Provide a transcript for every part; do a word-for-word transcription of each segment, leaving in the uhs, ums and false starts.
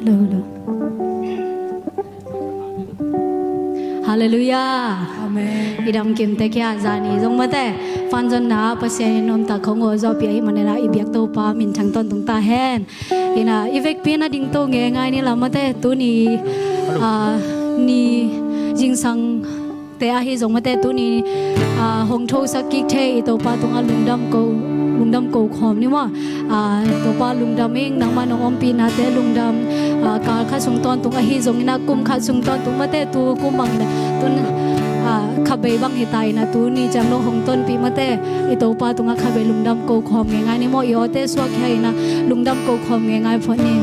Lo, lo. Halleluiah. Amen. I dam kim tek hia? Zani zong mate, fanzonna Pasian in nuamtak hong ngawh zawhpih ahih manin ah i biak Topa minthang tawntung ta hen. Ina, i vekpi in a dingto ngeingai ni la mate, tuni, ah, ni zingsang te ahi zong mate, tuni, ah, hong thosak kik thei i Topa tungah lungdam ko, lungdam ko khawm ni maw. Ah, Topa lungdam ing, nangmah nong ompihnate lungdam. Ah, kal khat sung tawntung ahi zongin ah, kum khat sung tawntung mate, tu kum bang le tun, ah, khabei bang hi ta in ah, tuni ciang dong hong tonpih mate, i Topa tungah khabei lungdam ko khawm ngeingai ni maw. I awte suak hia in ah, lungdam ko khawm ngeingai phot ni.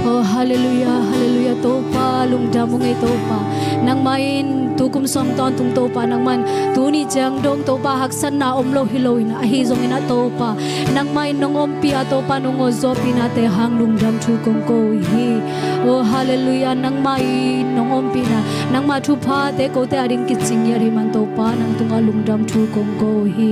Oh, halleluiah, halleluiah, Topa lungdam ung ei Topa. Nangmah in tu kum sawm tawntung Topa, nangmah in tuni ciang dong Topa haksatna om lo hi lo in ah, ahi zongin ah Topa, nangmah in nong ompih a, Topa nong ngawh zawhpihnate hang lungdam thu kong ko uh hi. Oh, halleluiah, nangmah in nong ompihna, nangmah thuphate kote a ding kicing ngiat hi man Topa, nang tungah lungdam thu kong ko uh hi.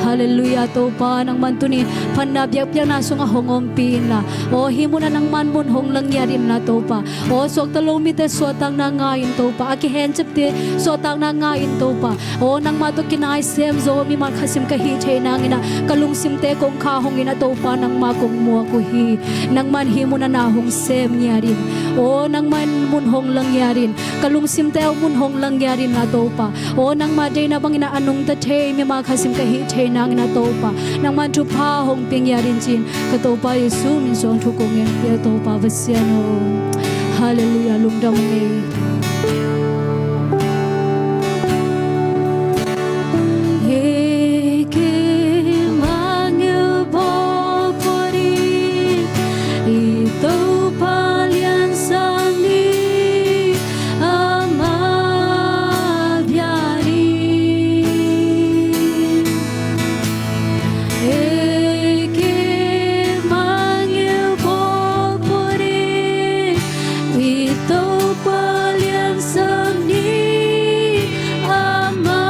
Halleluiah, Topa nangmah in tuni phatna biakpiakna sungah hong ompih inla, aw, hih munah nangmah in mun hong la ngiat inla Topa, aw, suakta lo mite suahtakna ngai-in Topa, a kihencipte suahtakna ngai-in Topa, aw, nangmah tawh kinai sem zo mimal khasim ka hih theih nangin ah, ka lungsimte kong khah hong in ah Topa, nangmah kong muak uh hi. Nangmah in hih munah na hong sem ngiat in, aw, nangmah in mun hong la ngiat in, ka lungsimte uh mun hong la ngiat inla Topa, aw, nangmah deihna bangin ah a nungta thei mimal khasim ka hih theih nangin ah Topa, nangmah in thupha hong pia ngiat in ci-in ka Topa Jesu min suang thu kong ngen pia Topa Pasian aw. Halleluiah, lungdam ung ei. Ei kei mangngilh bawlpawt in, i Topa liansak ni, ama bia ni. Ei kei mangngilh bawlpawt in, i Topa liansak ni, ama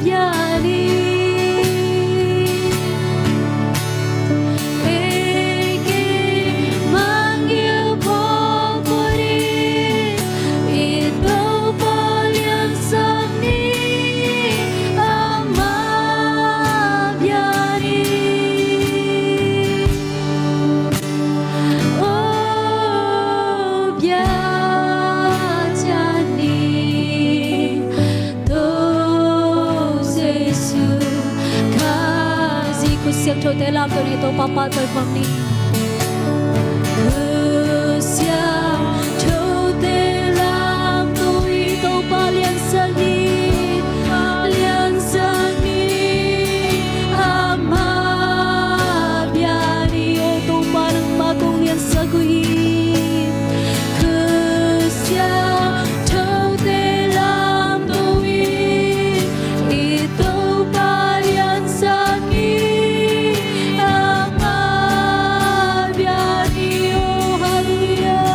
bia ni. Ei kei mangngilh bawlpawt in, i Topa liansak ni, ama bia ni. Aw, bia ciat ni, Topa Jesu Khazih. Khut siangthote lamto ni, Topa pahtawi khawm ni. Khut siangthote lamto ni, Topa liansak ni, liansak ni, ama bia ni. Aw Topa, nangmah kong liansak uh hi. Khut siangthote lamto in, i Topa liansak ni, ama bia ni. Aw, halleluiah.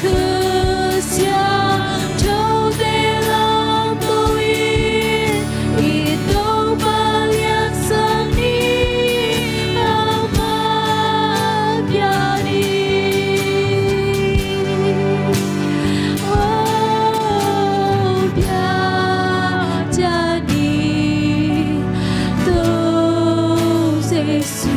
Khut siangthote lamto in, i Topa liansak ni, ama bia ni. Aw, bia ciat ni, Topa Jesu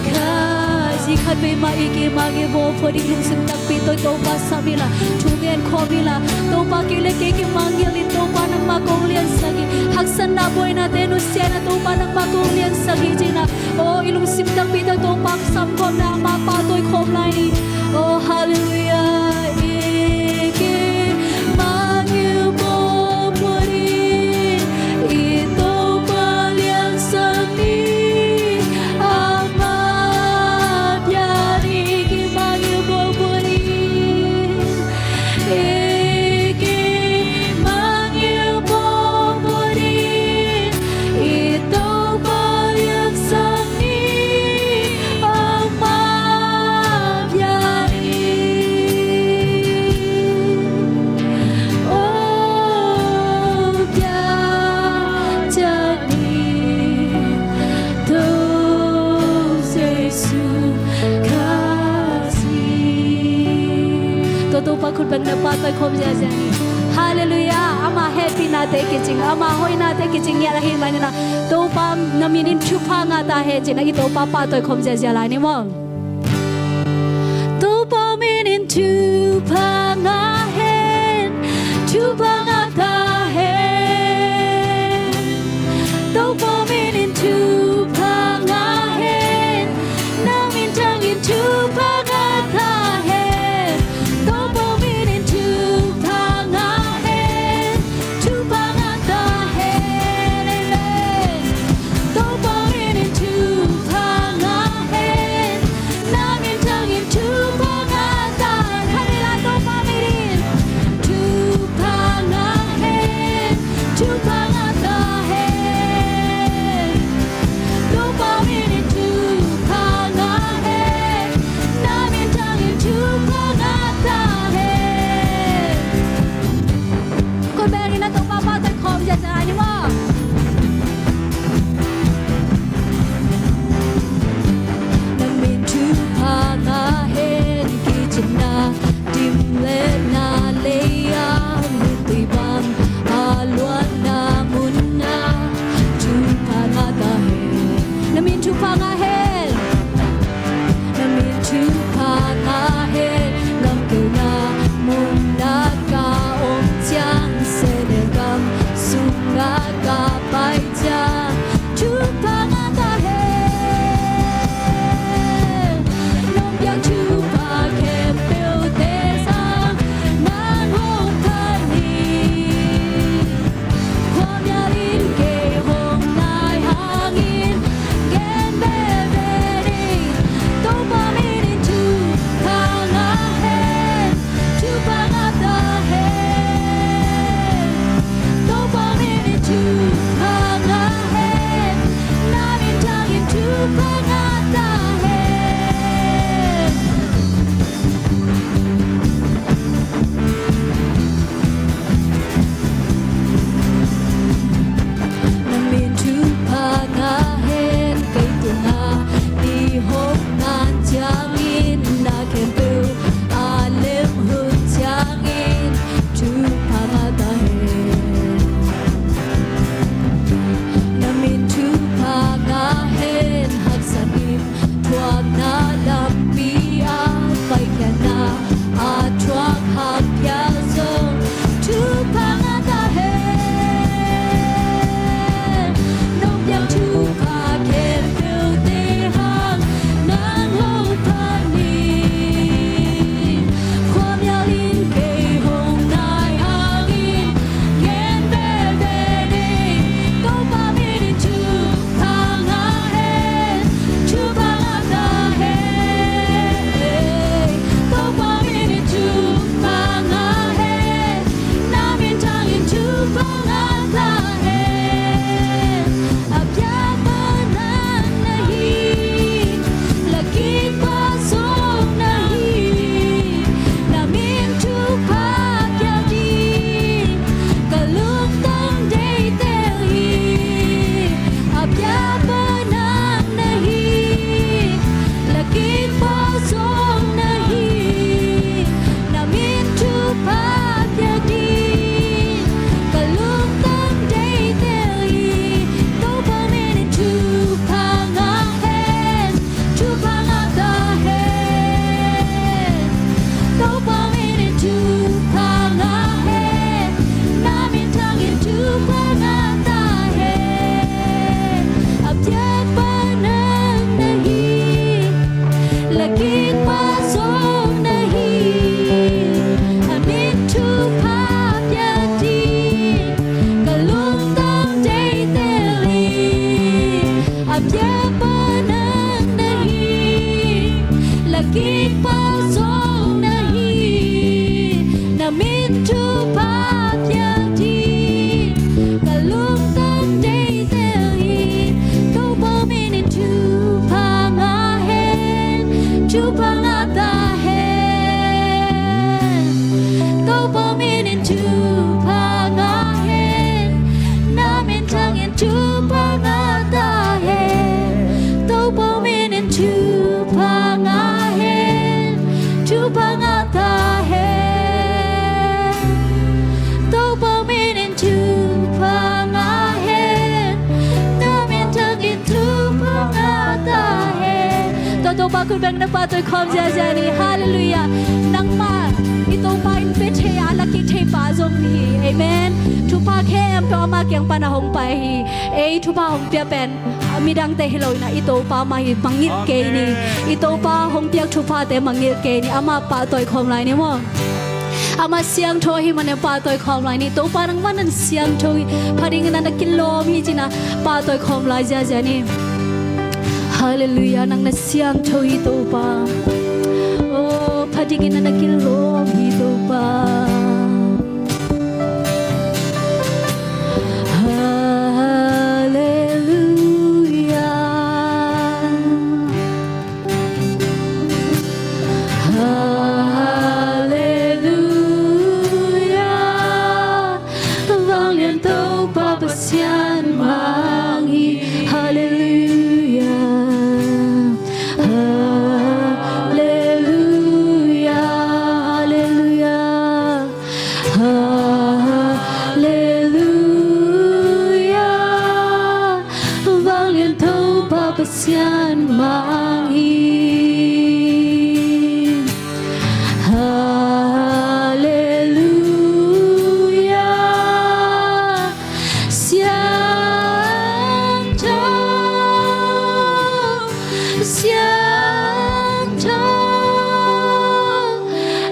Khazih. Khatvei mah i kimangngilh bawlpawt ding lungsim takpi tawh Topa sam inla, thu ngen khawm inla, Topa kei le kei kimangngilh in Topa nangmah kong liansak hi. Haksatna buainate nusia in ah Topa nangmah kong liansak hi ci-in ah, aw, i lungsim takpi tawh Topa sam khawm in ah amah pahtawi khawm lai ni. Aw, halleluiah. Ei kimangngilh bawlpawt in, i Topa liansak ni, ama bia ni. Ei kimangngilh bawlpawt in, ei kimangngilh bawlpawt in, i Topa lian na pahtawi khawm ziazia ni. Halleluiah. Ama hehpihnate kicing, ama hoihnate kicing ngial ahih manin ah, Topa na min in thupha ngah ta hen ci-in ah i Topa pahtawi khawm ziazia lai ni maw. Topa min in thupha ngah hen, thupha ngah ta hen. Topa min in thupha ngah hen, na minthang in thupha ngah ta hen. Topa min in thupha ngah hen, thupha ngah ta hen. Amen. Topa min in thupha ngah hen, na minthang in thupha ngah ta hen. Khat vei la, Topa min in thupha ngah hen, thupha ngah ta hen. Topa min in thupha ngah hen, na minthang in thupha ngah ta hen. Khut beng in ah Topa pahtawi khawm ziazia ni maw. Na min thupha ngah hen, kicin na dim le na lei a, muntui bang a luanna mun ah thupha ngah ta hen. Na min thupha ngah hen. Na min thupha ngah hen, gam keu na mun ah ka om ciang, Senel gam sung ah ka pai ciang, thupha ngah ta hen. Nong piak thupha khempeuhte sang nang hong phat ni. Khuamial in kei hong nai hangin gen veve ni. Topa min in thupha ngah hen, thupha ngah ta hen. Topa min in thupha ngah hen, na minthang in thupha ngah ta hen. Na min thupha ngah hen, kei tungah i hong ngan ciangin, na khempeuh a lem hun ciangin thupha ngah ta hen. Na min thupha ngah hen, haksat in thuakna lampi ah paikhiatna a thuak hang phial zong thupha ngah ta hen. Nong piak thupha khempeuhte hang nang hong phat ni. Khuamial in kei hong nai hangin gen veve ni. Topa min in thupha ngah hen, thupha ngah ta hen. Topa min in thupha ngah hen, na minthang in thupha ngah ta hen. A piakpa nang na hi, lakikpa zong na hi. Na min thupha pia ding ka lungtang deitel hi. A piakpa nang na hi, lakikpa zong na hi. Na min thupha pia ding ka lungtang deitel hi. Topa min in thupha ngah hen, thupha ngah ta hen. Topa min in thupha ngah hen, na minthang in thupha ngah ta hen. A piakpa nang na hi, lakikpa zong na hi. Na min thupha pia ding ka lungtang deitel hi. A piakpa nang na hi, lakikpa zong na hi. Na min thupha pia ding ka lungtang deitel hi. Topa min in thupha ngah hen, thupha ngah ta hen. Topa min in thupha ngah hen, na minthang in thupha ngah ta hen. Topa min in thupha ngah hen, thupha ngah ta hen. Topa khut beng na pahtawi khawm ziazia ni. Halleluiah. Nangmah i Topa in pia thei a, a la kik thei pa zong hi. Amen. Thupha khempeuh ama kiang pana hong pai hi. Ei thupha hong pia pen a midangte hi lo in ah, i Topa mah hi. Mangngilh kei ni. Amen. I Topa hong piak thuphate mangngilh kei ni. Ama pahtawi khawm lai ni maw. Ama siangtho ahih manin pahtawi khawm lai ni. Topa nangmah na siangtho hi. Pha dingin na kilawm hi ci-in ah pahtawi khawm lai ziazia ni. Halleluiah, nang na siangtho hi Topa. Oh, pha dingin na kilawm hi Topa. Halleluiah. Halleluiah. Vanglian Topa Pasian mang hi. Halleluiah. Halleluiah. Halleluiah. Halleluiah. Vanglian Topa Pasian mang hi. Halleluiah. Siangtho, siangtho,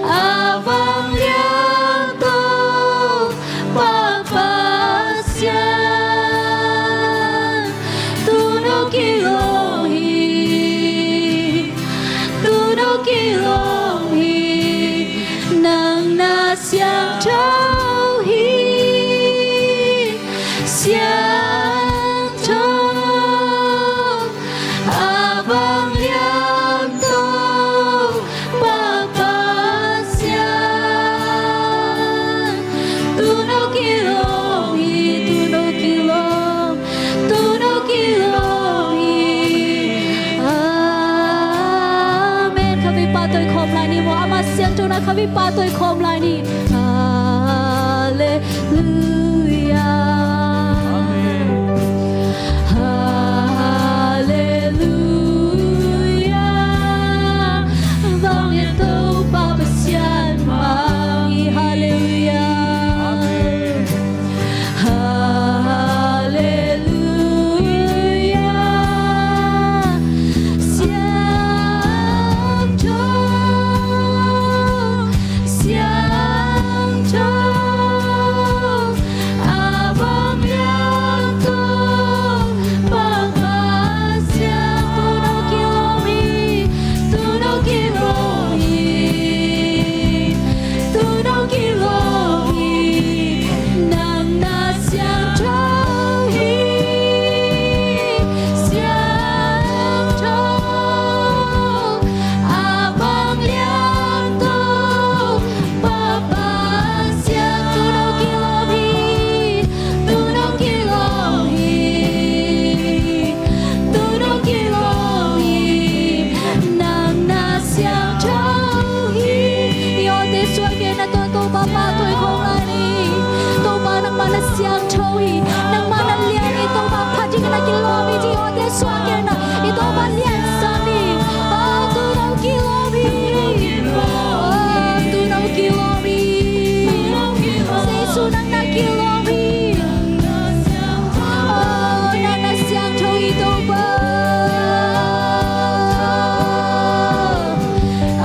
a vanglian Topa Pasian, tu-in hong kilawm hi, tu-in hong kilawm hi, nang na siangtho hi, siangtho, a vanglian Topa Pasian, tu-in hong kilawm hi, tu-in hong kilawm, tu-in hong kilawm hi. Amen. Khatvei pahtawi khawm lai ni maw. Ama siangthona khatvei pahtawi khawm lai ni. Halleluiah. Halleluiah. Vanglian Topa Pasian mang hi. Halleluiah. Halleluiah. Siangtho, siangtho, a vanglian Topa Pasian, tu-in hong kilawm hi, tu-in hong kilawm hi, tu-in hong kilawm hi, nang na siangtho hi, siangtho, a vanglian Topa Pasian, tu-in hong kilawm hi, tu-in hong kilawm hi, tu-in hong kilawm hi, nang na siangtho hi. I awte suak kei in ah, Topa pahtawi khawm lai ni. Topa nangmah na siangtho hi. Nangmah na lian hi. Topa pha dingin na kilawm hi ci-in i awte suak kei in ah, i Topa liansak ni. Oh, tu-in hong kilawm hi. Oh, tu-in hong kilawm hi. Jesu nang na kilawm hi. Oh, nang na siangtho hi Topa.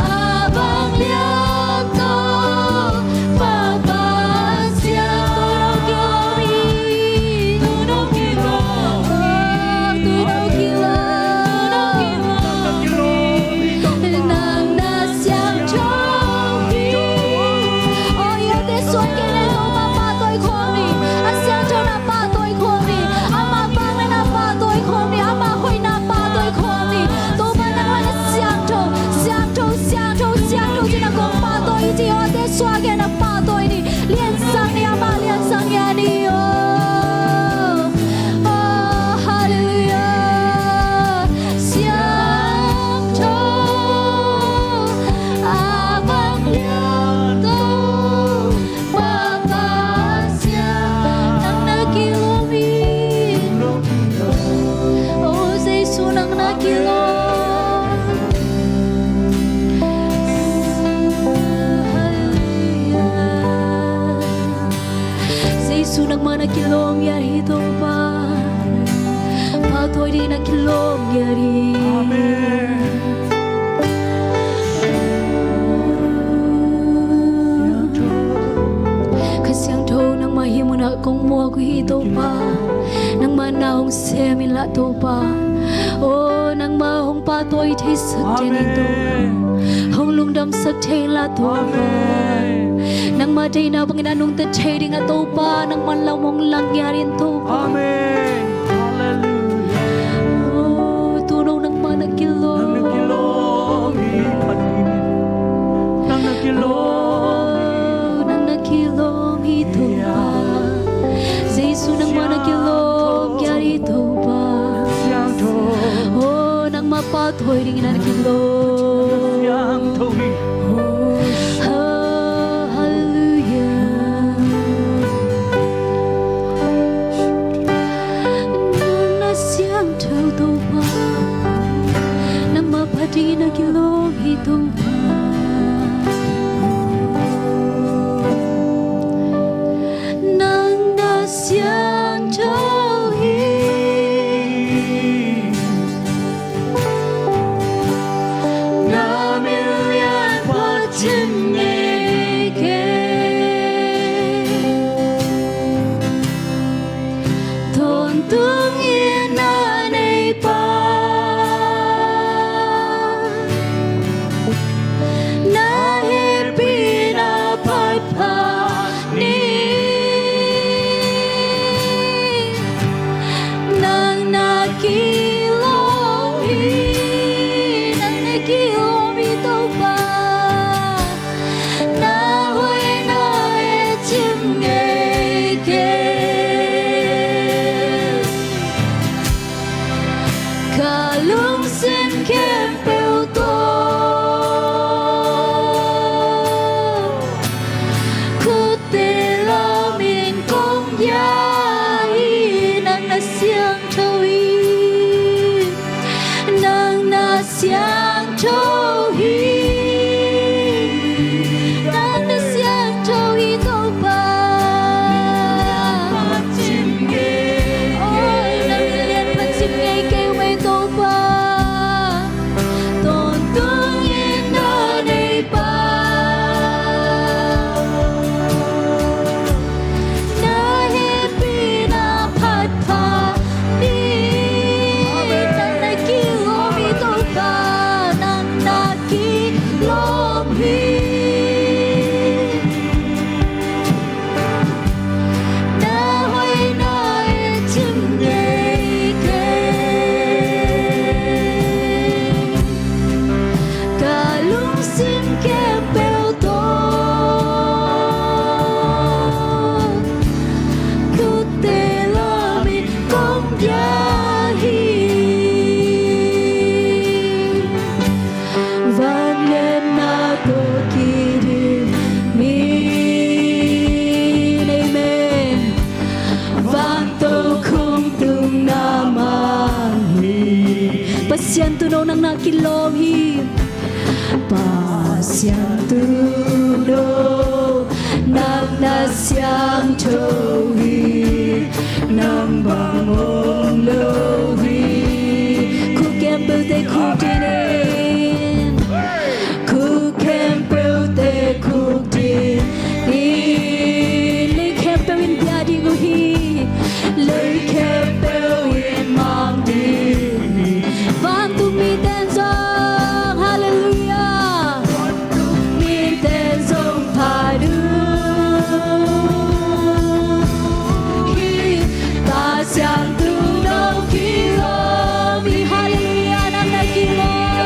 A vanglian Topa Pasian, tu-in hong kilawm hi. Tu-in hong kilawm hi. Oh, tu-in hong kilawm hi. Nang na siangtho hi. Oh, i awte suak kei in ah, Topa pahtawi khawm ni. A siangthona pahtawi khawm ni. Ama vanglian na pahtawi khawm ni. Ama hoihna pahtawi khawm ni. Topa nangmah na siangtho, siangtho, siangtho, siangtho ci-in na kong pahtawi hi ci-in i awte suak kei in ah pahtawi ni. Liansak ni, ama liansak ni a ni. Oh, oh, halleluiah. Siangtho, a vanglian Topa Pasian, nang na kilawm hi. Oh, Jesu nang na kilawm. Nangmah na kilawm ngiat hi Topa. Phathawi dingin na kilawm ngiat hi. Amen. Kha Siangtho, nangmah hih munah kong muak uh hi Topa. Nangmah na hong sem inla Topa. Aw, nangmah hong pahtawi theisak den in Topa. Amen. Hong lungdamsak thei inla Topa. Amen. Nangmah deihna bangin a nungta thei dingah Topa, nangmah lam hong lang ngiat in Topa. Amen. Hallelujah. Oh, tuuno nangmah na kilawm. Nang na kilawm hi, Pathian. Nang na kilawm hi. Oh, nang na kilawm hi Topa. Jesu, nangmah na kilawm ngiat hi Topa. Siangtho. Oh, nangmah phathawi dingin na kilawm. Siangtho hi. Oh, hallelujah. Nang na siangtho Topa. Nangmah phat dingin na kilawm hi Topa. Nang na siangtho hi. Na min lian phat cim ngei kei. Tawntung in na neipa. Na hehpihna phat phat ni. Nang na kilawm hi. Nang na kilawm hi Topa. Na hoihna e cim ngei kei. Ka lungsim khempeuh tawh khutte lamin kong bia hi. Nang na siangtho hi. Nang na siangtho hi. Nang na siangtho hi Topa. Oi, nang lian phat cim ngei kei uh ei Topa. Tawntung in na neipa. Na hehpihna phat phat ni. Nang na kilawm hi Topa. Nang na kilawm hi. Na hoihna e cim ngei kei. Ka lungsim khempeuh tawh khutte lamin kong bia hi. Vangliatna tawh kidim in. Amen. Vantokhom tung na mang hi. Pasian tuuno nang na kilawm hi. Pasian tuuno nang na siangtho hi. Nang bang om lo hi. Khuk khempeuhte khukdin in. Khuk khempeuhte khukdin in. Lei khempeuh in bia ding uh hi. Lei khempeuh in mang ding hi. Vantung mite in zong. Hallelujah. Mite zong phat uh hi. Pasian tuuno kilawm hi. Hallelujah, nang na kilawm.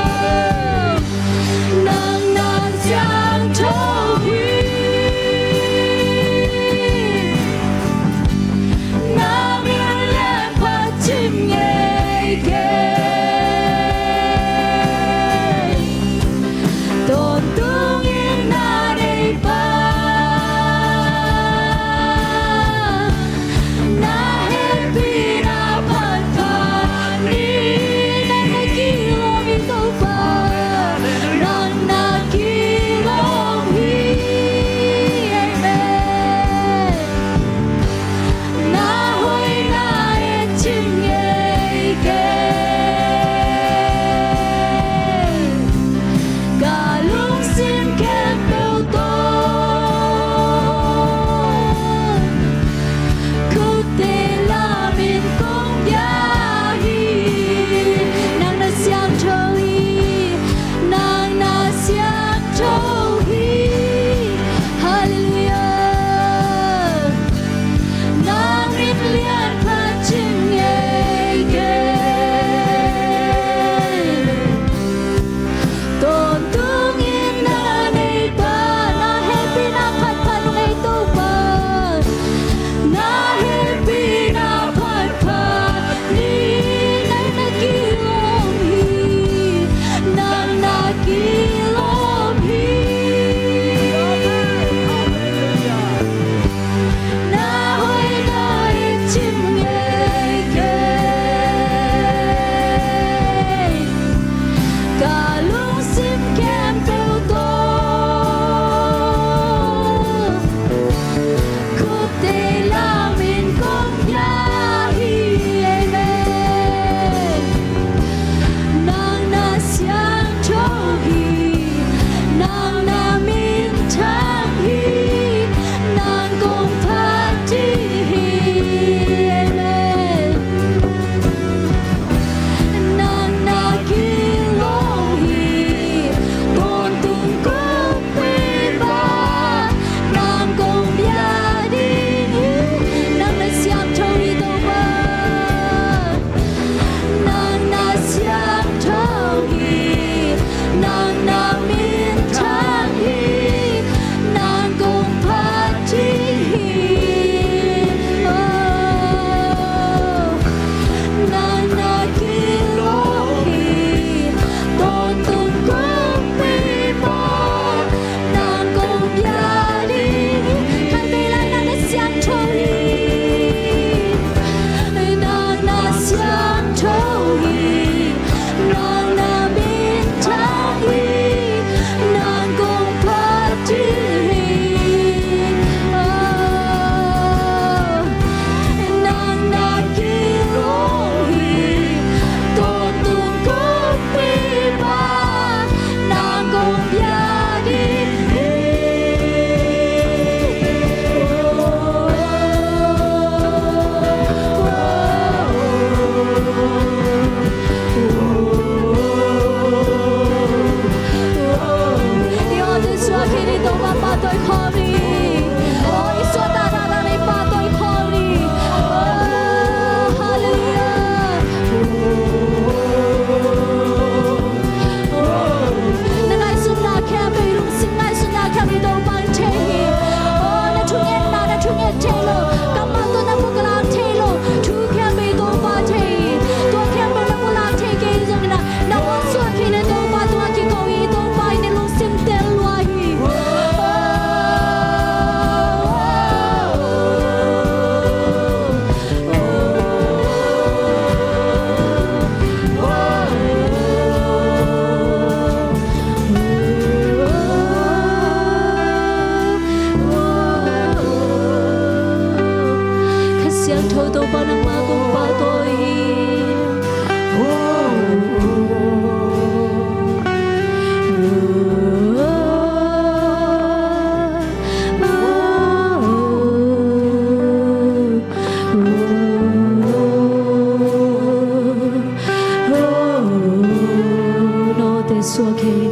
Suak hi.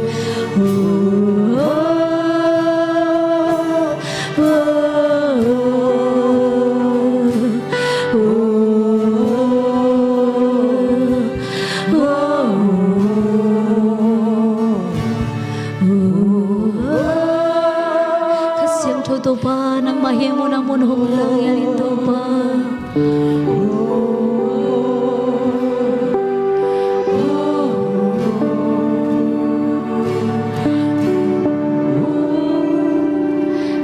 Oh, oh, oh, oh, oh, oh. Kha Siangtho Topa, nangmah hi a mun a mun hong lang hial in Topa.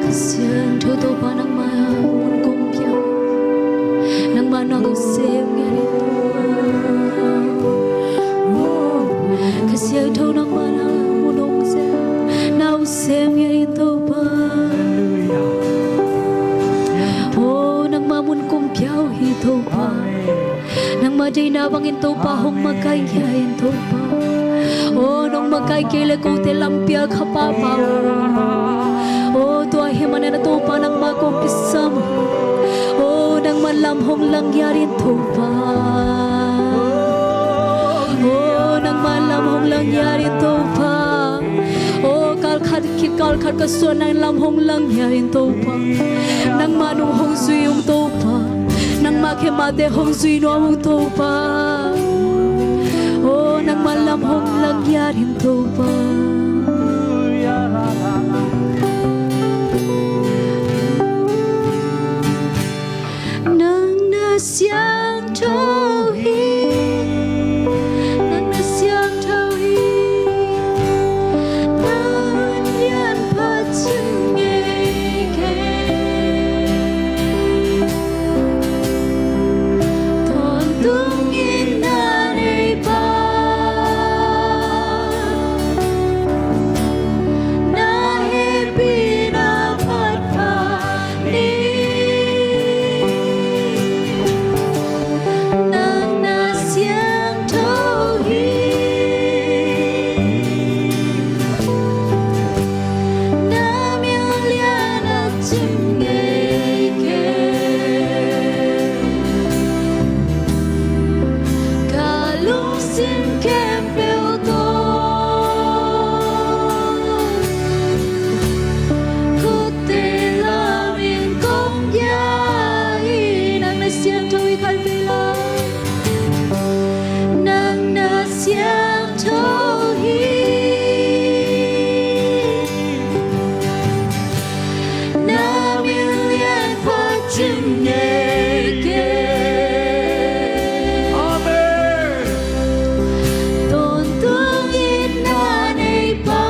Kha Siangtho Topa, nangmah mun kong piak, nangmah nang sem ngiat in Topa. Kha Siangtho, nangmah na mun hong sem, na hong sem ngiat in Topa. Oh, nangmah mun kong piak uh hi Topa. Nangmah deihna bangin Topa hong makaih ngiat in Topa. Oh, nong makaih kei leh kote lampi ah kha pahpah uh. Oh, tua ahih manin Topa nangmah kong kisam. Oh, nangmah lam hong lang ngiat in Topa. Oh, nangmah lam hong lang ngiat in Topa. Oh, kal khat khit kal khat ka suah nang lam hong lang ngiat in Topa. Nangmah nung hong zui ung Topa. Nangmah khe mahte hong zui nuam ung Topa. Oh, nangmah lam hong lang ngiat in Topa. Nang na siangtho hi, nang na siangtho hi. Nang lian pha cing ngei kei. Tawntung in na nei pa, na hehpihna phat pha ni. Nang na siangtho hi. Na min lian a cim ngei kei. Ka lungsim khempeuh tawh, kote lam in kong piak hi. Nang na siangtho hi, khat vei la. Nang na siangtho hi. Na min lian pha cim ngei kei. Amen. Tawntung in na nei pa.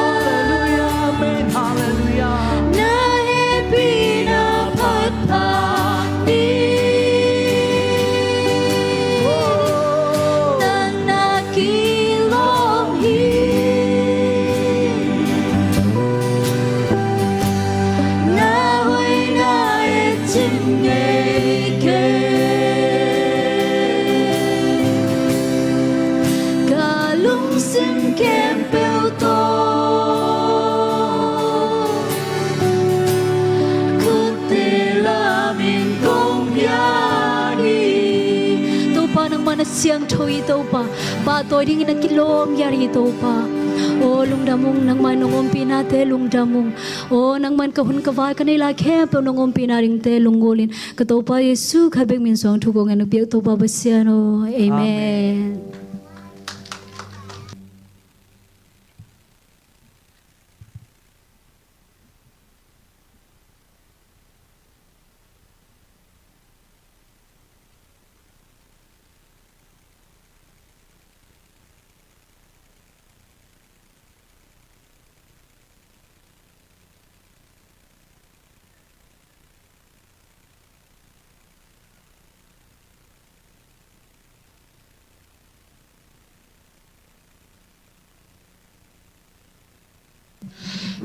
Halleluia, amen, halleluia. Na hehpihna phat pha ni. Nang na kilawm hi. Na hoihna e cim ngei kei. Ka lungsim khempeuh tawh, kote lam in kong piak hi. Topa, nangmah na siangtho hi Topa. Pahtawi dingin na kilawm ngiat hi Topa. Aw, lungdam ung, nangmah nong ompihnate lungdam ung. Aw, nangmah in ka hun ka vai ka neih lai khempeuh nong ompihna dingte lunggulh in, ka Topa Jesu khat bek min suang thu kong ngen uh piak Topa Pasian aw. Amen. Amen.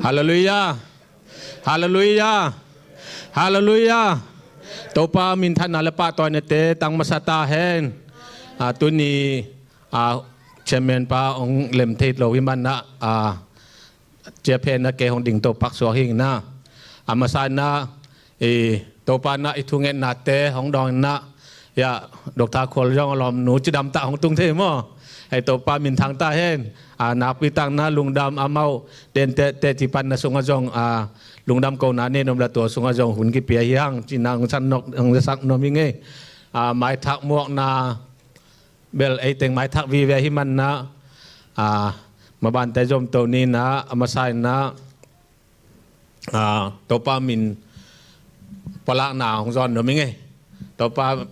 Halleluia. Halleluia. Halleluia. Topa minthanna le pahtawinate tang masa ta hen. A, tuni, a, chairman pa hong lem thei lo hi manah, a, ciaphenna kei hong ding to phaksuak hing na. A masa na, i, Topa na i thungetnate hong dawng na, ya, Doctor Khual zong a lawmnu cidamtah hong tung thei maw. Ei Topa minthang ta hen. A, nakpi tak na lungdam amau den te, teci panna sungah zong, a, lungdam kona nei nuam la tua sungah zong hun kipia hi hang. Cina hong sak nuam, hong sak nuam hi ngei. A, maithak muakna bel ei teng maithak vive hi manna, a, mabante zom to ni na, a masa in na, a, Topa min pawlakna hong zawn nuam hi ngei. Topa,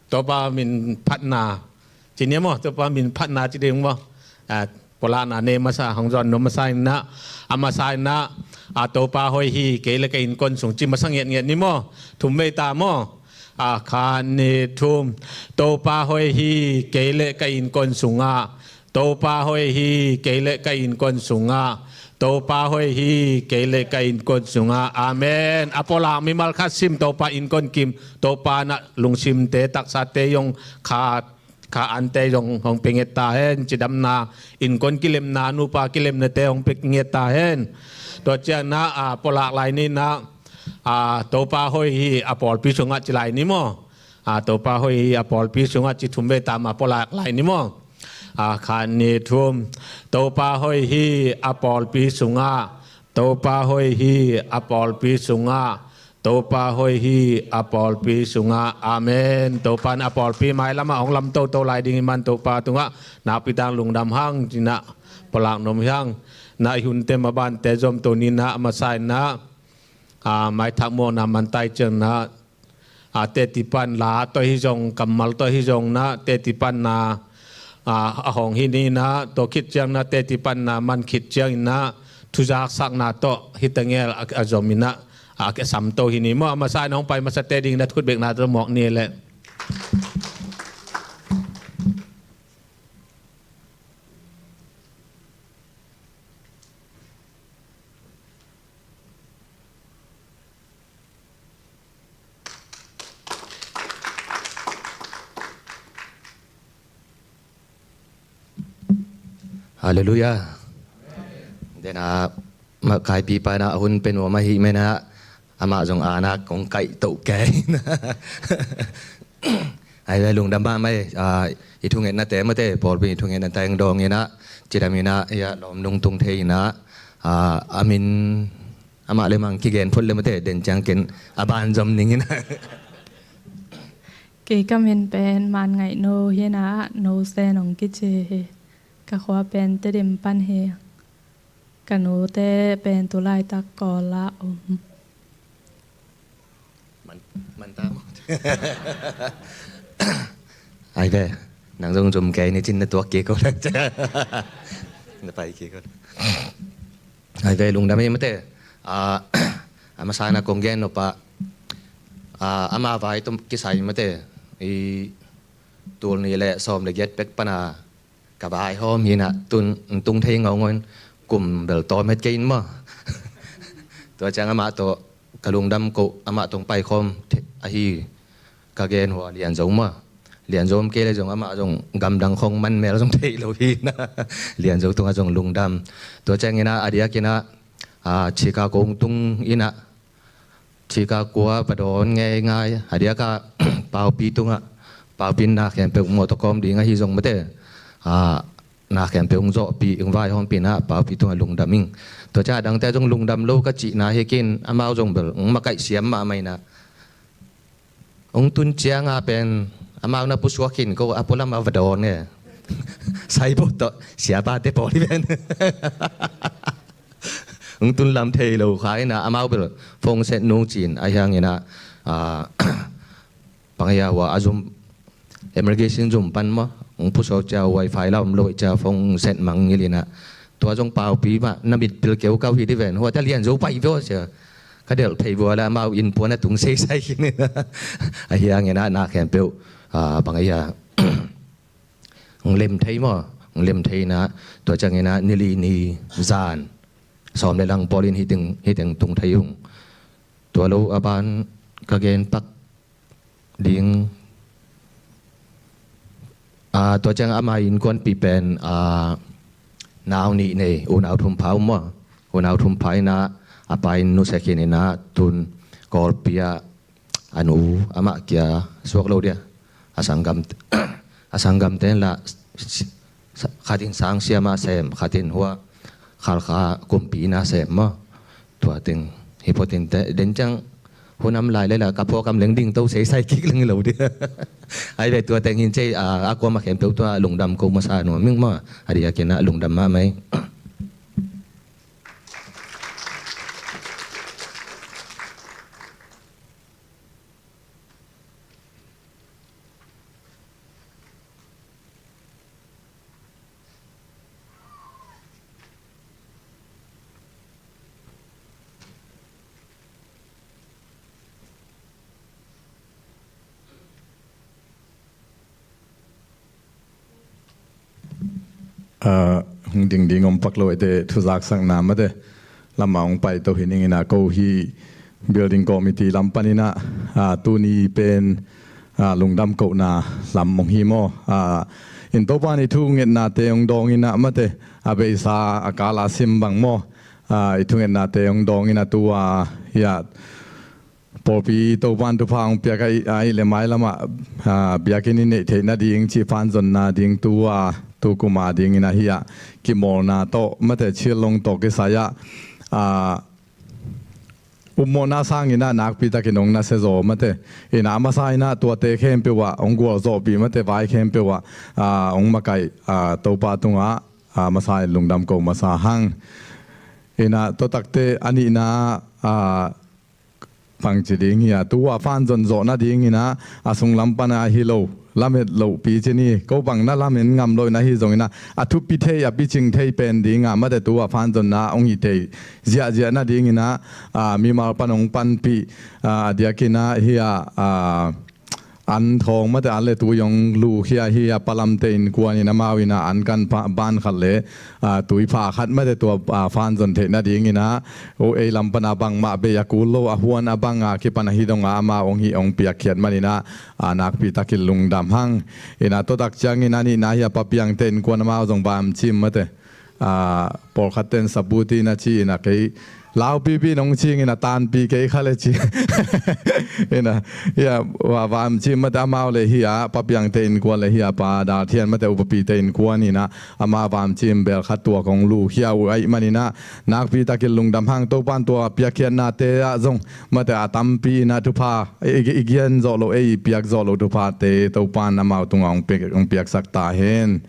Topa min phatna ci ni maw, Topa min phatna ci ding maw. A, pawlakna nei masa hong zawn nuam masa in na, a masa in na, a, Topa hoih hi kei le ka innkuan sung ci masa ngiatngiat ni maw. Thum vei ta maw. A, khat, nih, thum. Topa hoih hi kei le ka innkuan sungah. Topa hoih hi kei le ka innkuan sungah. Topa hoih hi kei le ka innkuan sungah. Amen. A pawlak mimal khat sim Topa innkuan kim, Topa na lungsimte taksate zong kha, kha ante zong hong pia ngiat ta hen. Cidamna, innkuan kilemna, nupa kilemnate hong pia ngiat ta hen. Tua ciangin na, a, pawlak lai ni na, a, Topa hoih hi a pawlpi sungah ci lai ni maw. A, Topa hoih hi a pawlpi sungah ci thum vei ta ma pawlak lai ni maw. A, khat, nih, thum. Topa hoih hi a pawlpi sungah. Topa hoih hi a pawlpi sungah. Topa hoih hi a pawlpi sungah. Amen. Topa in a pawlpi mailamah hong lam toto lai ding hi man Topa tungah nakpi tak lungdam hang ci na pawlak nuam hi hang. Na i hunte mabante zom to ni na, a masa in na, a, maithak muakna man tai ciang na, a, teci pan la tawh hi zong, kammal tawh hi zong na, teci panna, a, a hong hi ni na, tua khit ciang na, teci panna man khit ciangin na, thuzaksakna tawh hi tengel a, a zom in na, a, a sam to hi ni maw. A masa in hong pai masate ding na thutbekna tawh muak ni leh. Halleluiah. Dena ma kaipi pana a hun pe nuam ahi mena, amah zong anak kong kaih toh kei. Ai ve, lungdam mahmah e. A, i thungetnate mate, pawlpi i thungetnate hong dawng in a, cidam in a, ia lawm nungtung thei in a, a, a min amah le mang kigen phot le mate, den ciang ken a ban zom ning in a. Kei ka min pen Man Ngaih No hi na, No Sen hong kici hi. Ka khua pen Tedim pan hi. Ka nute pen tu laitak Kawl ah om. Man, man ta maw? Ai ve, nang zong zum kei ni cin na tuak kik ko leh. Na pai kik ko leh. Ai ve, lungdam hi mate. A, a masa na kong gen nop a, a, ama vai tawh kisai mate. I tul nih le sawm le giat pek pana ka vaihawm hi na, tun, tung thei ngawngawn, kum bel tawm het kei in maw. Tua ciang amah tawh ka lungdam ko, amah tawh paikhawm ahi ka gen hua Lian Zo maw. Lian Zo om kei le zong amah zong gamdang khong manmel zong thei lo hi na. Lian Zo tungah zong lungdam. Tua ciang in a, a diak in a, a, Chicago hong tung in a, Chicago ah va dawn ngeingai, a diak a Paupi tungah, Paupi in na khempeuh mawtaw kawm ding ahi zong mate, a, na khempeuh hong zawhpih, hong vaihawmpih na Paupi tungah lungdam ing. Tua ciang a dangte zong lungdam lo ka cihna hi kin, amau zong bel hong makaih siam mahmah in a. Hong tun ciang a pen amau na pusuak khin ko, a pualam a va dawn e. Saibo tawh siapate pawl hi pen. Hong tun lam thei lo kha in a, amau bel phone set nung cin ahi hang in a, a, bang hia hua a zum, emergency zum pan maw, hong pusuak cia wifi la om lo cia phone set mangngilh in a. Tua zong Paupi mah na mitpil keukau hi di ven, hua ta Lian Zo pai vua cia. Ka delh phei vua la amau inn puan a tung seisai khin in a. Ahi hang in a na khempeuh, a, bang hia, hong lem thei maw, hong lem thei in a, tua ciang in a ni li ni zan sawm le lang pawl in hi teng, hi teng tung thei ung. Tua lo a ban ka gen pak ding. A, tua ciang ama innkuanpih pen, a, nau nih nei, unau thum pha um maw. Unau thum pha in a, a pa in nusia khin in a, tun Kawlpi ah a nu amah kia suak lo dia. A sanggam, a sanggamte in la si-, Khat in sang siama sem, khat in hua Khalkha kumpi ina sem maw. Tua teng hi phot inteh, den ciang hun om lai leh la ka program leng ding to seisai kik leng hi lo ding. Ahi ve, tua teng hi in cei, a, a kuamah khempeuh tua lungdam ko masa nuam ing maw. A diakin ah lungdam mahmah ing. Ah, hong ding ding om pak lo, eite thuzaksakna mate lamah hong pai to hi ning in ah, ko hih building committee lam panin ah, ah, tuni pen, ah, lungdam kohna lam hong hi maw. Ah, in Topa'n i thungetnate hong dawng in ah mate, a beisa a kal a sim bang maw. Ah, i thungetnate hong dawng in ah, tua, ah, hiah pawlpi Topa'n thupha hong piak ahih, ahih leh mailamah, ah, biakinn i neih theih nading cih fanzonna ding tua, tu kum a dingin ah hiah kimawlna tawh mate, chillong tawh kisai ah, ah, upmawhna sangin ah nakpitakin hong nasia zaw mate. In ah a masa in ah tuate khempeuh ah hong gualzawhpih mate, vai khempeuh ah, ah, hong makaih, ah, Topa tungah, ah, masa in lungdam ko masa hang. In ah tua takteh a nihna, ah, bangci ding hiam, tu-a fanzon zawh nadingin ah, a sunglam pan a hi lo, lamet lohpi ci ni, ko bang na lamen ngam lo in ahi zongin ah, a thupi thei, a picing thei pen ding ah mate, tu-a fanzonna hong hi thei ziahziah nadingin ah, ah, mimal pan hong panpih, ah, a diakin ah hiah, ah, an thawng mate, an le tui hong lukhia hi a, Pa Lamte innkuan in amau in ah an kan pha, ban khat le, ah, tuipha khat mate, tua, ah, fanzon theih nadingin ah, o, ei lam pan a bangmah bei a kul lo, a huan a bang a kipan ahi dong a, amau hong hih hong piakkhiat manin ah, ah, nakpitakin lungdam hang. In ah tua tak ciangin a nihna hiah Pa Piangte innkuan, amau zong vamcim mate. Ah, pawlkhatte'n sabuti na ci in ah, kei laupipi nong cing in ah, tanpi kei kha le ci. In ah, hiah, va, vamcim mate, amau le hiah, Pa Piangte innkuan le hiah, Pa Dal Thian mate, upapite innkuan in ah, ama vamcim bel khat tua kong lukhia uh ahih manin ah, nakpitakin lungdam hang. Topa'n tua piakkhiatnate ah zong mate, a tampi in ah thupha i, i, i gen zawh loh, ei i piak zawh loh thuphate Topa'n amau tungah hong piak, hong piaksak ta hen.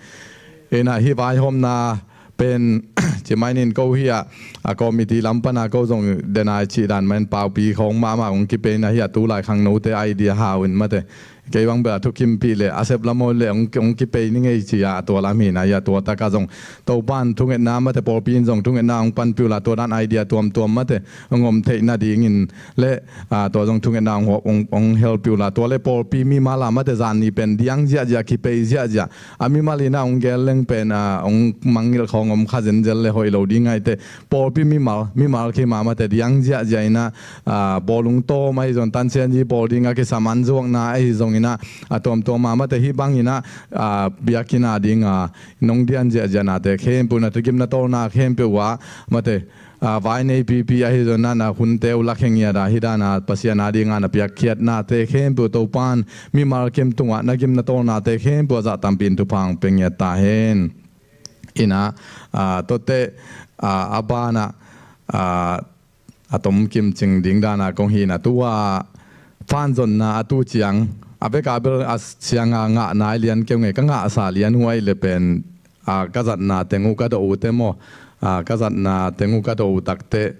In ah hih vaihawmna pen, ci mai ning, ko hiah, a, committee lam pan a ko zong denai cih dan mahin paupi khawng mahmah hong kipei in ah, hiah tulai khangnote idea hau in mate, kei bang bel a thukimpih leh a sep lam aw leh hong, hong kipei ni ngei ci a, tua lam hi in ah, hiah tua tak ah zong Topa'n thungetna mate, pawlpi in zong thungetna hong panpih uh la, tua dan idea tuamtuam mate hong om theih nadingin le, ah, tua zong thungetna hong, hong, hong helpih uh la, tua le pawlpi mimal a mate, zan ni pen diang ziahziah, kipei ziahziah, a mimal in ah hong gel leng pen, ah, hong mangngilh khawng om kha zenzen le hoih lo ding ahih teh, pawlpi mimal, mimal kim a mate, diang ziahziah in ah, ah, bawlung tawm ahi zong, tansianzi bawl ding a kisam an zuakna ahi zongin ah, a tuamtuam a mate, hih bangin ah, ah, biakinn a ding a nong dian ziahziahnate khempeuh, na thugim na tawlna khempeuh ah mate, ah, vai nei pipi ahi zong, na, na hunte uh lakhe ngiat a, hih dan a Pasian a ding a na piakkhiatnate khempeuh Topa'n mimal kim tungah na gim na tawlnate khempeuh ah zah tampi in thupha hong pia ngiat ta hen. In ah, ah, tuate, ah, a ban ah, ah, a tomkim cing ding dan a kong hi in ah, tu-a fanzonna a tu ciang, a bek a bel a siang a ngah nai lian kei ung ei, ka ngahsa lian uh ahih leh pen, a, ka zatna teng uh ka dawh uh teh maw, a, ka zatna teng uh ka dawh uh takteh,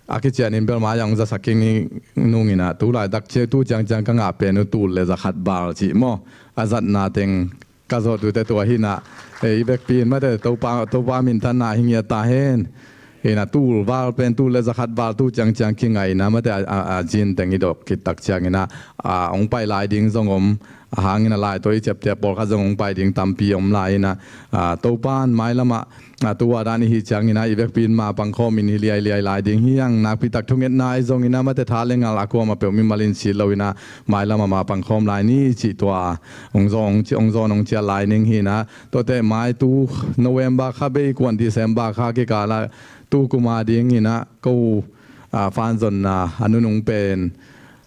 a kician in bel mai-ah hong zasak kik ni nung in ah, tu laitak ciang, tu ciangciang ka ngah pen uh tul le za khat val cih maw, a zatna teng ka zawh uh teh, tua hi in ah, ei, i vekpi in mate, Topa, Topa minthanna hi ngiat ta hen. In ah tul val pen, tul le za khat val tu ciangciang kingai in ah mate, a, a, a zin teng i dawh khit tak ciangin ah, a, hong pai lai ding zong om, a hang in ah lai tawh i ciapteh a pawlkhat zong hong pai ding tampi om lai in ah, a, Topa'n mailam ah, a, tu-a dan i hih ciangin ah, i vekpi in ma pangkhawm in hi liailiai lai ding hi hang. Nakpi tak thungetna ahi zongin ah mate, tha le ngal a kuamah peuh mimal in sit lo in ah, mailam ah ma pangkhawm lai ni cih tua hong zawn, hong ci, hong zawn, hong cial lai ning hi in ah, tuate mai tu November kha bei kuan December kha kikal ah, tu kum a dingin ah ko, a, fanzonna a nunung pen,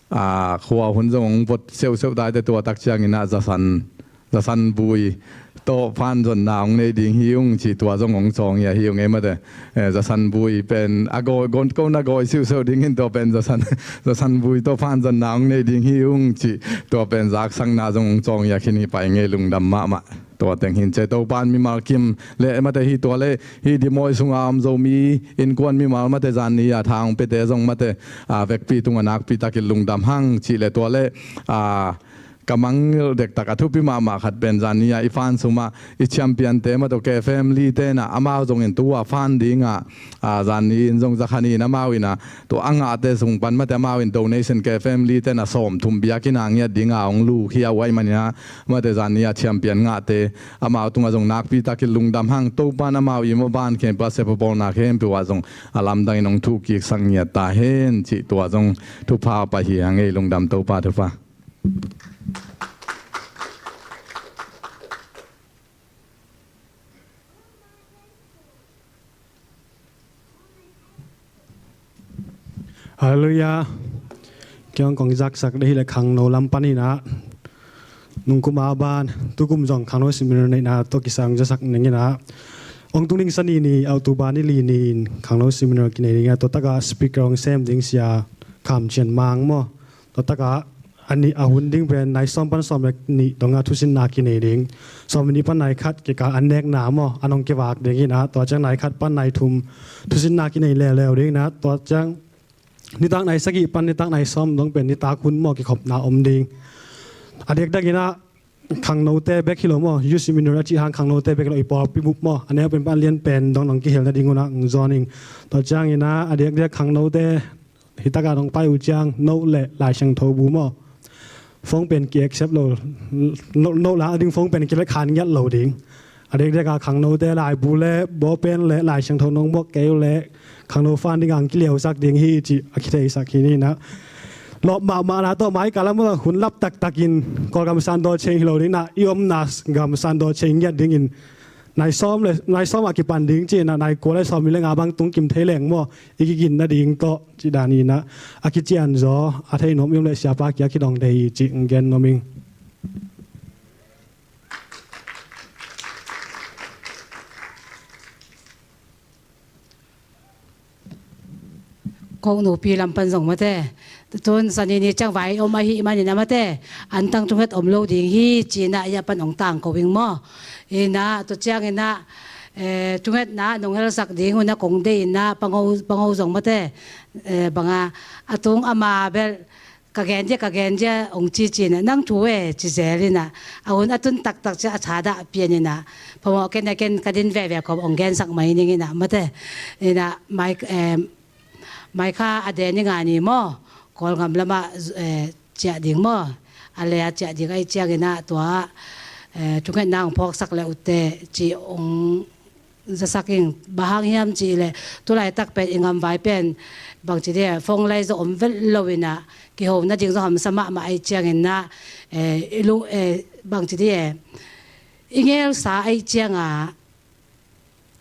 a, khua hun zong hong vot seuhseuh ta ei teh, tua tak ciangin ah zasan, zasan vui tawh phanzonna hong nei ding hi ung cih tua zong hong cawng hi a hi ung ei mate. Eh, zasan bui pen a gawi, gon kona gawi siusiu dingin tua pen zasan, zasan bui tawh phanzonna hong nei ding hi ung cih tua pen zaksakna zong hong cawng hi a khin hi pai ngei lungdam mahmah. Tua teng hin ce Topan mimal kim le mate hi tua le hi dimawi sunga om Zomi innkuan mimal mate zanni a tha hong pete zong mate a vekpi tunga nakpi takin lungdam hang cih le tua le a ka mangngilh dektak a thupi mahmah khat pen zanni a i fan sumah i champion te mate K F M li tena amau zongin tua fan dinga a zanni in zong zakhanin amau ina tua a ngahte sung pan mate amau in donation K F M li tena sawm thum biakinn a ngiat dinga hong lu hi a uai manina mate zanni a champion ngahte amau tunga zong nakpi takin lungdam hang Topan amau i maban khempeuh a sepapawlna khempeuh ah zong a lamdangin hong thuhkiksak ngiat ta hen cih tua zong thupha pah hi a ngei lungdam Topa thupha. Halleluiah. Kiang kong zaksak dei hi le khangno lam paninah nungkum a ban tukum zong khangno seminar neihna tawh kisang zasak ninginah ong tungding sani ni October ni li ni in khangno seminar kinei dingah tua takah speaker ong sem ding sia Kham Cian Mang maw? Tua takah a nih a hun ding pen nai sawm pan sawm le nih dongah thusinna kinei ding. Sawm nih pan nai khat kikal an nekna maw an hong kivak dinginah tua ciang nai khat pan nai thum thusinna kinei leuleu dinginah tua ciang nitak nai sagih pan nitak nai sawm dong pen nitak hun maw kikhopna om ding. A diakdiakinah khangnote bek hi lo maw, youth seminar a cih hang khangnote bek hi lo i pawlpi bup maw a neu pen pan lian pen dong dong kihel nading unah zawning. Tua cianginah a diakdiak khangnote hitakah dong pai uh ciang note le Lai Siangtho bu maw? Phone pen ki accept lo, note la ding phone pen ki le khan ngiat lo ding. A dekdeka khangnote laibu le bawpen le Lai Siangtho nong buak kei uh le khangno fan ding ang kiliausak ding hi cih a kitheisak hi ninah. Lawp mahmahna tawh mai kalam hun lap taktakin Kawlgam sandaw cheng hi lo dinah i omna gam sandaw cheng ngiat dingin nai sawm le nai sawm a kipan ding cinah nai kua le sawm mi le nga bang tung kim thei leng maw i kigin nading tawh cih daninah a kician zaw a thei nuam i om le siapa kia kidong thei hi cih gen nuam ing. Kong nupi lam pan zong mate tun sani ni ciang vai om ahi maninah mate antang thunget om lo ding hi cinah ia pan ong tangko ing maw? Inah tua cianginah eh, thungetna nong helsak ding unah kong dei inah pango pango zong mate eh, banga a tung ama bel ka gen dia ka gen dia ong ci cinah nang thu e ci zel inah a hun a tun taktak cia a thadah pian inah phamawh ken a ken ka din veve khop ong gensak mai ninginah mate inah mai eh, mai kha a de ninga ni maw Kawlgam lamah eh, ciah ding maw a lea ciah ding ai cianginah tua eh, thungetna ong phawksak le utte ci ong zasak ing. Bang hang hiam cih leh tulaitak pen i ngamvai pen bangci dih phone lai zong om vet lo inah kiho nading zong hamsa mahmah ai cianginah eh, i lu eh, bangci dih eh, i ngelsa ai cianga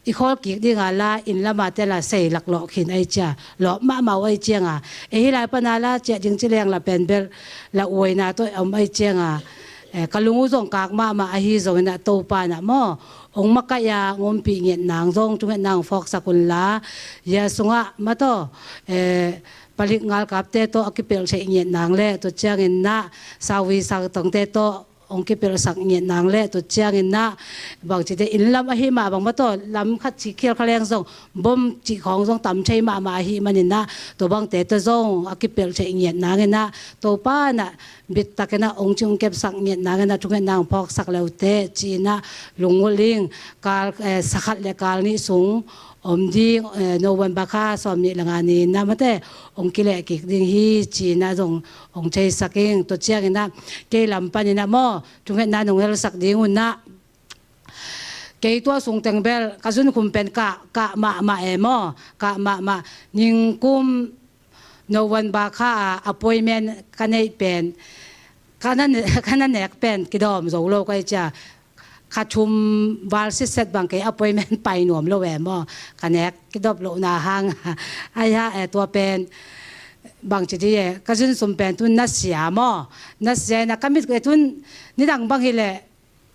i khawl kik dinga la inn lama te la sei laklawh khin ai cia lawp mahmah uh ai cianga eh, hih lai pana la ciah ding ci leng la pen bel la uaina tawh om ai cianga eh, ka lung uh zong kak mahmah ahi zonginah Topa inah maw ong makaih a ong ompih ngiat nang zong thungetna ong phawksak unla ia sungah mataw eh, palik ngalkapte tawh a kipelh theih ngiat nang le tua cianginah sawi sautangte tawh ong kipelhsak ngiat nang le tua cianginah bangci te inn lam ahi mah bang mataw lam khat cih khial kha leng zong bom cih khawng zong tam thei mahmah ahi maninah tua bangte tawh zong a kipelh theih ngiat nanginah Topa inah bittakinah ong ci ong kepsak ngiat nanginah thungetna ong phawksak leute cinah lungngulh ing. Kal eh, sakhat le kal nih sung om ding eh, November kha sawm nih le nga ni inah mate ong kileh kik ding hi cinah zong ong theisak ing. Tua cianginah kei lam paninah maw thungetna nong helsak ding unah kei tua sungteng bel ka zunkhum pen kah kah mahmah e maw kah mahmah ningkum November kha a appointment ka neih pen ka na ne- ka na nek pen kidawm zo lo ka i cia kha thum val sitset bang kei appointment pai nuam lo e maw ka nek kidop lohna hang ai ha e tua pen bangci dih e ka zunsum pen tun na sia maw na sia ina ka mit e tun nidang bang hileh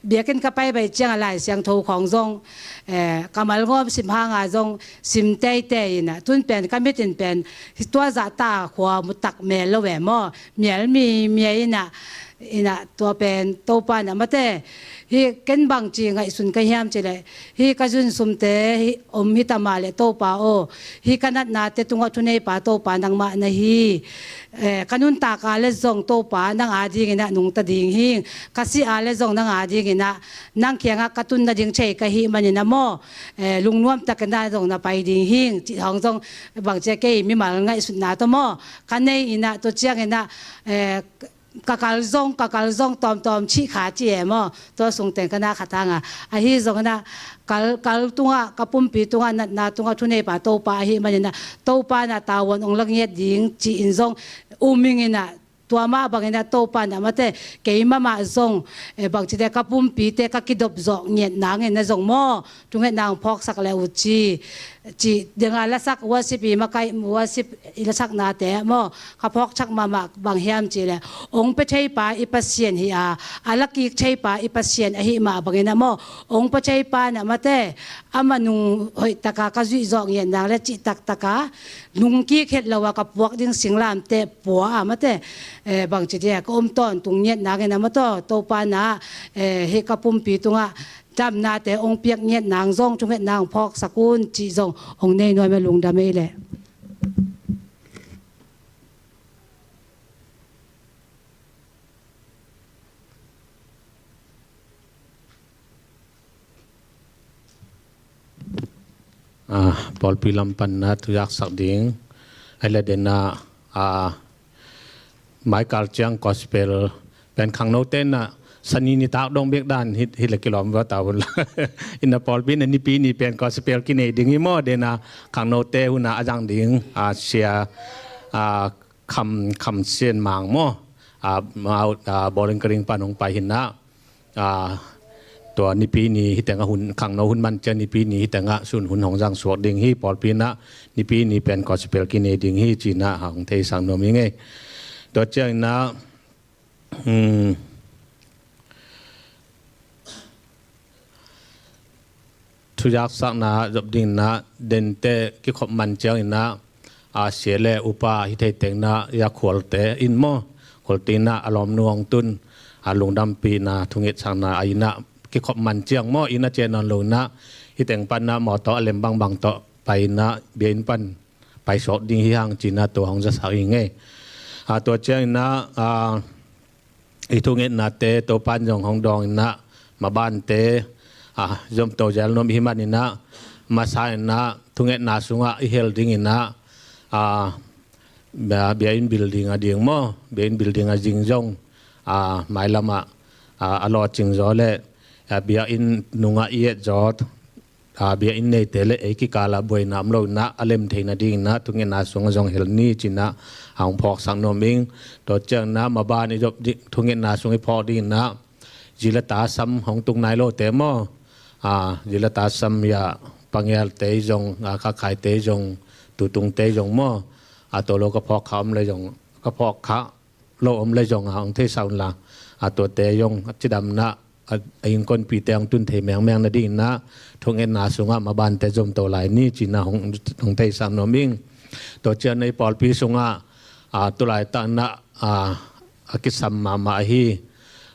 Biakinn ka pai baih ciang a Lai Siangtho khawng zong, eh, ka malgawm sim hang a zong sim teitei in ah, tun pen ka mit in pen tua zahta khua mu tak mel lo ve maw, mial mi mia in ah, in ah tua pen Topa in ah mate, hih ken bangci ngaihsun ka hiam cih leh, hih ka zun sumte hih om hi ta mah leh Topa aw, hih ka natnate tungah thuneipa Topa nangmah na hi. Eh, ka nuntak a le zong Topa nang a dingin ah nungta ding hing, ka si a le zong nang a dingin ah nang kiangah ka tun nading thei ka hih manin ah maw, eh, lungnuam takin ah zong na pai ding hing, cih hong zong bangci a kei mimal ngaihsutna tawh maw, ka nei in ah, tua ciangin ah, eh, ka kal zong, ka kal zong tawmtawm cih kha ci e maw, tua sung teng ka na khat hang a. Ahi zongin ah kal, kal tungah, ka pumpi tungah, natna tungah thuneipa Topa ahih manin ah, Topa in ah tavuan ong la ngiat ding ci-in zong um ing in ah, tua mah bangin ah Topa in ah mate, keimah mah zong, eh, bangci te ka pumpite ka kidop zawh ngiat nangin ah zong maw, thungetna ong phawksak le uh ci, ci ding a lasak, worship i makai, worship i lasaknate maw, ka phawksak mahmah bang hiam cih leh, ong pia theipa i Pasian hi a, a la kik theipa i Pasian ahih mah bangin ah maw, ong pia theipa in ah mate, ama nung hoih taka ka zuih zawh ngiat nang le cih taktaka nung kik het lo a ka puak ding singlamteh pua a mate, eh, bangci dia ka om tawntung ngiat nangin ah maw, Topa in ah, eh, hih ka pumpi tungah damnate ong piak ngiat nang zong thungetna ong phawksak un cih zong ong nei nuam e, lungdam ei leh. Ah, pawlpi lam pan ah thuhilhsak ding. Ai le den ah, ah, Maikal ciang gospel pen khangnote in ah Sani nitak dong bek dan hi, hi le kilawm va ta hun la. In ah pawlpi in ah Nipi ni pen gospel kinei ding hi maw, den ah khangnote hun ah a zang ding, ah, sia, ah, Kham, Kham Sian Mang maw, ah, mau, ah, Bowling Green pan hong pai hi in ah, ah, tua Nipi ni hi teng ah hun, khangno hun man ciang Nipi ni hi teng ah sun hun hong zang suak ding hi, pawlpi in ah Nipi ni pen gospel kinei ding hi ci-in ah hong theisak nuam ing ei. Tua ciangin ah, um, thuhilhsakna zop dingin ah dente kikhop man ciangin ah, a sia le upa hi thei teng in ah, ya khualte in maw, khualte in ah a lawmnu hong tun, a lungdampihna thungetsakna a in ah kikhop man ciang maw, inn ah ciah nawn lo in ah, hi teng pan ah mawtaw a lem bangbang tawh pai in ah, biainn pan pai suak ding hi hang ci-in ah tua hong zasak ing ei. Ah, tua ciangin ah, ah, i thungetnate Topa in zong hong dawng in ah, mabante, ah, zomto zel nuam i hih manin ah, masa in ah thungetna sungah i hel dingin ah, ah, bia, biainn building a ding maw, biainn building a zing zong, ah, mailam ah, ah, a lawhcing zaw le, ah, biainn nungah i et zaw, ah, biainn neite le ei kikal ah buaina om lo in ah, a lem theihna dingin ah thungetna sungah zong hel ni ci-in ah hong phawksak nuam ing. Tua ciangin ah maban i zop ding, thungetna sung i phawk dingin ah, zi le ta sam hong tung nai lote maw, ah, zi le ta sam ya, pangialte zong, ah, khakhaite zong, tutungte zong maw, ah, tua lo ka phawk kha om le zong, ka phawk kha lo om le zong ah hong theisak un la, ah, tuate zong a cidamna, a, a innkuanpihte hong tun thei mengmeng nadingin ah thungetna sungah mabante zomto lai ni ci-in ah hong, hong theisak nuam ing. Tua ciang ah i pawlpi sungah, ah, tulaitak in ah, ah, a kisam mahmah ahi,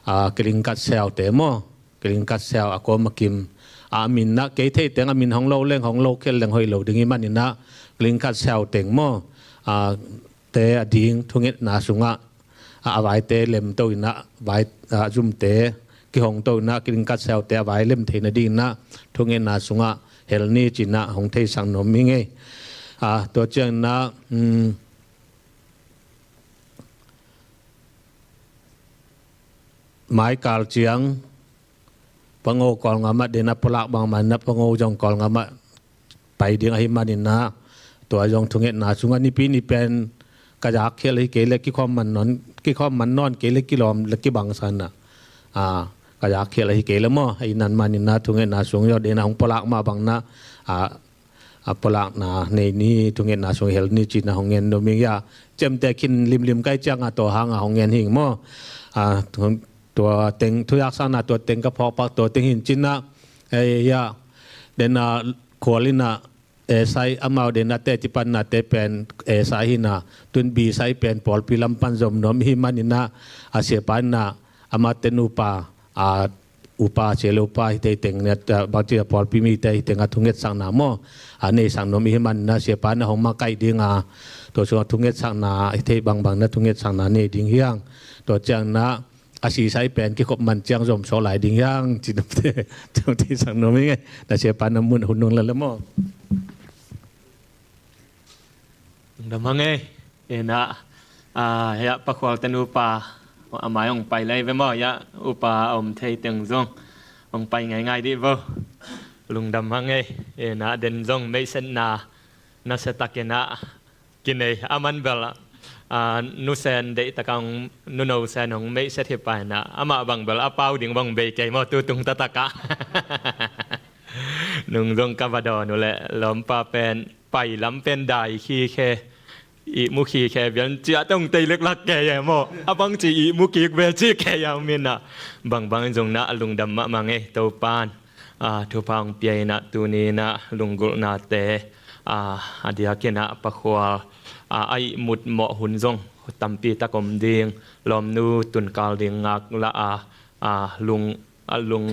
ah, kilingkat siaute maw, kilingkat siau a kuam a kim, ah, a min ah kei thei teng a min hong lo leng, hong lo khial leng hoih lo ding i hih manin ah kilingkat siau teng maw, ah, te a ding thungetna sungah, a, a vaite lemto in ah, vai, a, zumte kihongto in ah, kilingkat siaute a vai lem theihna dingin ah thungetna sungah hel ni ci-in ah hong theisak nuam ing ei. Ah, tua ciangin ah, um, Maikal ciang Pango Kawlgam ah den ah pulak bangmah in ah Pango zong Kawlgam ah pai ding ahih manin ah, tua zong thungetna sungah Nipi ni pen ka zak khial ahi kei le kikhawm man nawn, kikhawm man nawn kei le kilawm le kibang sa in ah, ah, ka zak khial ahi kei le maw, ahi nan manin ah thungetna sung zong den ah hong pulak mah bangin ah, ah, a pulakna nei ni, thungetna sung hel ni ci-in ah hong ngen nuam ing ei. Ciamteh khin limlim ka hih ciangah tua hangah hong ngen hi ing maw. Ah, thung-, tua teng thuyaksakna tua teng ka phawkpak tua teng hin cinah, eh, ya, dena khual inah, eh, sai amau dena teci pannate pen, eh, sai hinah, tun bi sai pen pawlpi lam pan zom nuam ihi maninah, a siapa inah, amate nupa, a upa, siale upa hithei teng, bangci a pawlpi mite hithei teng a thungetsakna maw, a neisak nuam ihi maninah siapa inah hong makaih dinga, tua sungah thungetsakna hithei bangbang na thungetsakna nei ding hiang. Tua ciangnah a sisai pen kikhop man ciang zom sawh lai ding hiang, ci nuamte, tua theisak nuam ing e. Na siapa na mun hun nung lala maw. Lungdam hang e. Ena, ah, ya, pakhual tenu pa, a mai hong pai lai ve maw, ya, upa a om thei teng zong hong pai ngaingai dih vo. Lungdam hang e. Ena, den zong meihsetna nasia takinah kinei, a man bel, ah, nusen deihtakah hong, nuno sen hong meihset hi painah, amah bang bel a pau ding bang bei kei maw, tutung tatakah. Nung zong ka va dawn uh leh, lawmpa pen, pai lam pen dai khikhe, ihmu khikhe, vian ciah tong tei leklak kei e maw. A bangci ihmu kik ve ci kei a minah. Bangbang in zong na a lungdam mahmah ngei, Topan. Ah, thupha hong pia inah, tuni inah, lunggulhnate, ah, a diakinah, pakhual, ah, a ihmut mawh hun zong, tampi tak om ding, lawmnu tunkal ding ngak lah a, ah, lung a lung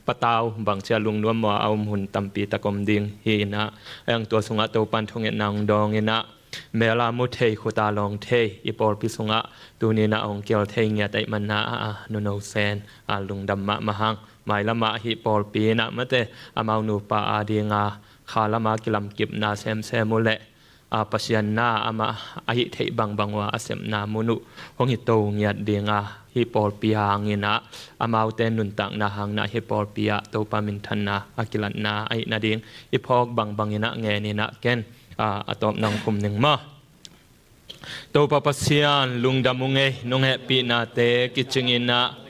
patau, bangci a lungnuam maw a om hun tampi tak om ding hi inah, a yang tua sungah Topan thungetna hong dawng inah, mela mu thei, khuta lawng thei, i pawlpi sungah tuni inah hong kial thei ngiat ahih manah, a, a, nuno sen, a, lungdam mahmah hang. Mailamah hih pawlpi inah mate, amau nupa a dinga, kha lama kilamkipna semsem uh leh, a, Pasian na amah a hih theih bangbang uh a, a sepna mun uh hong hi to ngiat dinga, hih pawlpi hanginah, amaute nuntakna hanginah, hih pawlpi ah Topa minthanna a kilatna ahih nading i phawk bangbang inah ngen inah ken, a, a tawp nang khum ning maw. Topa Pasian, lungdam ung ei, nong hehpihnate kicing inah,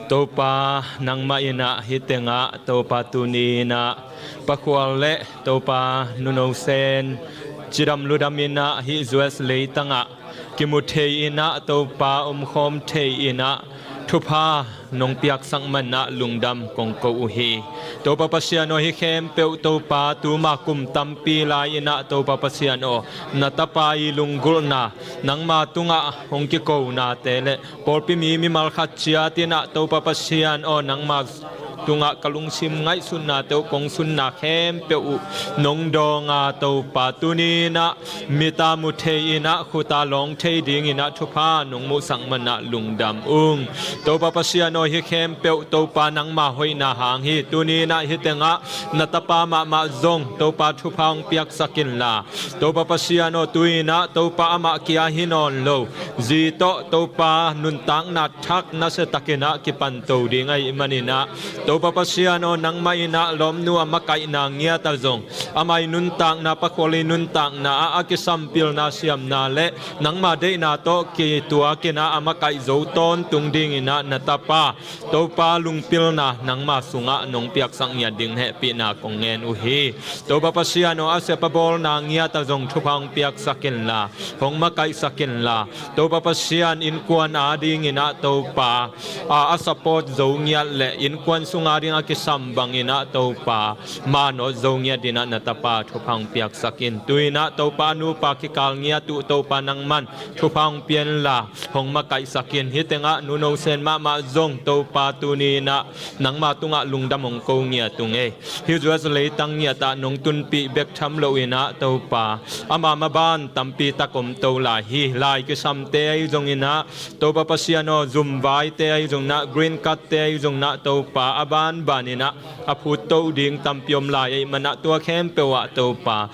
Topa, nangmah inah hih tengah, Topa, tuni inah, pakhual le, Topa, nuno sen, cidam ludam inah, hih U S leitangah kimu thei inah, Topa, omkhawm thei inah, thupha nong piaksak manah lungdam kong ko uh hi. Topa Pasian aw, hih khempeuh, Topa, tuma kum tampi lai inah, Topa Pasian aw, na tapa i lunggulhna, nangma tungah hong kikonate le pawlpi mi mimal khat ciat inah, Topa Pasian aw, nangma tungah ka lungsim ngaihsutnate uh kong sunna khempeuh uh nong dawnga, Topa, tuni inah, mita mu thei inah, khuta lawng thei ding inah, thupha nong muhsak manah lungdam ung. Topa Pasian aw, hih khempeuh, Topa, nangma hoihna hang hi. Tuni inah hih tengah na tapa mahmah zong, Topa, thupha hong piaksak inla, Topa Pasian aw, tu inah, Topa, amah kia hi nawn lo, zi tawh, Topa, nuntakna thak nasia takinah kipanto ding ahih maninah, Topa Pasian aw, nangmah inah lawmnu a makaihna ngiat ah zong, amah i nuntakna, pakhual i nuntakna ah a kisampilna siamna le nangma deihna tawh kituak inah a makaih zo tawntung ding inah na tapa, Topa, lungpilna nangma sungah nong piaksak ngiat ding hehpihna kong ngen uh hi. Topa Pasian aw, a sep a bawlna ngiat ah zong thupha hong piaksak inla, hong makaihsak inla, Topa Pasian, innkuan a ding inah, Topa, a, a support zo ngiat le innkuan sung a ding a kisam bang inah, Topa, manawh zo ngiat inah na tapa thupha hong piaksak in. Tu inah, Topa, nupa kikal ngiat uh, Topa, nangman thupha hong pia inla, hong makaihsak in. Hih tengah nuno sen mahmah zong, Topa, tuni inah nangma tungah lungdam hong ko ngiat ung ei. Hih U S leitang ngiat ah nong tunpih bek tham lo inah, Topa, ama maban tampi tak om to lai hi. Lai kisamte ahi zong inah, Topa Pasian aw, zum vaite ahi zong inah, green card te ahi zong inah, Topa, a banban inah a phut to ding tampi om lai ahih manah, tua khempeuh ah, Topa,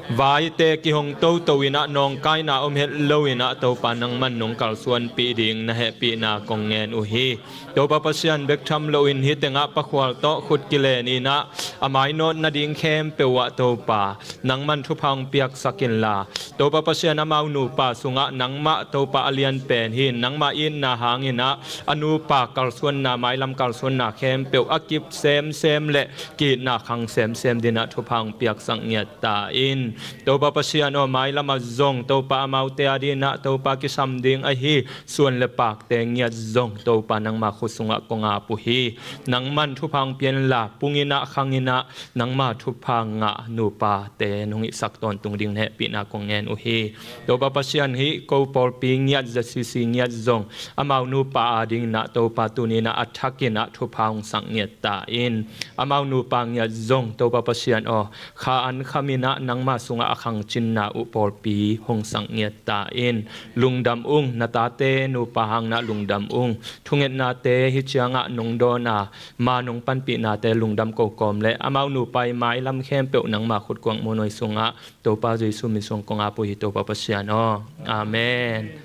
vaite kihong toto inah, nawngkaina om het lo inah, Topa, nangman nong kalsuanpih ding na hehpihna kong ngen uh hi. Topa Pasian, bek tham loin hih tengah pakhual tawh khut kilen inah, a mainawt nading khempeuh ah, Topa, Nangman thupha hong piaksak inla, Topa Pasian amau nupa sungah nangmah Topa a lian pen hi. Nangmah itna hangin ah a nupa kalsuanna, mailam kalsuanna khempeuh a kip semsem le ki-itna khang semsem dingin ah thupha hong piaksak ngiat ta in. Topa Pasian aw, mailam ah zong Topa amaute a dingin ah Topa kisam ding ahi suan le pakte ngiat zong Topa nangma khut sungah kong ap uh hi. Nangman thupha hong pia inla, pung in ah khang in ah nangma thupha ngah nupate nong hihsak tawntung dingin hehpihna kong ngen uh hi. Topa Pasian, hih ko pawlpi ngiat, Z C C ngiat zong amau nupa a dingin ah Topa tuni in ah a thak in ah thupha hong sak ngiat ta in. Amau nupa ngiat zong Topa Pasian aw, kha an kham in ah nangma sungah a khangcinna uh pawlpi hong sak ngiat ta in. Lungdam ung, na tate nupa hangin ah lungdam ung. Thungetnate hih ciangah nong dawn a, ma nong panpihnate lungdam ko kawm le amau nupa i mailam khempeuh nangma khut kuang muanhuai sungah Topa Jesu min sung kong ap uh hi, Topa Pasian aw. Amen.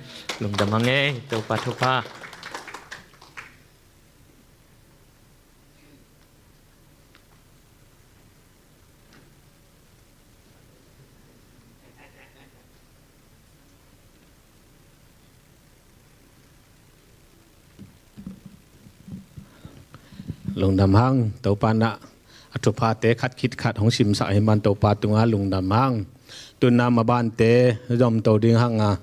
Lungdam hang ei, Topa thupha. Lungdam hang, Topa in ah a thuphate khat khit khat hong simsak ahih man Topa tungah lungdam hang. Tu in ah mabante zom to ding hang a,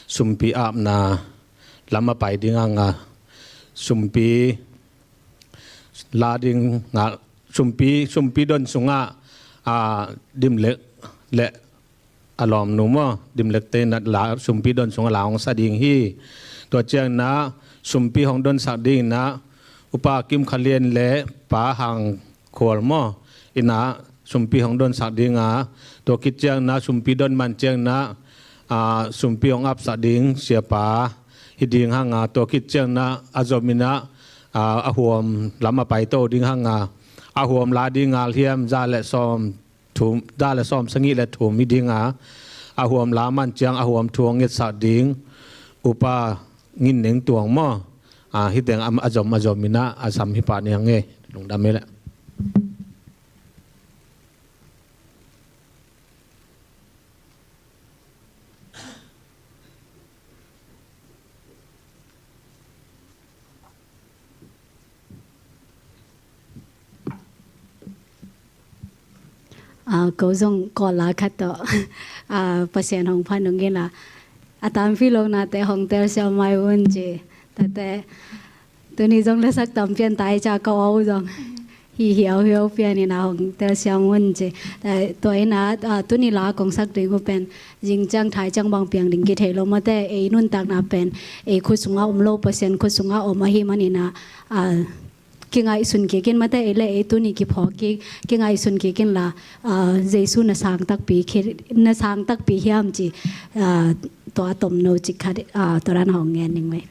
sumpi apna lam a pai ding hang a, sumpi la ding a, sumpi, sumpi don sungah, a, Dimlek le a lawmnu maw, Dimlekte in ah la, sumpi don sungah la hong sa ding hi. Tua ciangin ah sumpi hong donsak dingin ah Upa Kim Kha Lian le Pa Hang Khual maw, in ah sumpi hong donsak ding a, tua khit ciangin ah sumpi don man ciangin ah, a, sumpi hong apsak ding siapa hi ding hang a, tua khit ciangin ah a zom in ah, a, a huam lam a paito ding hang a, a huam la ding ngal hiam, za le sawm thum, za le sawm sagih le thum hi ding a, a huam la man ciang a huam thu hong ngetsak ding Upa Ngin Neng Tuang maw, a, hih teng a, a zom a zom in ah a sam hi pah ni hang ei. Lungdam ei leh. A, ko zong kawlna khat tawh, a, Pasian hong phat nung in ah, a tampi lo nate hong telsiam mai un ci. Tate, tuni zong lasak tam pian tai ca ka aw zong hi hiauhiau pian in ah hong telsiam un ci. Tua in ah, a, tuni la kong sak ding uh pen zing ciang thai ciang bang piang ding kithei lo, mate ei nuntakna pen ei khut sungah om lo, Pasian khut sungah om ahih man in ah, a, kingaihsun kik in, mate ei le ei tuni kiphawk kik, kingaihsun kik in la, a, Jesu na sang takpi khi, na sang takpi hiam ci, a, tua a tomno cik khat, a, tua dan hong ngen ning ve.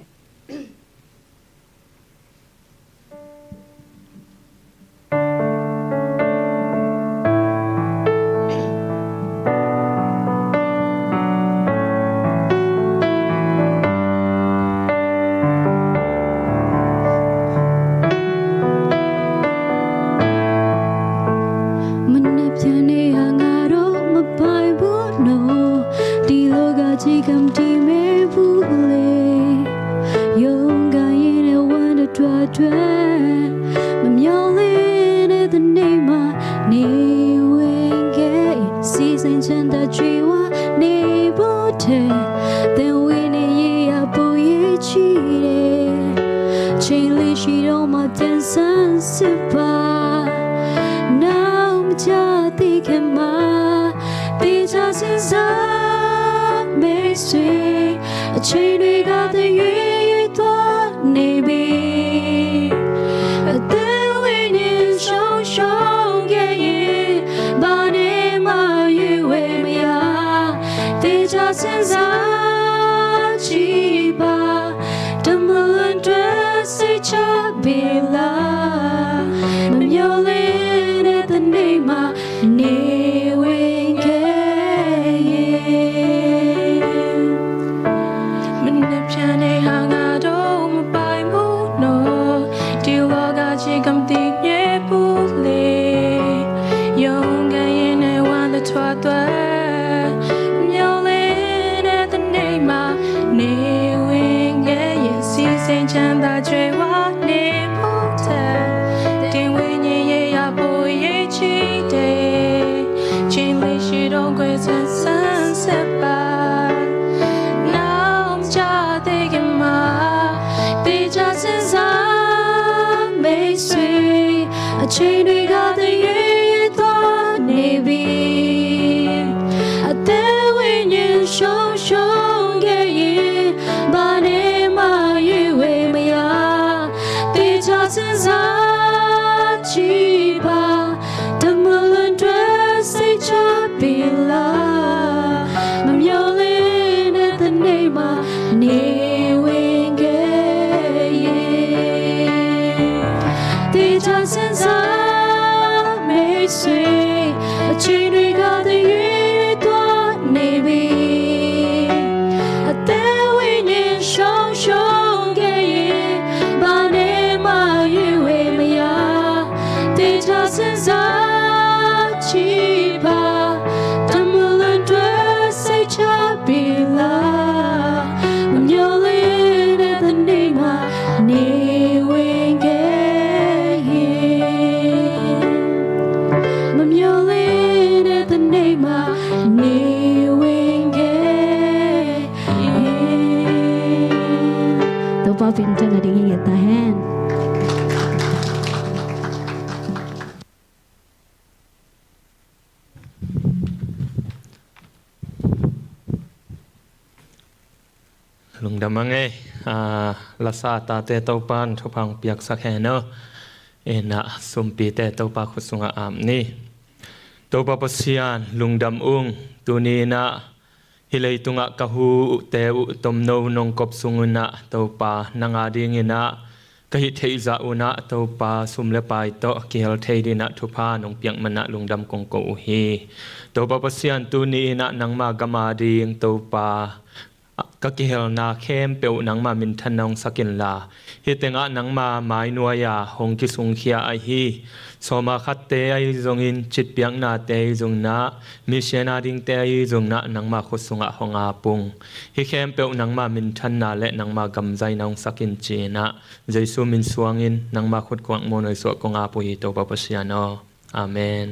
Mene pyane hanga ro mapai bu no, di loga jikam di me bu le. Yonga yine wanda dwa dwa, mamyole ne the name of ni wenge. Si sen chen da jiwa ni bu te, then we ni yi a bu yi chi de. Chili shi do ma ten san si pa. Now cha ti ke ma, ti cha si sa me sui. A chain we got the yu yu tua ni bi. A te we ni shong shong ge yi. Ba ni ma yu we me ya. Ti cha si sa chi ba. Tamalan dress si cha bi la. Mamyolin at the name of Ni wing ke ye. Mene pyane hanga do mapai mu no. Di loga jikam di nye pule. Yonga yine wanda twa ဆွေ၊ အချိန်တွေကသရွေ့တွားနေပြီ။ အသက်ဝိညာဉ်ဆုံးရှုံးခဲ့ရင်၊ ဘာနဲ့မှရွေးဝေမရ။ သေချာစဉ်းစားကြည့်ပါ။ တမူလတွဲစိတ်ချပြီလား။ မမျော်လင့်တဲ့တနေ့မှနေဝင်ခဲ့ရင်၊ မမျော်လင့်တဲ့တနေ့မှနေဝင်ခဲ့ရင်။ တော့ပါပင်တနဒီငိယတာဟဲန်။ Lungdam a ngei, aa, lasa tate Topan thupha hong piaksak hen aw. Ina sumpite Topa khut sungah ap ni. Topa Pasian, lungdam ung, tuni inah hih leitungah ka hute uh tomno nong kop sung inah Topa nang a ding inah ka hih theih zah unah Topa sum le pai tawh kihel thei dinah thupha nong piak manah lungdam kong ko uh hi. Topa Pasian, tuni inah nangma gam a ding Topa ka kihelna khempeuh nangma minthanna hong sak inla, hih tengah nangma mainuai-a hong kisungkhia ahi sawma khatte ahi zongin, citpiaknate ahi zongin ah, mission a dingte ahi zongin ah nangma khut sungah hong ap ung. Hih khempeuh nangma minthanna le nangma gamzaina hong sak in ci-inah Jesu min suangin nangma khut kuak muanhuai suah kong ap uh hi, Topa Pasian aw. Amen.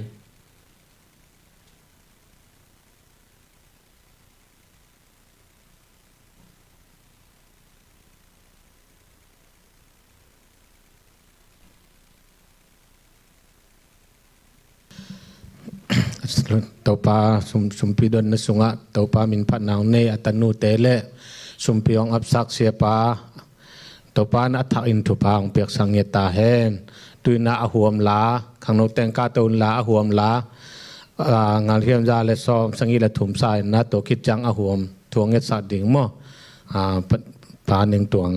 Topa sum, sumpi donna sungah Topa min phatna hong nei a tanute le sumpi hong apsak siapa Topa na a thak in thupha hong piaksak ngiat ta hen. Tu inah a huam la, khangno teng ka to inla a huam la, aa, ngalhiam za le sawm sagih le thum sa inah tua khit ciang a huam thu hong ngetsak ding maw? Aa, Pa, Pa Ning Tuang.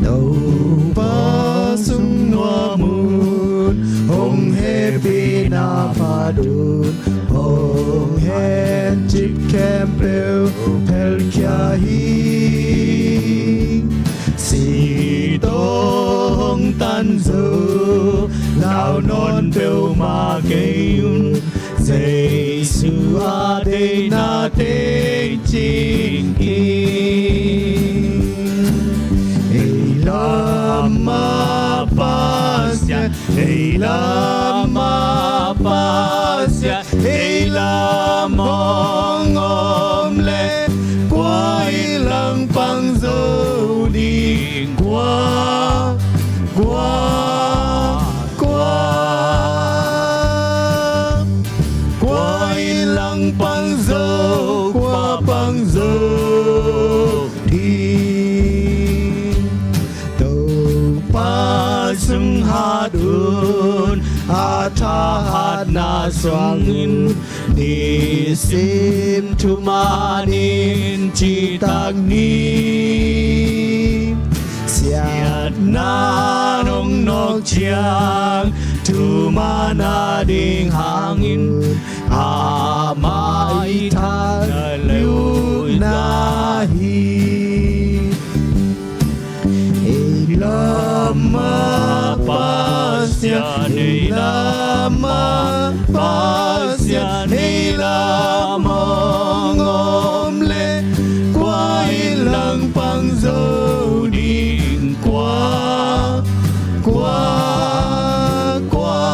Topa sung nuam un, hong hehpihna phat un, hong het cip khempeuh phelkhia hi. Si tawh hong tan zo, lau nawn peuhmah kei un, Jesu a deihna teci hi. Ei lam a Pasian, ei lam a Pasian, ei lam hong om leh, kua in langpang zo ding? Kua, kua, kua, kua in langpang zo, kua pang zo ding? Topa sung hat un, a thahatna suangin, nisim thuman in citak ni. Siatna hong nawk ciang, thuman a ding hangin, amah i thahatna hi. Ei lam a Pasian, ei lam a Pasian, ei lam hong om leh, kua in langpang zo ding? Kua, kua, kua,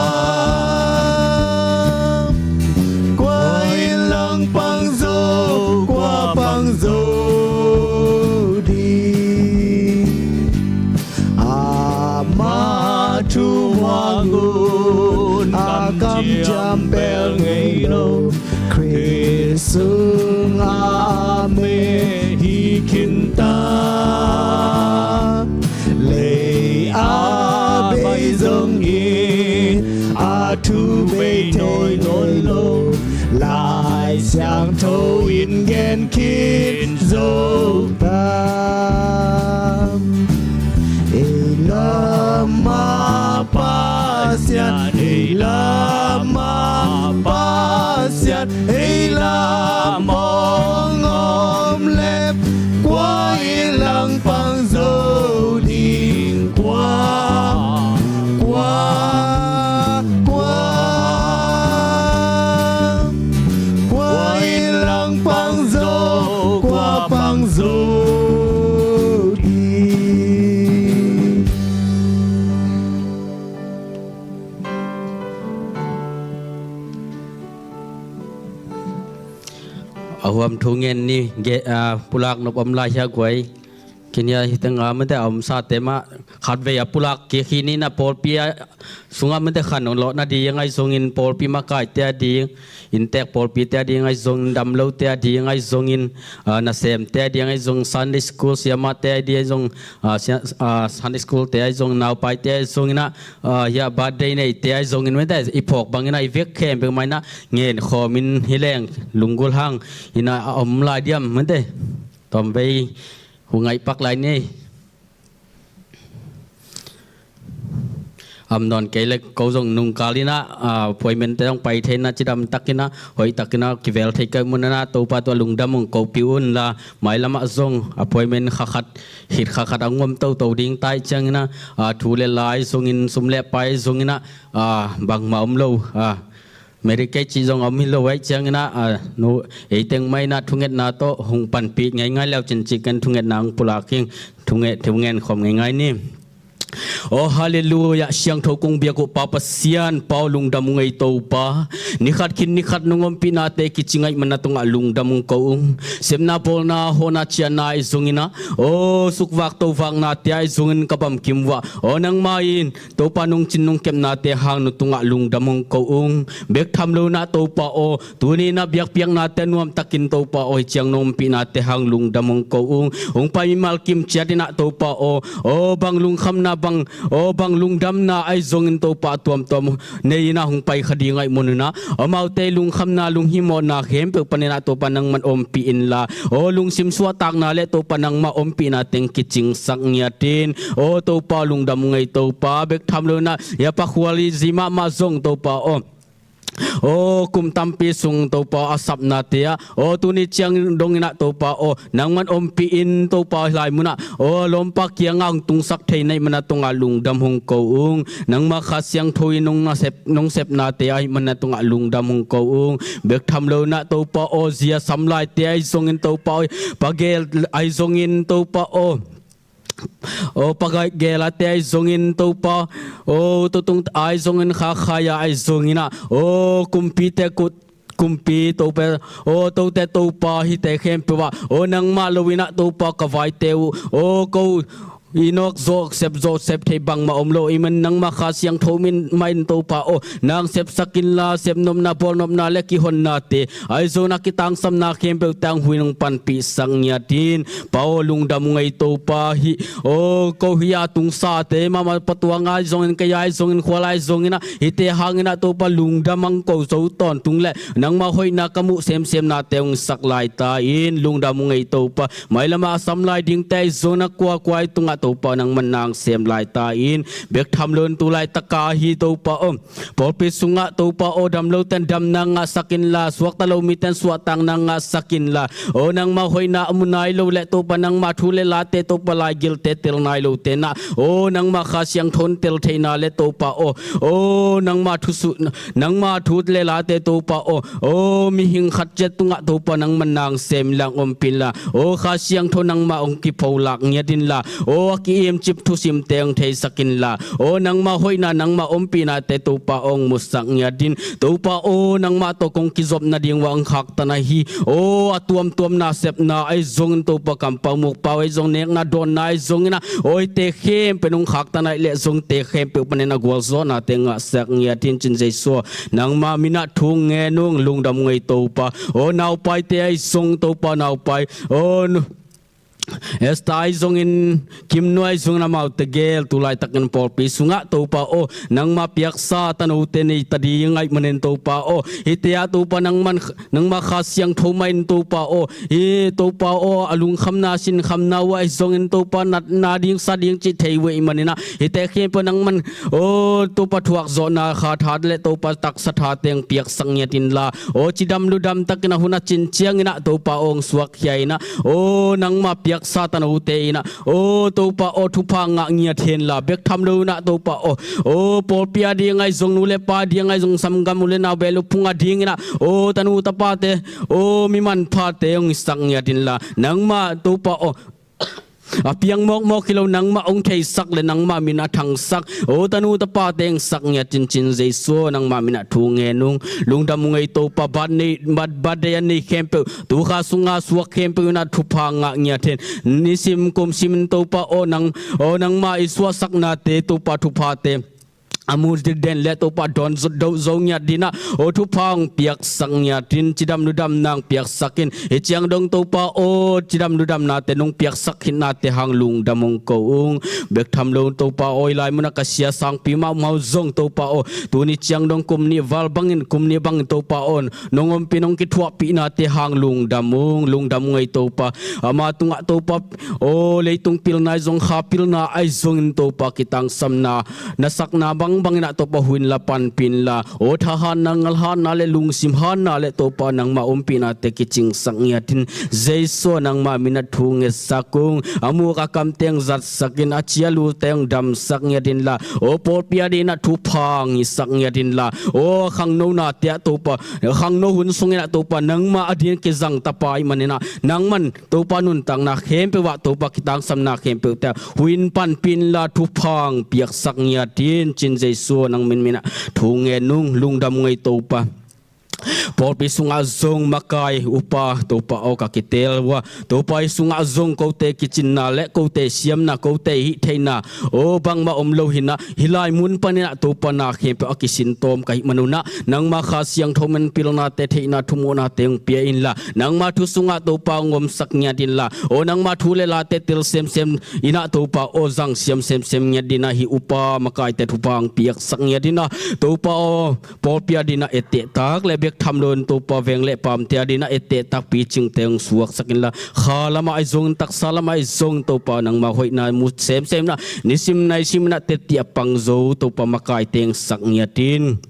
kua in langpang Khrih sungah mei hi khin ta. Lei a bei zongin a thu bei thei nawn lo, Lai Siangtho in gen khin zo ta. Ei lamah Pasian, ei lamah Pasian, ei lamah hong om leh, kua i langpang zo ding, kua, kua, kua, kua i langpang zo, kua pang zo ding. A huam thu ngen ni, ge-, a, pulak nop om lai hia guai. Khin hia hi teng a mate a om sate mah khatvei a pulak kik hi ni na pawlpi a sungah mate khan hong lawhna ding ahi zongin pawlpi makaite a ding, inntek pawlpite a ding ahi zongin, damlote a ding ahi zongin, a, nasemte a ding ahi zong, Sunday school siamate a ding ahi zong, a, sia-, a, Sunday schoolte ahi zong, naupaite ahi zongin ah, a, hia birthday neite ahi zongin mate i phawk bangin ah i vek khempeuh mah in ah ngen khawmin hi leng lunggulh hang in ah a om lai diam mate. Tawmvei hu ngaih pak lai ni. Am nawn kei le ko zong nungkal in ah, a, appointmentte zong pai thei in ah cidam takin ah hoih takin ah kivel thei kei mun in ah Topa tua lungdam hong kopih un la, mailam ah zong appointment kha khat, khit kha khat a ngom toto ding ta ahih ciangin ah, a, thu le la ahi zongin, sum le pai ahi zongin ah, a, bangmah om lo, a, Medicaid cih zong a om hi lo ahih ciangin ah, a, nu, ei teng mah in ah thungetna tawh hong panpih ngeingai le uh cin cih ken thungetna hong pulak hi ing, thunge-, thungen khawm ngeingai ni. Aw, halleluiah, siangtho kong biak uh Pa Pasian, Pa aw lungdam ung ei Topa. Ni khat khin ni khat nong ompihnate kici ngaih man na tungah lungdam hong ko ung. Sepna bawlna hawhna ciahna ahi zongin ah, aw sukvak tovaknate ahi zongin ka bamkim uh ah, aw nangmah in Topa nong cin nong kepnate hang na tungah lungdam hong ko ung. Bek tham lo in ah Topa aw, tuni in ah biakpiaknate nuamtakin Topa aw, hih ciang nong ompihnate hang lungdam hong ko ung. Hong pai mimal kim ciat in ah Topa aw, aw bang lungkhamna bang, aw bang lungdamna ahi zongin Topa a tuamtuam nei in ah hong pai kha ding ahih manin ah, amaute lungkhamna lunghimawhna khempeuh panin ah Topa nangman ompih inla, aw lungsim suahtakna le Topa nangmah ompihna teng kicingsak ngiat in. Aw Topa lungdam ung ei Topa, bek tham lo in ah hia Pa Khual i zi mahmah zong Topa aw, aw kum tampi sung Topa a sapnate ah, aw tuni ciang dongin ah Topa aw, nangman ompih in Topa hih lai munah, aw lawmpa kiangah hong tungsak thei na hih man na tungah lungdam hong ko ung. Nangmah Kha Siangtho in nong nasep, nong sepnate ahih man na tungah lungdam hong ko ung. Bek tham lo in ah Topa aw, zi a sam laite ahi zongin Topa aw, pa gel ahi zongin Topa aw, aw pa gai gelate ahi zongin Topa, aw tutung ahi zongin khakhai a ahi zongin ah, aw kumpite kut, kumpi Topa, aw tote Topa hihte khempeuh ah, aw nangmah lo in ah Topa ka vaite uh, aw ko i nawk zawh sep zawh sep theih bangmah om lo ahih man nangmah Kha Siangtho min mah in Topa aw, nang sepsak inla, sepnopna bawlnopna le kihonnate ahi zongin a kitangsamna khempeuh tang hui nong panpihsak ngiat in. Pa aw lungdam ung ei Topa, hih aw ko hih a tungsate mahmah, Pa Tuang ahi zongin, kei ahi zongin, Khual ahi zongin ah, hihte hangin ah Topa lungdam hong ko zo tawntung le nangmah hoihna ka muh semsemnate hong sak lai ta in. Lungdam ung ei Topa, mailamah a sam lai dingte ahi zongin a kuakua ahi tungah Topa nangman nang sem lai ta in. Bek tham lo in tu laitaka hi Topa aw, pawlpi sungah Topa aw, damloten damna ngahsak inla, suakta lo miten suahtakna ngahsak inla, aw nangmah hoihna a mu nai lo le Topa nangmah thu le late Topa laigilte tel nai lote nah, aw nangmah Kha Siangtho in tel theihna le Topa aw, aw nangmah thu su-, nangmah thu le late Topa aw, aw mihing khat ciat tungah Topa nangman nang sem inla, hong ompih inla, aw Kha Siangtho nangmah hong kipholak ngiat inla, aw a ki-imcip thusimte hong theisak inla, aw nangmah hoihna nangmah ompihnate Topa aw hong musak ngiat in. Topa aw nangmah tawh kong kizop nading uh a hong khaktan ahi, aw a tuamtuam nasepna ahi zongin Topa kampau mukpau ahi zong, nekna dawnna ahi zongin ah, aw hihte khempeuh nong khaktan ahih leh zong hihte khempeuh panin a gualzawhnate ngahsak ngiat in cin Jesu aw. Nangmah min ah thu ngen ung, lungdam ung ei Topa. Aw naupaite ahi zong Topa, naupai aw nu Esther ahi zongin, Kimnu ahi zongin amaute gel tu laitakin pawlpi sungah Topa aw, nangmah piaksa tanote nei ta ding ahih manin Topa aw, hihte ah Topa nangman, nangmah Kha Siangtho mah in Topa aw, hi Topa aw a lungkhamna sinkhamna uh ahi zongin Topa natna ding sa ding cih thei uh ahih manin ah, hihte khempeuh nangman aw Topa thuakzawhna kha tha le Topa taksa thate hong piaksak ngiat inla, aw cidam ludam takin a hun a cin ciangin ah Topa aw hong suakkhia in ah, aw nangmah piaksa tanote in ah, aw Topa aw thupha ngah ngiat henla, bek tham lo in ah Topa aw, aw pawlpi a ding ahi zong, nu le pa a ding ahi zong, sanggam u le nau, beh le phung a dingin ah, aw tanu tapate, aw mi manphate hong hisak ngiat inla, nangmah Topa aw a piang mawkmawk hi lo, nangmah hong theisak le nangmah min a thangsak aw tanu tapate hong sak ngiat in cin Jesu aw, nangmah min ah thu ngen ung, lungdam ung ei Topa. Birthday, birth-, birthday a nei khempeuh, tukha sunga suak khempeuh in ah thupha ngah ngiat hen. Nisim kumsim in Topa aw nang, aw nangmah i suahsaknate Topa thuphate a mu den le Topa dawn zo, do zo ngiat ding ah, aw thupha hong piaksak ngiat in, cidam ludamna hong piaksak in. Hih ciang dong Topa aw cidam ludamnate nong piaksak khitnate hang lungdam hong ko ung. Bek tham lo Topa aw, hih lai munah ka sia sangpi mah um hau zong Topa aw, tuni ciang dong kum nih val bangin, kum nih bangin Topa aw nong ompih nong kithuahpihnate hang lungdam ung, lungdam ung ei Topa. Ama tungah Topa aw leitung pilna ahi zong, kha pilna ahi zongin Topa kitangsamna, na sakna bangbang in ah Topa hu inla, panpih inla, aw thahatna, ngalhatna le lungsim hatna le Topa nangmah ompihnate kicingsak ngiat in. Jesu aw nangmah min ah thu ngetsak ung. A muk a kamte hong zatsak in, a ci a lute hong damsak ngiat inla, aw pawlpi a ding ah thupha hong hisak ngiat inla, aw khangnonate ah Topa, khangno hun sungin ah Topa nangmah a ding kizang tapa ahih manin ah, nangman Topa nuntakna khempeuh ah Topa kitangsamna khempeuhte ah hu in, panpih inla, thupha hong piaksak ngiat in cin Jesu aw nang min min ah thu ngen ung, lungdam ung ei Topa. Pawlpi sungah zong makai upa Topa aw ka kiteel uh a, Topa hih sungah zong kote kicinna le kote siamna, kote hih theihna aw bangmah om lo hi in ah, hih lai mun panin ah Topa na khempeuh a kisin tawm ka hih manun ah, nangmah Kha Siangtho min pilnate, theihna, thumuhnate hong pia inla, nangmah thu sungah Topa hong omsak ngiat inla, aw nangmah thu le late tel semsem in ah Topa aw zang siam semsem ngiat ding ah, hih upa makaite thupha hong piaksak ngiat in ah, Topa aw pawlpi a ding ah ettehtak le bek tham lo in Topa veng le paamte a ding ah ettehtak picingte hong suaksak inla, kha lamah ahi zong, taksa lamah ahi zong Topa nangmah hoihna mu semsem in ah, nisim naisim in ah tetti a pang zo Topa makaite hong sak ngiat in.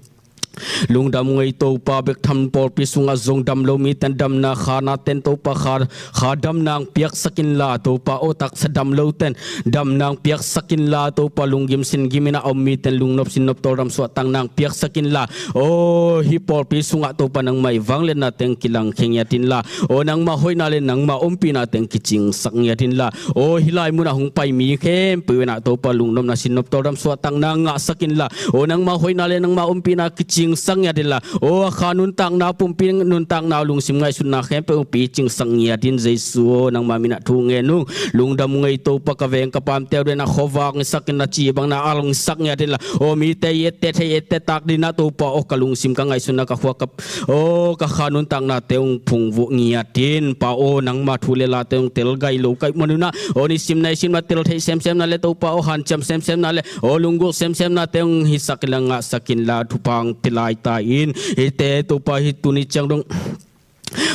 Lungdam ung ei Topa. Bek tham pawlpi sungah zong dam lo miten damna, kha naten Topa kha, kha damna hong piaksak inla Topa aw, taksa dam loten damna hong piaksak inla Topa, lunggim singgim in ah a om miten lungnop sinnop tawldam suahtakna hong piaksak inla, aw hih pawlpi sungah Topa nangmah i vangliatnate hong kilangkhia ngiat inla, aw nangmah hoihna le nangmah ompihnate hong kicingsak ngiat inla, aw hih lai munah hong pai mi khempeuh in ah Topa lungnopna sinnop tawldam suahtakna ngahsak inla, aw nangmah hoihna le nangmah ompihna kicingsak ngiat inla, aw a kha nuntakna, pumpi nuntakna, lungsim ngaihsutna khempeuh hong picingsak ngiat in Jesu aw nangmah min ah thu ngen ung. Lungdam ung ei Topa, ka veng ka paamte uh ding ah khuavak hong hisak in, na ci bang na al hong hisak ngiat inla, aw mite i etteh thei, ettehtak ding ah Topa aw ka lungsim, ka ngaihsutna, ka khua, ka aw ka kha nuntaknate hong phungvuh ngiat in Pa aw, nangmah thu le late hong tel gai lo ka hih manun ah, aw nisim naisim in ah tel theih semsemna le Topa aw hanciam semsemna le aw lunggulh semsemnate hong hisak inla, ngahsak inla, thupha hong pia lai ta in. Hihte Topa hih tuni ciang dong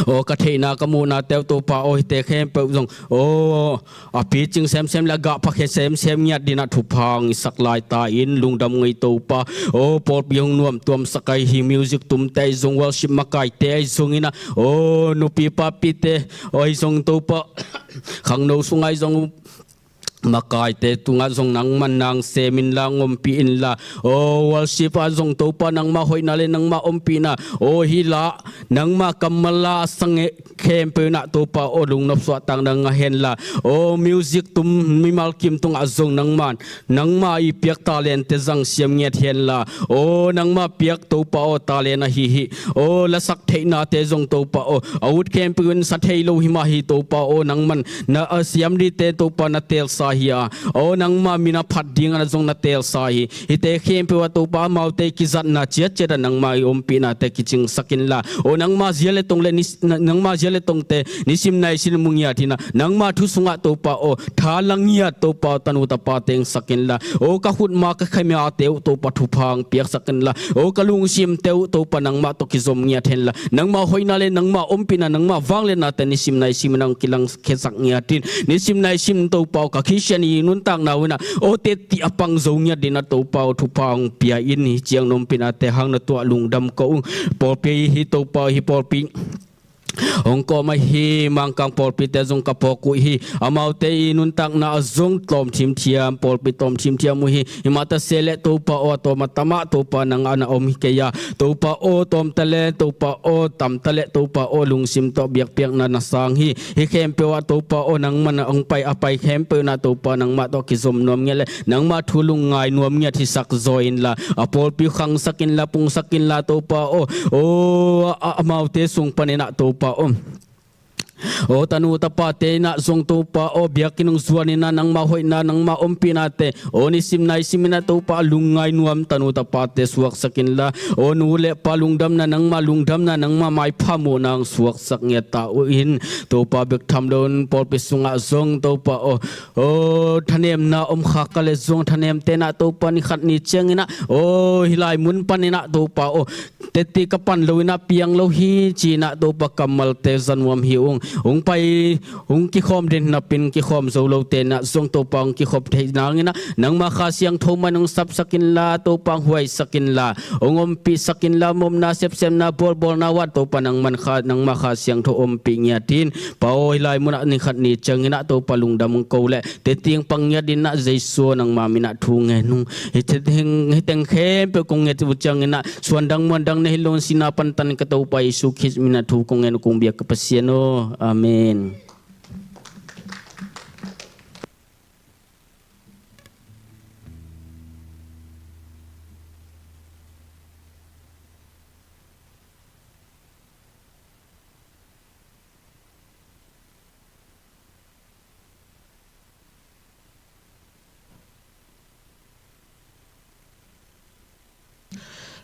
aw ka theihna ka muhnate uh Topa aw hihte khempeuh zong aw a picing semsem le a gahpha khia semsem ngiat ding ah thupha hong hisak lai ta in. Lungdam ung ei Topa. Aw pawlpi hong nuamtuamsak ahi hih music tumte ahi zong, worship makaite ahi zongin ah, aw nupi papite ahi zong Topa, khangno sungah ahi zong, makaite tungah zong nangman nang sem inla, hong ompih inla. O worship ah zong Topa nangma hoihna le nangma ompihna, o hih la nangma kammal la a sang khempeuh inah Topa aw lungnop suahtakna ngah henla. O music tum mimal kim tungah zong nangman nangma i piak talente zang siam ngiat henla. O nangma piak Topa aw talent ahi hi. O lasak theihnate zong Topa aw a ut khempeuh in sa thei lo hi mah hi Topa aw nangman na a siam dite Topa na teelsa hi a. O nangma min a phat dingin a zong na teelsa hi. Hihte khempeuh ah Topa amaute kizatna ciatciat ah nangma i ompihnate kicingsak inla. O nangma zia le tong le ni, nangma zia le tongte nisim naisim mu ngiat hi inah nangma thu sungah Topa aw tha la ngiat Topa aw tanu tapa tengsak inla. O ka khutma ka khaimate uh Topa thupha hong piaksak inla. O ka lungsimte uh Topa nangmah tawh kizom ngiat henla. Nangma hoihna le nangma ompihna nangma vangliatnate nisim naisim inah hong kilang khesak ngiat in. Nisim naisim Topa aw ka Khristian i nuntakna uh inah o tetti a pang zo ngiat dinah Topa aw thupha hong pia in. Hih ciang na ompihnate hang na tuah lungdam ko ung. Pawlpi hi Topa aw hih pawlpi hong kawm ahi Mangkang pawlpite zong ka phawk uh hi. Amaute i nuntakna ah zong tawm thimthiam pawlpi tawm thimthiam uh hi. Himah ta se le Topa aw a tawm a tamah Topa nang a na om hi kei a. Topa aw tawm ta le Topa aw tam ta le Topa aw lungsim tawh biakpiakna na sang hi. Hih khempeuh ah Topa aw nangman hong pai a pai khempeuh inah Topa nangmah tawh kizom nuam ngiat le nangmah thu lungngai nuam ngiat hisak zaw inla. A pawlpi khangsak inla pungsak inla Topa aw. O a, amaute sung pan inah Topa aw. O tanu tapate inah zong Topa aw biakinn hong zuan inah nangma hoihna nangma ompihnate o nisim naisim inah Topa lungngai nuam tanu tapate suaksak inla. O nu le pa lungdamna nangma lungdamna nangma maipha muhna hong suaksak ngiat ta uh in. Topa bek tham lo in pawlpi sungah zong Topa aw o thanemna om khak a le zong thanemte inah Topa ni khat ni ciang inah o hih lai mun pan inah Topa aw tetti ka pan lo inah piang lo hi ci inah Topa kammalte za nuam hi ung. Hong pai hong kikhawm den napi in kikhawm zo lote inah zong Topa hong kikhop theih nang inah nangma Kha Siangtho man hong sapsak inla Topa hong huaisak inla hong ompihsak inla mopna sepsepna bawlbawlna uh ah Topa nangman kha nangma Kha Siangtho ompih ngiat in. Pa aw hih lai munah ni khat ni ciang inah Topa lungdam hong ko le tetti hong pang ngiat inah Jesu nangma minah thu ngen ung. Hih teng khempeuh kong nget uh ciang inah suandang muandang na hi lo in sihna pantan ka Topa Jesu Khrist minah thu kong ngen uh kong biak ka Pasian aw. Amen.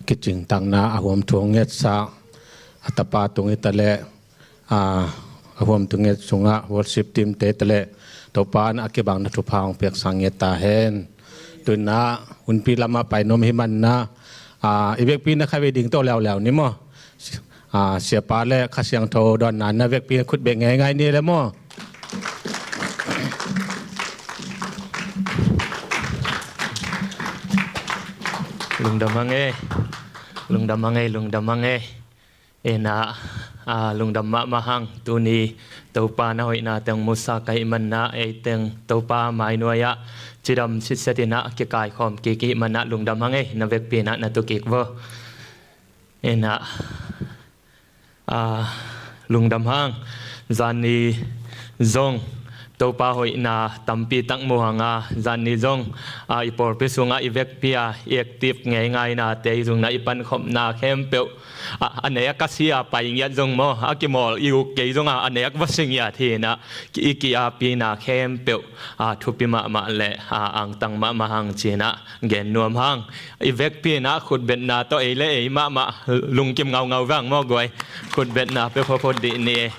Kicingtakna a huam thu hong ngetsa a tapa tung hi ta leh a huam thu nget sungah worship team te ta leh Topa in a kibangna thupha hong piaksa ngiat ta hen. Tu inah hunpi lamah pai nuam hi manah i vekpi na khatvei ding tawh leuleu ni maw? Siapa le Kha Siangtho dawnna na vekpi khut beng ngeingai ni le maw? Lungdam hang e. Lungdam hang e, lungdam hang e. Inah lungdam mahmah hang. Tuni Topa na hoihna teng musa ka hih manah ei teng Topa mainuai ah cidam sitset inah kikaikhawm kik i hih manah lungdam hang e. Na vekpi inah na tu kik vo. Inah lungdam hang. Zanni zong Topa hoihna tampi tak mu hang a, zanni zong i pawlpi sungah i vekpi a i active ngeingainate i zungna i pankhopna khempeuh a neak a sia pai ngiat zong maw, a kimawl i uk kei zong a neak va si ngiat hi inah i ki-apina khempeuh thupi mahmah le angtang mahmah hang ci inah gen nuam hang. I vekpi inah khutbetna tawh ei le ei mahmah lungkim ngaungau vang maw guai. Khutbetna pia photphot dih ni.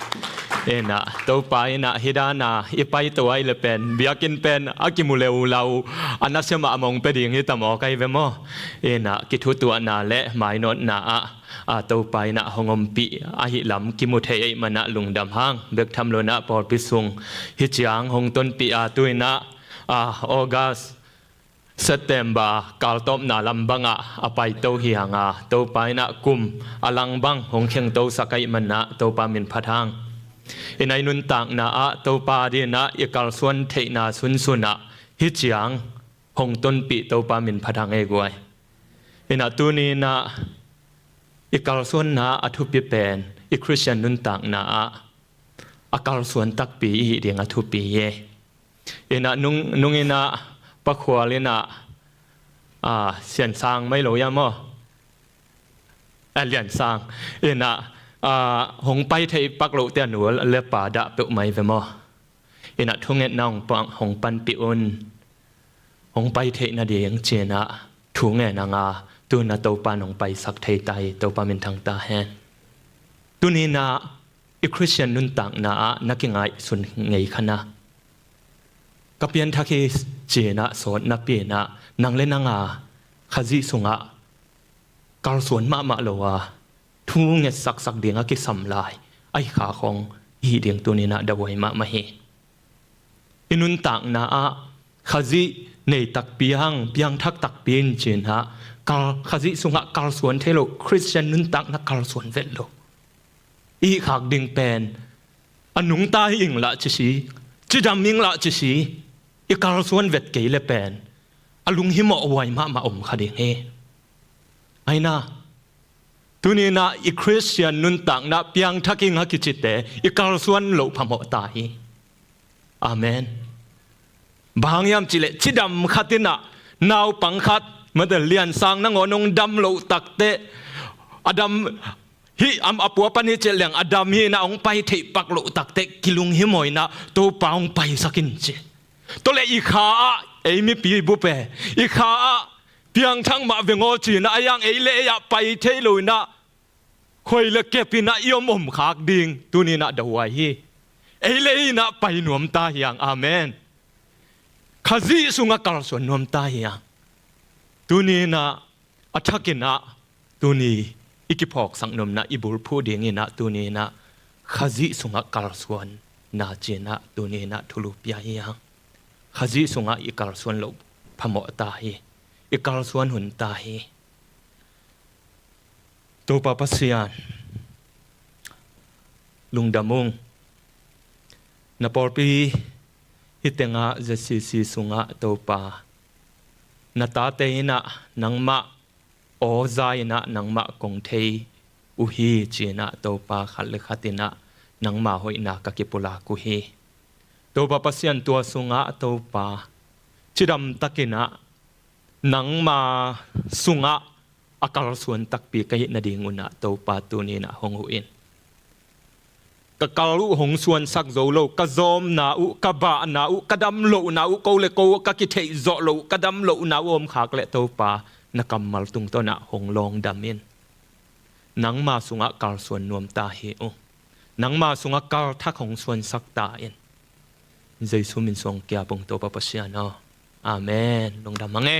Inah Topa inah hih dana i paito ai le pen biakinn pen a kimu leulau a nasia mahmah hong pia ding hi ta maw kai ve maw? Inah kithutuahna le mainawtna ah Topa inah hong ompih ahih lam kimu thei ahih manah lungdam hang. Bek tham lo inah pawlpi sung hih ciang hong tonpih a tu inah August September kaltawpna lam bangah a paito hi hang a, Topa inah kum a lang bang hong khengtosak ahih manah Topa min phat hang. Inah i nuntakna ah Topa dinah i kalsuan theihna sunsunah Hih ciang hong tonpih Topa min phat hang ei guai. Inah tuni inah i kalsuanna a thupi pen i Khristian nuntakna ah a kalsuan takpi i hih ding a thupi hi. Inah nung, nung inah Pakhual inah, ah, Siansang mai lo ia maw? A Liansang. Inah, ah, hong pai thei pak loh te a nu le pa dah peuh mai ve maw? Inah thungetna hong pan, hong panpih un. Hong pai theih nading ci inah thu ngen hang a, tu inah Topa in hong paisak thei ta hi, Topa min thang ta hen. Tuni inah i Khristian nuntakna ah na kingaihsun ngei kha na. Ka pianthak hi ci inah sawt napi inah nang le nang a Khazih sungah kalsuan mahmah lo a thu ngetsaksak ding a kisam lai a hi kha khong i hih ding tuni inah dahuai mahmah hi. I nuntakna ah Khazih nei takpi hang, piangthak takpi in ci inah kal, Khazih sungah kalsuan thei lo, Khristian nuntakna kalsuan vet lo i hih khak ding pen a nungta hi ing lah ci si, cidam ing lah ci si, i kalsuan vet kei le pen a lunghimawh huai mahmah om kha ding hi. Aina, tuni inah i Khristian nuntakna piangthak ing a kicite i kalsuan loh phamawh ta hi. Amen. Bang hang hiam cihleh cidam khat inah naupang khat, mate Liansang nangawn hong dam loh takteh a dam hi, am a pua pan hi ciah leng a dam hi inah hong pai theih pak loh takteh kilunghimawh inah Topa hong paisak in ci. Tua leh i kha ah ei mipi bup e, i kha ah piangthak mah veng aw ci inah a hiang ei le ei ah pai thei lo inah khoi le kep inah i om om khak ding tuni inah dahuai hi. Ei le ei inah pai nuam ta hi hang. Amen. Khazih sungah kalsuan nuam ta hi hang. Tuni inah a thak inah tuni i kiphawksak nuamna i bulphuh ding inah tuni inah Khazih sungah kalsuanna ci inah tuni inah thulu pia hi hang. Khazih sungah i kalsuan loh phamawh ta hi. I kalsuan hun ta hi. Topa Pasian, lungdam ung. Na pawlpi hih tengah Z C C sungah Topa, na tate inah nangmah aw za inah nangmah kong thei uh hi ci inah Topa khat le khat inah nangma hoihna ka kipulak uh hi. Topa Pasian, tua sungah Topa cidam tak inah nangma sungah a kalsuan takpi ka hih nading un ah Topa tuni inah hong huh in. Ka kal uh hong suansak zo lo, ka zawmna uh, ka bahna uh, ka damlohna uh, ko le ko ka kitheih zawh loh, ka damlohna uh om khak leh Topa na kammal tungtawn ah hong lawngdam in. Nangma sungah kalsuan nuam ta hi uh. Nangma sungah kalthak hong suansak ta in. Jesu min suang kia pung Topa Pasian aw. Amen. Lungdam hang e.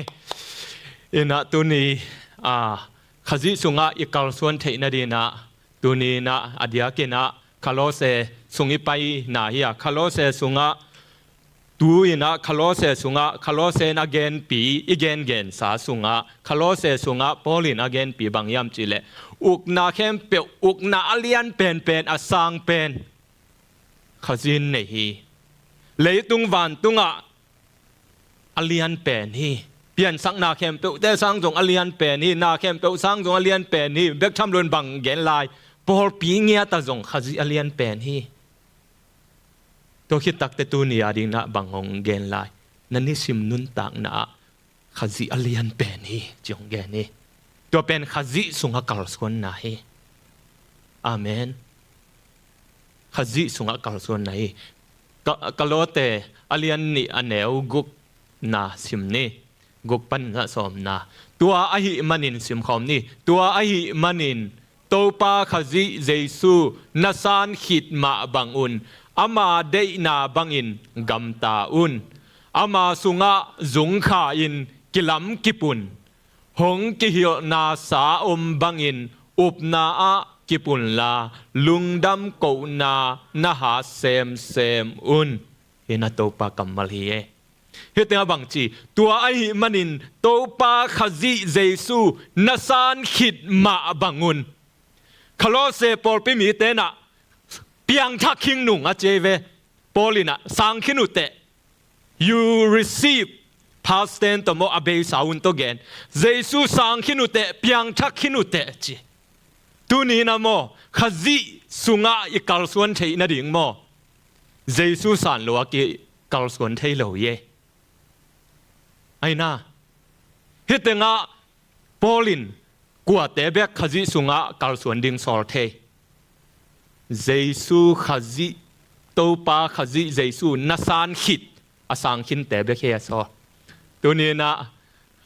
Inah tuni, a, Khazih sungah i kalsuan theih nading inah tuni inah a diak inah Kolose sung i paina hi a, Kolose sungah tu inah Kolose sungah, Kolose in a genpi, i gengensa sungah, Kolose sungah Paul in a genpi bang hiam cihleh ukna khempeuh, ukna a lian penpen, a sang pen Khazih in nei hi. Leitung vantungah a lian pen hi. Piansakna khempeuhte sang zong a lian pen hi. Na khempeuh sang zong a lian pen hi. Bek tham lo in bang gen lai? Pawlpi ngiat ah zong Khazih a lian pen hi. Tua khit takteh tuni a ding inah bang hong gen lai? Na nisim nuntakna ah Khazih a lian pen hi ci hong gen hi. Tua pen Khazih sungah kalsuanna hi. Amen. Khazih sungah kalsuanna hi. Ka, Kolose a lian nih a neu gukna sim ni. Guk pan a sawmna. Tua ahih manin simkhawm ni. Tua ahih manin Topa Khazih Jesu na san khit mah bangun ama deihna bangin gamta un. Ama sungah zungkha-in kilamkip un. Hong kihilhna sa om bangin upna ah kip unla, lungdam kohna na hat semsem un. Hih na Topa kammal hi e. Hih tengah bangci, tua ahih manin Topa Khazih Jesu na san khit mah bangun. Kolose pawlpi mite nah piangthak khing nung a ci ei ve. Paul in ah sang khin uh teh. You receive, past tense tawh maw, a beisa un tawh gen. Jesu sang khin uh teh, piangthak khin uh teh ci. Tuni in ah maw, Khazih sungah i kalsuan theih nading maw, Jesu san lo a kikalsuan thei lo hi. Aina, hih tengah Paul in kuate bek Khazih sungah kalsuan ding sawl thei? Jesu Khazih, Topa Khazih Jesu na san khit a sang khinte bek hi a sawl. Tuni in ah,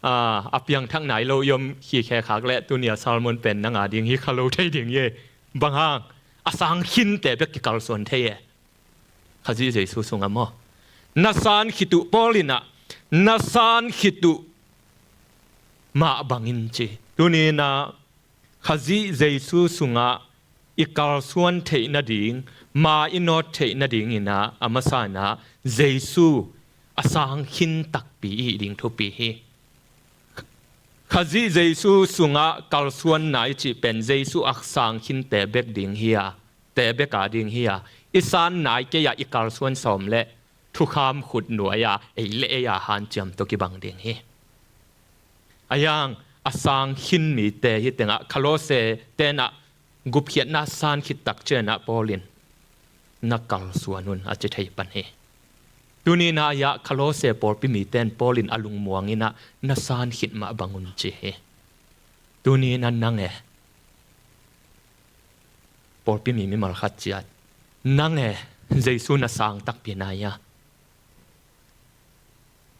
a, a piangthak nai lo i om khikhe khak leh tuni a sermon pen nang a ding hi kha lo thei ding hi. Bang hang? A sang khinte bek kikalsuan thei e. Khazih Jesu sungah maw. Na san khit uh, Paul in ah, na san khit uh mah bangin ci. Tuni in ah Khazih Jesu sungah i kalsuan theih nading, ma i nawt theih nading in ah, a masa in ah Jesu a sang khin takpi i hih ding thupi hi. Khazih Jesu sungah kalsuanna i cih pen Jesu a sang khinte bek ding hi a, te bek a ding hi a, i san nai kei a i kalsuan sawm leh thukham khut nuai a ei le ei a hanciam tawh kibang ding hi. A yang a sang khin mite hih tengah Kolose ten ah gupkhiatna san khit tak ciangin ah Paul in na kalsuan un a ci thei pan hi. Tuni in ah Kolose pawlpi mite in Paul in a lungmuang in ah na san khit mah bang un ci hi. Tuni in ah nang e, pawlpi mi mimal khat ciat, nang e, Jesu na sang takpi na hia?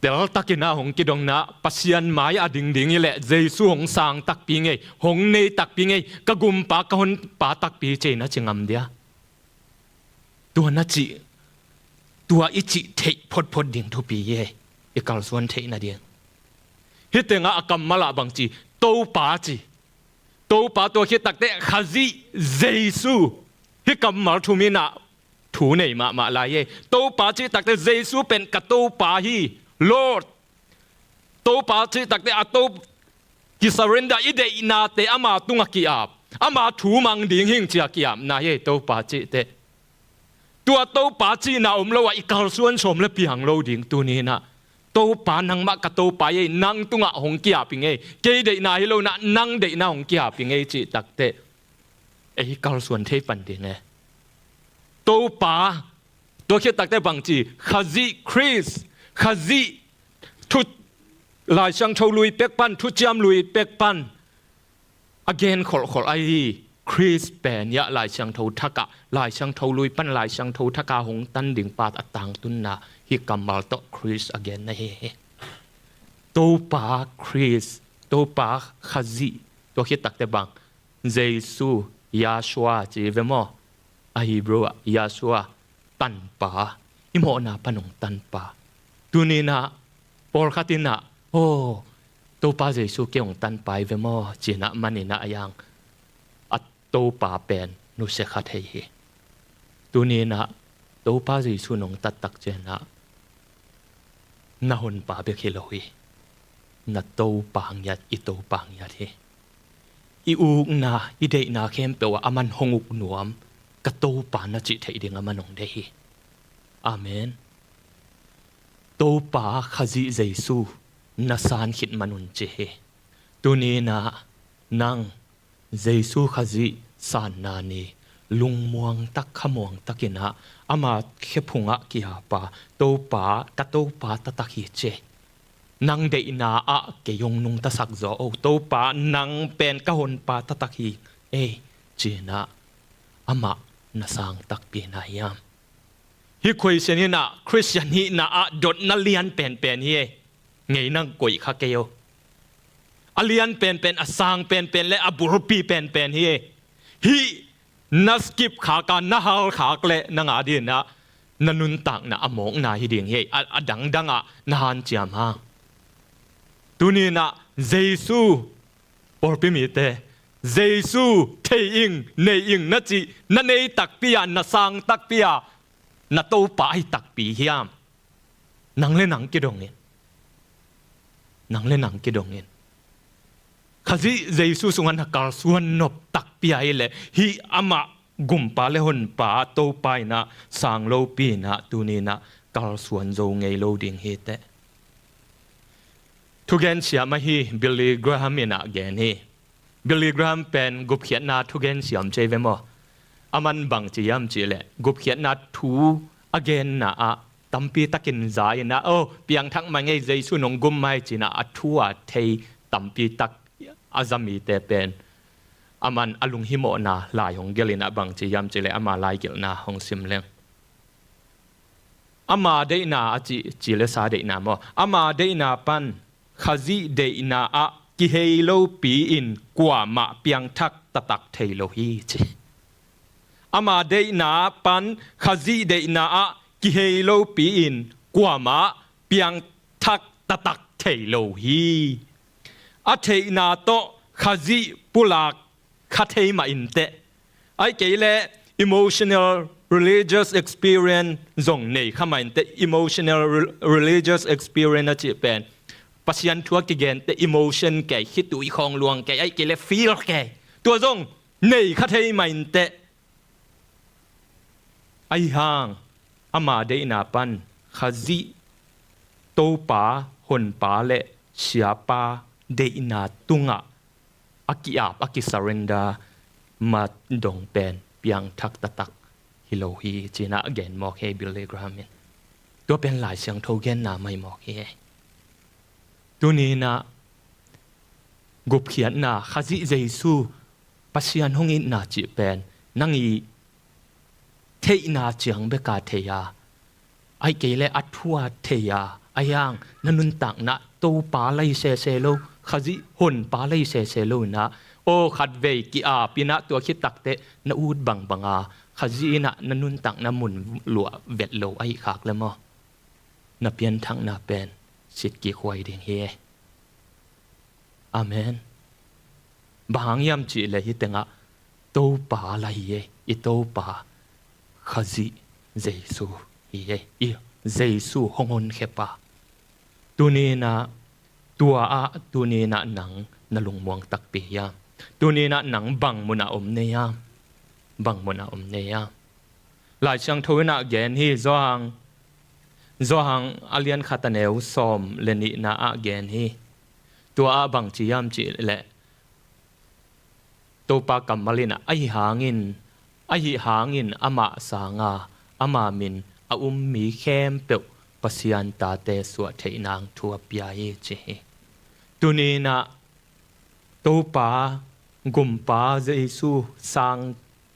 Teltak in ah hong kidong in ah Pasian mai a ding ding hi leh Jesu hong sang takpi ngei, hong nei takpi ngei, ka gumpa, ka honpa takpi ci-in na ci ngam dia? Tua na cih, tua i cih theih photphot ding thupi hi. I kalsuan theih nading. Hih tengah a kammal ah bang ci? Topa ci. Topa, tua khit takteh Khazih Jesu. Hih kammal thum in ah thu nei mahmah lai hi. Topa cih takteh Jesu pen ka Topa hi. Lord. Topa cih takteh a to kisurrender, i deihnate ama tungah ki-ap, ama thu mang ding hing ci-a ki-apna hi. Topa cih teh tua Topa cihna om lo a i kalsuan sawm le piang lo ding. Tuni in ah Topa, nangmah ka Topa hi, nang tungah hong ki-ap ing ei, kei deihna hi lo in ah nang deihna hong ki-ap ing ei cih takteh ei kalsuan thei pan ding e. Topa, tua khit takteh bang ci? Khazih, Khrist, Khazih, thu, Lai Siangtho lui pek pan, thuciam lui pek pan a gen kholhkholh ahi hi. Khrist pen hiah Lai Siangtho thak ah, Lai Siangtho lui pan Lai Siangtho thak ah hong tan ding pa a tangtunna hih kammal tawh Khrist a genna hi hi. Topa Khrist, Topa Khazih, tua khit takteh bang? Jesu, Yahshua ci ve maw? A Hebrew ah Yahshua, tanpa, i mawhna pan hong tanpa. Tuni in ah pawlkhat in ah, aw, Topa Jesu kei hong tanpa hi ve maw, ci-in ah man in ah a yang a Topa pen nusia kha thei hi. Tuni in ah Topa Jesu nong tat tak ciangin ah na honpa bek hi lo hi. Na Topa ngiat, i Topa ngiat hi. I ukna, i deihna khempeuh ah aman hong uk nuam, ka Topa na cih theih ding aman hong deih hi. Amen. Topa Khazih Jesu na san khit man un ci hi. Tuni in ah nang Jesu Khazih sanna ni, lungmuang tak, khamuang tak in ah ama khephung ah ki-ap a, Topa, ka Topa taktak hi ci. Nang deihna ah kei hong nungtasak zaw o, Topa, nang pen ka honpa taktak hi ei, ci-in ah amah na sang takpi na hiam? Hih question in ah Khristian hihna ah dotna lian penpen hi ei. Ngei nang koih kha kei o. A lian penpen, a sang penpen le a bulpi penpen hi ei. Hih na skip khak a, na hal khak leh nang a dingin ah na nuntakna a mawkna hi ding hi ei. A, a dangdang ah na hanciam hang. Tuni in ah Jesu, pawlpi mite, Jesu thei ing, nei ing na cih, na nei takpi a, na sang takpi a, na Topa ahi takpi hiam? Nang le nang kidong in. Nang le nang kidong in. Khazih Jesu sungah na kalsuan nop takpi ahih leh hih amah gumpa le honpa Topa in ah sang lopi in ah tuni in ah kalsuan zo ngei lo ding hi teh. Thugen siam ahi Billy Graham in ah gen hi. Billy Graham pen gupkhiatna thugen siam ci ve maw? Aman bang ci hiam cih leh gupkhiatna thu a genna ah tampi takin za in ah, oh, piangthak mah ngei, Jesu nong gum mai ci in ah a thu a thei tampi tak a za mite pen aman a lunghimawhna lai hong gelh in ah bang ci hiam cih leh ama laigelhna hong sim leng. Ama deihna a ci, ci le sa deihna maw? Ama deihna pan Khazih deihna ah kihei lopi in kuamah piangthak taktak thei lo hi ci. Ama deihna pan Khazih deihna ah kihei lopi in kuamah piangthak taktak thei lo hi. A theihna tawh Khazih pulak kha thei mah inteh, ahih kei leh emotional religious experience zong nei kha mah inteh. Emotional re-, religious experience a cih pen Pasian thu a kigente emotion kei, khitui khawng luang kei, ahih kei leh feel kei, tua zong nei kha thei mah inteh. Ahi hang ama deihna pan Khazih Topa, honpa le siapa deihna tungah a ki-ap, a ki-surrender ma dong pen piangthak taktak hi lo hi ci in ah gen mawk hi Billy Graham in. Tua pen Lai Siangtho genna mai mawk hi. Tuni in ah gupkhiatna, Khazih Jesu Pasian hong itna cih pen nang i theihna ciang bek a thei a, ahih kei leh a thu a thei a, ahi hang na nuntakna Topa la hi sese lo, Khazih honpa la hi sese lo in ah, aw, khatvei ki-ap in ah tua khit takteh na ut bangbang a, Khazih in ah na nuntakna mun luah vet lo ahih khak leh maw, na pianthakna pen sit kik huai ding hi. Amen. Bang hang hiam cih leh hih tengah Topa la hi e, i Topa Khazih Jesu hi e, i Jesu hong honkhia pa. Tuni in ah tua ah tuni in ah nang na lungmuang takpi hiam? Tuni in ah nang bang mun ah om na hiam? Bang mun ah om na hiam? Lai Siangtho in ah gen hi, Johan, Johan a lian khat a neu sawm le nihna ah gen hi. Tua ah bang ci hiam cih leh Topa kammal in ah, ahi hangin, ahi hangin amah sanga ama min a um mi khempeuh Pasian tate suah theih nang thu a pia hi ci hi. Tuni in ah Topa, gumpa Jesu sang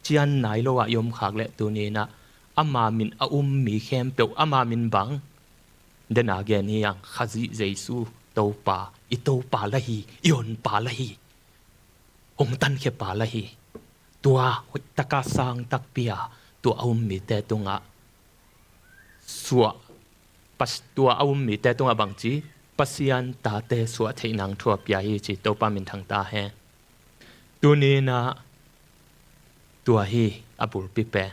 cian nai lo ah i om khak leh tuni in ah ama min a um mi khempeuh, ama min bang? Den a gen hi hang, Khazih Jesu Topa, i Topa la hi, i honpa la hi, hong tankhia pa la hi. Tua hoih taka sang takpi a tua a um mite tungah suah, pas-, tua a um mite tungah bang ci, Pasian tate suah theih nang thu a pia hi ci, Topa min thang ta hen. Tuni in ah tua hi a bulpi pen.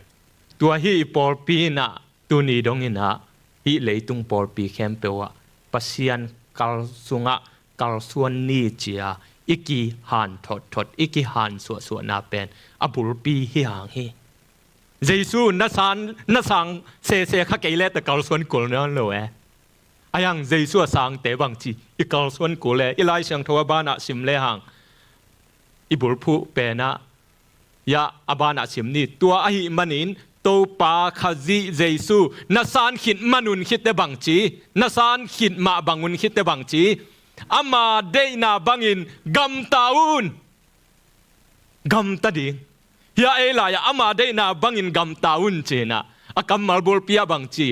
Tua hi i pawlpi in ah tuni dong in ah hih leitung pawlpi khempeuh ah Pasian kal sungah kalsuan ni ci a i kihan thotthot, i kihan suahsuahna pen a bulpi hi hang hi. Jesu na san, na sang sese kha kei leh teh kalsuan kul nawn lo e. Ahi hang Jesu a sangte bang ci, i kalsuan kul e. I Lai Siangtho a banah sim le hang, i bulphuh pen ah, ya, a banah sim ni. Tua ahih manin Topa Khazih Jesu na san khit man un khit teh bang ci, na san khit mah bang un khit teh bang ci, ama deihna bangin gamta un. Gamta ding. Hia ei lai-ah ama deihna bangin gamta un ci-in ah, a kammal bulpi ah bang ci,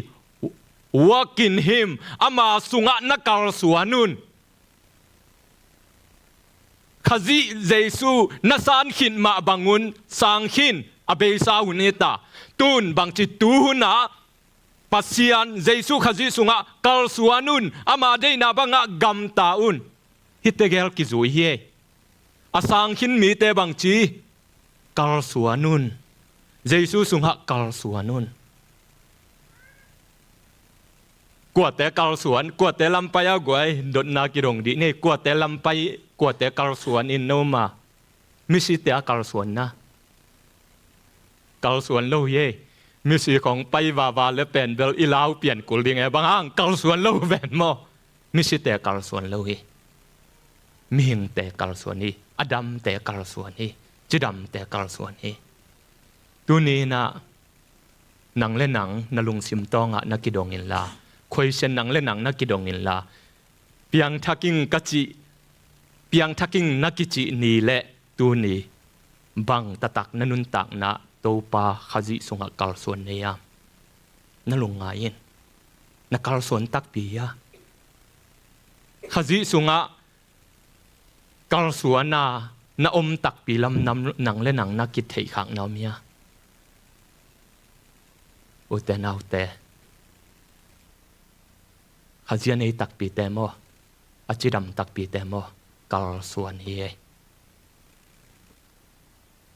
walk in him, ama sungah na kalsuan un. Khazih Jesu na san khit mah bangun sang khin, a beisa hun hi ta. Tun bang ci, tu hunah Pasian Jesu Khazih sungah kalsuan un, ama deihna bangah gamta un. Hihte gel kizui hi. A sang khin mite bang ci, kalsuan un. Jesu sungah kalsuan un. Kuate kalsuan, kuate lampai a guai, dotna kidong dih ni, kuate lampai, kuate kalsuan in no ma. Misite a kalsuanna. Kalsuan lo hi ei. Misi khong pai vava le pen bel i lau pian kul ding e, bang hang kalsuan lo ven maw. Misite kalsuan lo hi. Mihingte kalsuan hi. A damte kalsuan hi. Cidamte kalsuan hi. Tuni inah nang le nang na lungsim tawngah na kidong inla, khuaisian nang le nang na kidong inla, piangthak ing ka cih, piangthak ing na kicih ni le tuni bang taktak na nuntakna Topa Khazih sungah kalsuan na hiam? Na lungngai in. Na kalsuan takpi hia? Khazih sungah kalsuan a na om takpi lam nam, nang le nang na kitheihkhak na om hia? Ute naute, Khazih a nei takpite maw, a cidam takpite maw, kalsuan hi ei.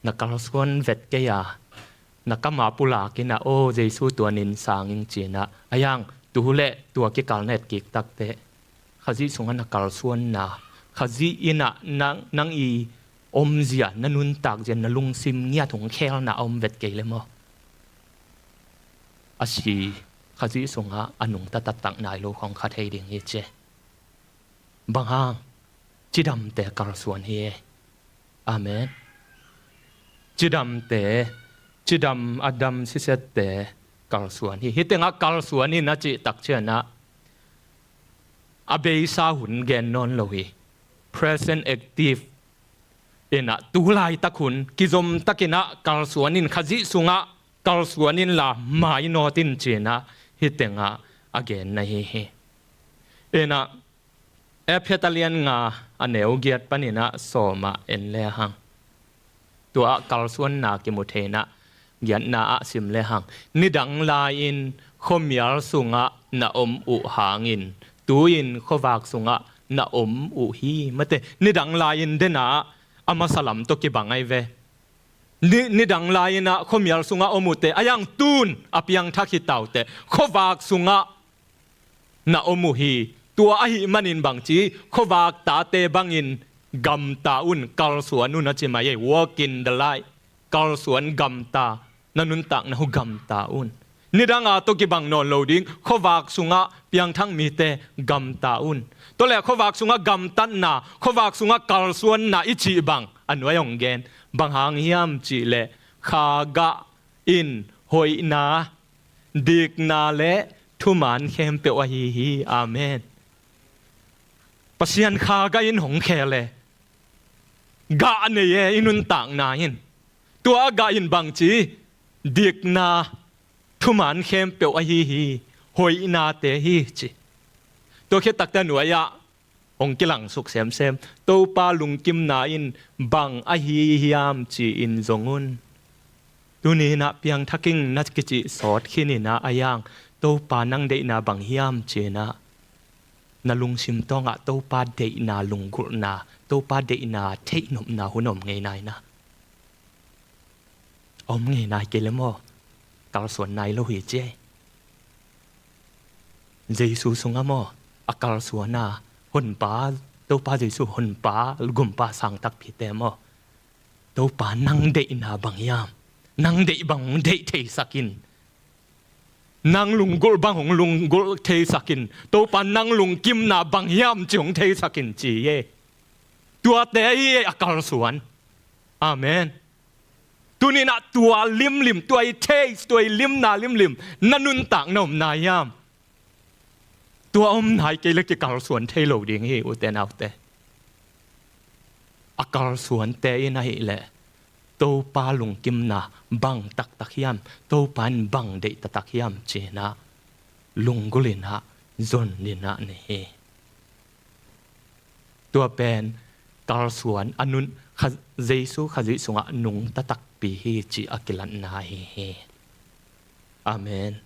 Na kalsuan vet kei a, na kam a pulak inah, "Aw, Jesu tuanin sang ing," ci inah, a hiang tu le tua kikal na et kik takteh, Khazih sungah na kalsuanna, Khazih inah nang, nang i omzia, na nuntakzia, na lungsim ngiat hong khelna a om vet kei le maw. A si, Khazih sungah a nungta taktak nai lo khong kha thei ding hi ci. Bang hang? Cidamte kalsuan hi ei. Amen. Cidamte, cidam a dam sisette kalsuan hi. Hih tengah kalsuan in a cih takcianah a beisa hun gen nawn lo hi. Present active inah tu laitak hun kizom takinah kalsuan in, Khazih sungah kalsuan inla mainawt in ci inah hih tengah a genna hi hi. Inah Efesa lian nga a neu giat paninah sawmah en le hang. Tua ah kalsuanna kimu thei inah giatna ah sim le hang. Nidang lai-in khuamial sungah na om uh hangin tu-in khuavak sungah na om uh hi. Mate, nidang lai-in dena a masa lam tawh kibang ai ve. Ni, nidang lai-inah khuamial sungah om uhte a hiang tun a piangthak hi taute khuavak sungah na om uh hi. Tua ahih manin bangci, khuavak tate bangin gamta un, kalsuan un a ci mai ei. Walk in the light. Kalsuan, gamta, na nuntakna uh gamta un. Nidang a tawh kibang nawn lo ding, khuavak sungah piangthak mite gamta un. Tua le khuavak sungah gamtatna, khuavak sungah kalsuanna i cih bang a nuai hong gen. Bang hang hiam cih leh, kha gah in hoihna, dikna le thuman khempeuh ahi hi. Amen. Pasian kha gah in hong khel e. Gah nei e i nuntakna in. Tua gah in bangci, dikna, thuman khempeuh ahi hi. Hoihnate hi ci. Tua khit takte nuai-ah hong kilangsuk semsem. Topa lungkimna in bang ahi hiam ci-in zong un. Tuni inah piangthak ing na kicih sawt khin inah a hiang, Topa nang deihna bang hiam ci inah na lungsim tawngah Topa deihna lunggulhna, Topa deihna theihnopna hun om ngei nai na. A om ngei nai kei le maw, kalsuan nai lo hi ci ei. Jesu sungah maw, a kalsuan a, Honpa, Topa Jesu Honpa, Gumpa sang takpite maw, Topa nang deihna bang hiam? Nang deih bang hong deih theisak in. Nang lunggulh bang hong lunggulh theisak in. Topa nang lungkimna bang hiam ci hong theisak in ci e. Tuate ahi e a kalsuan. Amen. Tuni inah tua limlim, tua i taste, tua i limna limlim na nuntakna om nai hiam? Tua om nai kei le kikalsuan thei lo ding hi, ute naute. A kalsuante in ahih leh Topa lungkimna bang taktak hiam, Topa in bang deih taktak hiam ci inah lunggulh inah zon inah nei hi. Tua pen kalsuan a nun, Kha-, Jesu Khazih sungah nungta takpi hi cih a kilatna ahi hi. Amen.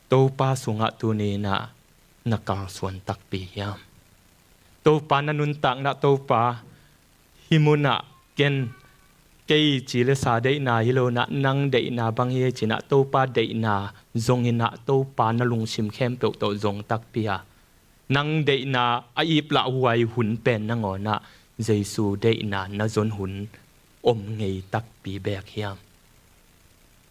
Topa sungah tuni inah na kalsuan takpi hiam? Topa na nuntakna, Topa hih munah ken kei ci le sa deihna hi lo inah nang deihna bang hi ci inah Topa deihna zong inah Topa na lungsim khempeuh tawh zong takpi a, nang deihna a iplahhuai hun pen nangawnah Jesu deihna na zon hun om ngei takpi beek hiam?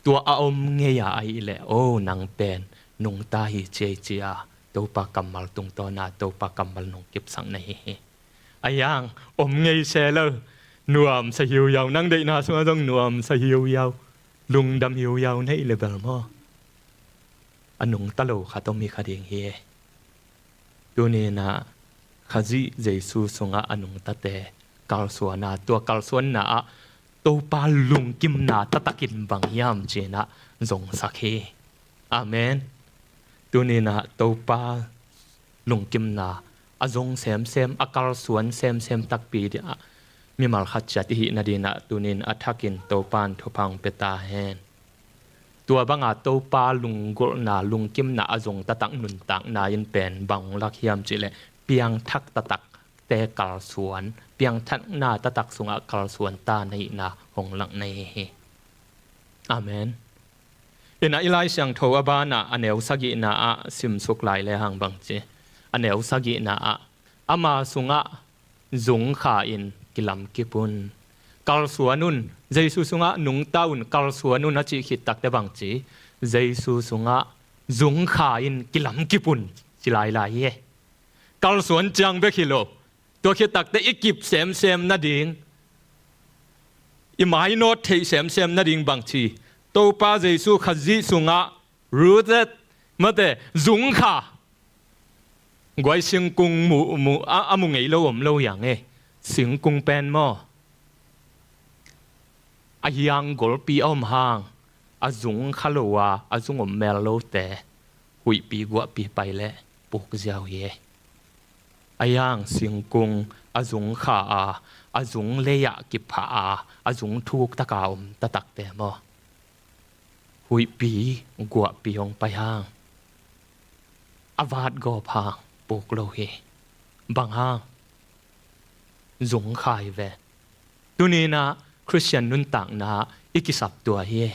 Tua a om ngei a ahih leh, o, nang pen nungta hi ci ei ci a, Topa kammal tungtawna Topa kammal nungkipsak na hi hi. A hiang om ngei se lo, nuamsa hiuhiau, nang deihna sungah zong nuamsa hiuhiau, lungdam hiuhiau na hih leh bel maw, a nungta lo khat om hi kha ding hi. Tuninah Khazih Jesu sungah a nungtate kalsuana, tua kalsuanna ah Topa lungkimna taktakin bang hiam cinah zongsak hi. Amen. Tuninah Topa lungkimna a zong semsem, a kalsuan semsem takpi dingah mimal khat ciat i hih nadinah tunin a thakin Topa in thupha hong pia ta hen. Tua banga Topa lunggulhna, lungkimna a zong taktak nuntakna in pen bang hong lak hiam cihleh piangthak taktakte kalsuan, piangthakna taktak sungah kalsuan ta na hihna hong lak na hi hi. Amen. Inah i Lai Siangtho a banah a neu sagihna ah simsuk lai lehang bangci, a neu sagihna ah ama sungah zungkha in kilamkip un. Kalsuan un, Jesu sungah nungta un, kalsuan un a cih khit takte bangci, Jesu sungah zungkha in kilamkip un ci lailai hi. Kalsuan ciang bek hi lo, tua khit takte i kip semsem nading, i mainawt theih semsem nading bangci, Topa Jesu Khazih sungah rooted, mate, zungkha. Guai singkung mu, mu, a, a mu ngei lo om lo hiang e. Singkung pen maw, a hiang golpi a om hang, a zungkha lo a, a zung om mel lote huihpi guahpi pai leh puk ziau hi e. A hiang singkung a zungkha a, a zung lei-ah kipha a, a zung thuktaka om taktakte maw, huihpi guahpi hong pai hang, a vatgawp hang puk lo hi. Bang hang? Zungkha hi ve. Tuninah Khristian nuntakna i kisap tua hi.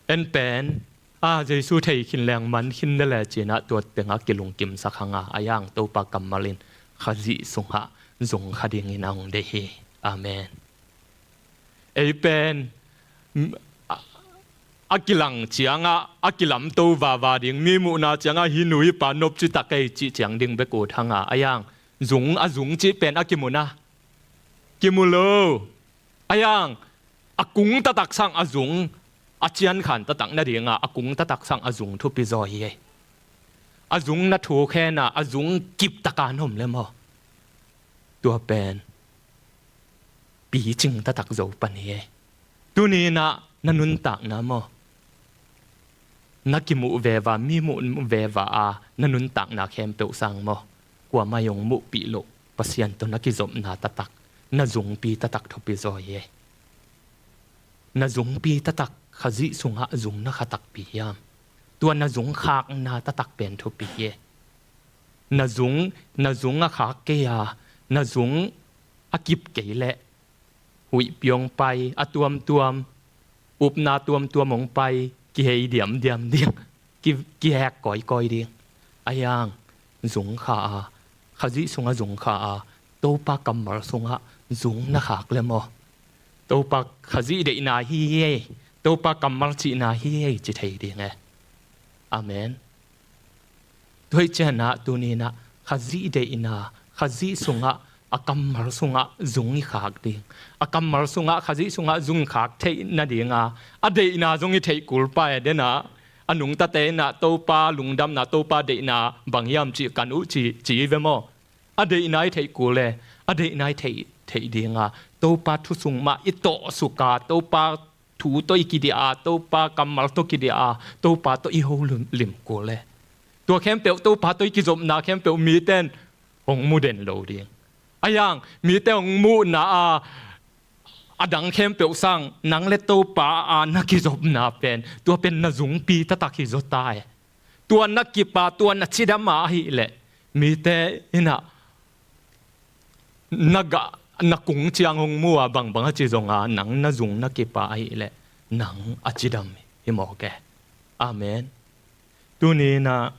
En pen a, Jesu thei khin leng man khin de le cinah tua tengah kilungkimsak hanga, a hiang Topa kammal in Khazih sungah zungkha dingin a hong deih hi. Amen. Ei pen, m, a, a kilang ciangah a kilamto vava ding, mi muhna ciangah hih nu hih pa nopci tak ei cih ciang ding bek ut hanga, a hiang zung, a zung cih pen a kimu na? Kimu lo. A hiang a kung taktak sang a zung, a ciankhan taktak nadinga a kung taktak sang a zung thupi zaw hi. A zung na thuk hena, a zung kiptaka na om le maw, tua pen picing taktak zo pan hi. Tuninah na nuntakna maw, na kimuh veva, mi muh veva a na nuntakna khempeuh sang maw, kuamah hong muhpih loh Pasian tawh na kizopna taktak, na zungpi taktak thupi zaw hi. Na zungpi taktak Khazih sungah zung na kha takpi hiam? Tua na zung khakna taktak pen thupi hi. Na zung, na zung a khak kei a, na zung a kip kei leh huihpi hong pai, a tuamtuam, upna tuamtuam hong pai, kihei diamdiam ding, ki, kihek kawikawi ding. A hiang zungkha a, Khazih sungah zungkha a, Topa kammal sungah zung na khak le maw, Topa Khazih deihna hi hi ei, Topa kammal cihna hi hi ei ci thei ding e. Amen. Tua hi cianah tuninah Khazih deihna, Khazih sungah, a kammal sungah zung i khak ding, a kammal sungah, Khazih sungah zung khak theih nadinga a deihna zong i theih kul pa e. Denah a nungtate inah Topa lungdamna, Topa deihna bang hiam cih kan uh ci, ci ve maw? A deihna i theih kul e. A deihna i theih, theih dinga Topa thu sung mah i tawhsuka, Topa thu tawh i kidia, Topa kammal tawh kidia, Topa tawh i ho lim, lim kul e. Tua khempeuh, Topa tawh i kizopna khempeuh mite in hong mu den lo ding. A hiang mite hong muhna a, a dang khempeuh sang nang le Topa a na kizopna pen, tua pen na zungpi taktak hi zaw ta e. Tua na kipa, tua na cidama ahih leh mite inah na gah, na kung ciang hong mu a bangbang a ci zonga nang na zung na kipa ahih leh nang a cidam hi mawk e. Amen. Tuninah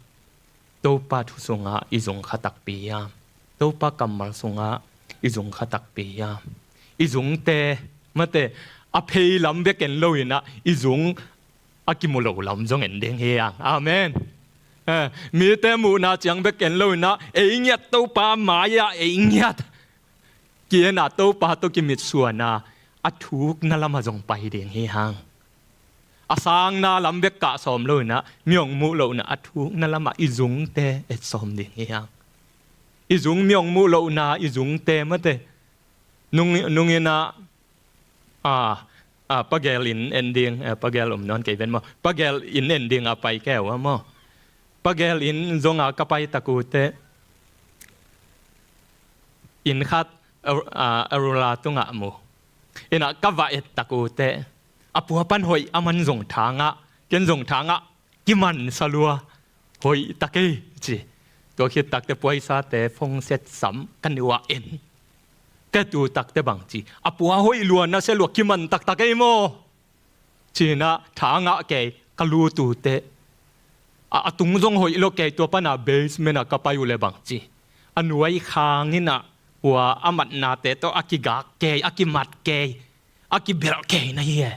Topa thu sungah i zung kha takpi hiam? Topa kammal sungah i zung kha takpi hiam? I zungte, mate, a phei lam bek en lo in ah i zung a kimu lo lam zong en ding hi hang. Amen. Eh, mite muhna ciang bek en lo in ah ei ngiat Topa mai-ah ei ngiat ki-en ah Topa tawh kimitsuan a, a thukna lamah zong pai ding hi hang. A sangna lam bek kah sawm lo in ah mi hong muh lohna a thukna lamah i zungte et sawm ding hi hang. I zung mi hong muh lohna i zungte mate nung, nung in ah, a, a, pagel in en ding, a, pagel om nawn kei ven maw? Pagel in en ding a pai keu a maw? Pagel in zong a ka pai tak uh teh inn khat a, a, a rula tungah mu. In ah ka va et tak uh teh a pua pan hoih a man zong tha ngah, ken zong tha ngah, kiman sa lua, hoih tak ei ci. Tua khit tak teh puaisate phone set sam ka nuah en. Ka tu tak teh bang ci, a pua hoih lua nasia lua kiman taktak ei maw? Ci-in ah tha ngah kei, ka lut uh teh a, a tung zong hoih lo kei, tua pan a basement ah ka pai uh leh bang ci, a nuai khang in ah ua a matnate tawh a kigak kei, a kimat kei, a kibelh kei na hi e.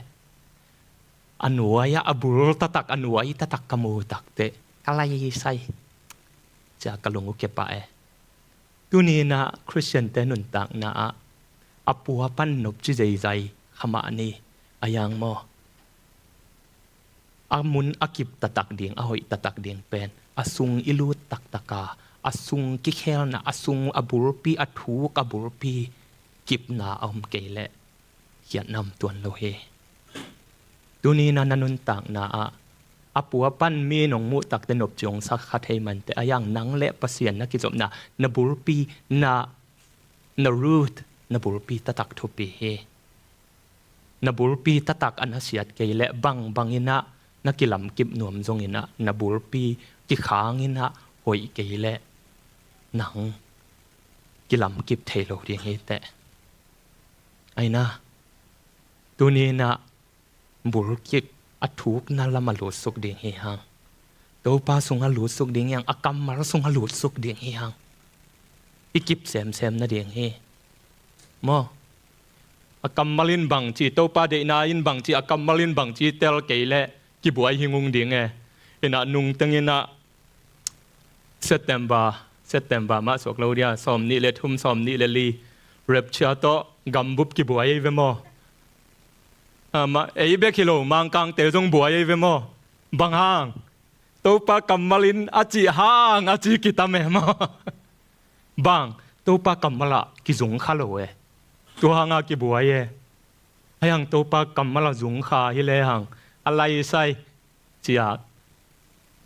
A nuai-ah a bul taktak, a nuai taktak ka mu tak teh ka lai sai, cia ka lung uh kepah e. Tuni in ah Khristiante nuntakna ah a pua pan nopci zeizai kha mah ni, a yang maw? A mun a kip taktak ding, a hoih taktak ding pen a sung i lut taktak a, a sung kikhelna, a sung a bulpi, a thuk a bulpi kipna a om kei leh khiatna om tuan lo hi. Tuni in ah na nuntakna ah a pua pan mi nong muh tak teh nopci hong sa kha thei man teh, a yang nang leh Pasian na kizopna, na bulpi, na, na root, na bulpi taktak thupi hi. Na bulpi taktak a na siat kei leh bangbang in ah na kilamkip nuam zong in ah na bulpi kikhang in ah hoih kei leh nang kilamkip thei lo ding hi teh. Aina, tuni in ah bulkip a thukna lamah lutsuk ding hi hang. Topa sungah lutsuk ding hi hang, a kammal sungah lutsuk ding hi hang. I kip semsem nading hi. Maw? A kammal in bang ci, Topa deihna in bang ci, a kammal in bang ci tel kei leh kibuai hi ngung ding e. In ah nungteng in ah September, September mah suak lo dia, sawm nih le thum, sawm nih le li, rapture tawh gambup kibuai ei ve maw? A, ma, ei bek hi lo, Mangkangte zong buai ei ve maw? Bang hang? Topa kammal in a cih hang a ci kitam e maw? Bang, Topa kammal ah kizung kha lo e. Tua hang a kibuai e. A yang Topa kammal ah zung kha hi lehang a lai sai cia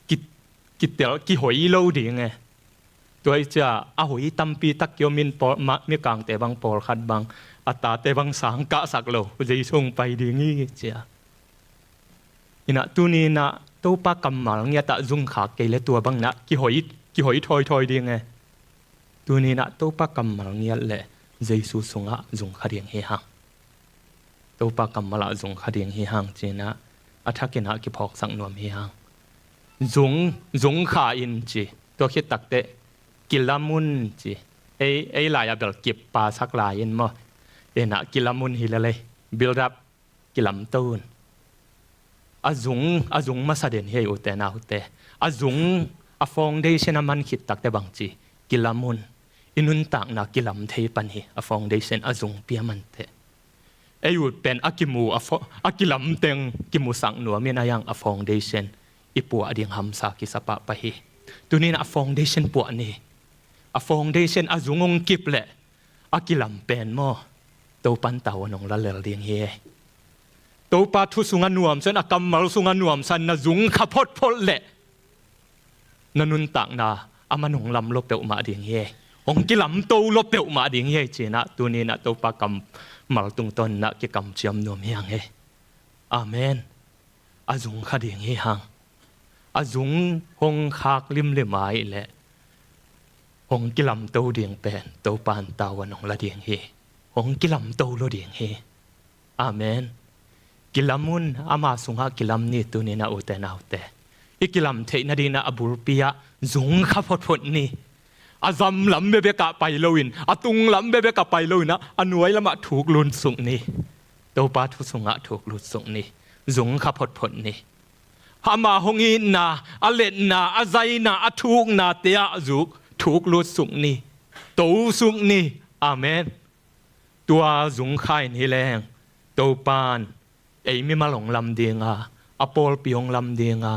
ki, kitel, kihoi lo ding e. Tua hi cia a hoi tampi tak kiom in pawl, ma, mikangte bang pawlkhat bang a tate bang sang kahsak lo, Jesu hong pai ding hi cia. In ah tuni in ah Topa kammal ngiat ah zung khak kei leh tua bang in ah kihoi, kihoi thawithawi ding e. Tuni in ah Topa kammal ngiat leh Jesu sungah zung kha ding hi hang. Topa kammal ah zung kha ding hi hang ci-in ah a thak in ah kiphawksak nuam hi hang. Zung, zung kha in ci. Tua khit tak teh kilam un ci. Ei, ei lai ah bel kip pasak lai in maw? In ah kilam un hi lel ei. Build up, kilamto un. A zung, a zung masa den hi ei, ute naute. A zung, a foundation a man khit tak teh bang ci, kilam un. I nuntakna kilam thei pan hi, a foundation a zung pia man teh. Ei ut pen a kimu, a fo, a kilam teng kimusak nuam in a yang a foundation i puah ding hamsa kisa pahpah hi. Tuni in a foundation puah ni. A foundation a zung hong kip leh a kilam pen maw, Topa in tavuan hong la lel ding hi. Topa thu sungah nuamsa in, a kammal sungah nuamsa in na zung kha photphot leh na nuntakna a man hong lam lua peuhmah ding hi. Hong kilamto lua peuhmah ding hi ci-in ah tuni in ah Topa kammal tungtawn in ah kikamciam nuam hi hang hi. Amen. A zung kha ding hi hang. A zung hong khak limlim a hih leh hong kilamto ding pen Topa in tavuan hong la ding hi. Hong kilamto lua ding hi. Amen. Kilam un, ama sungah kilam ni tuni in ah ute naute. I kilam theih nading in ah a bulpi ah zung kha photphot ni. A zam lam bekbek ah pai lo in, a tung lam bekbek ah pai lo in ah, a nuai lamah thuk lunsuk ni. Topa thu sungah thuk lut suk ni. Zung kha photphot ni. Ama hong itna, a letna, a zaina, a thuknate ah zuk thuk lut suk ni. To suk ni. Amen. Tua zung kha in hi leng Topan ei mimal hong lam ding a, a pawlpi hong lam ding a,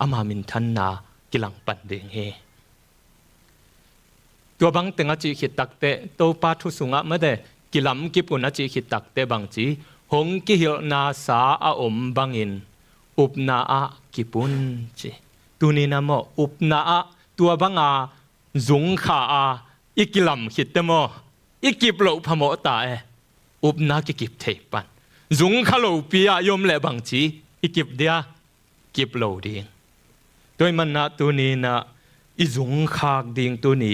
ama minthanna kilangpan ding hi. Tua bang teng a cih khit takteh, Topa thu sungah mate kilam kip un a cih khit takteh bangci, hong kihilhna sa a om bangin upna ah kip un ci. Tuni-in ah maw, upna ah tua banga zung kha a i kilam khitteh maw, i kip loh phamawh ta e. Upna kikip thei pan. Zung kha lopi ah i om leh bangci i kip dia, kip lo ding. Tua ahih manin ah tuni-in ah i zung khak ding, tuni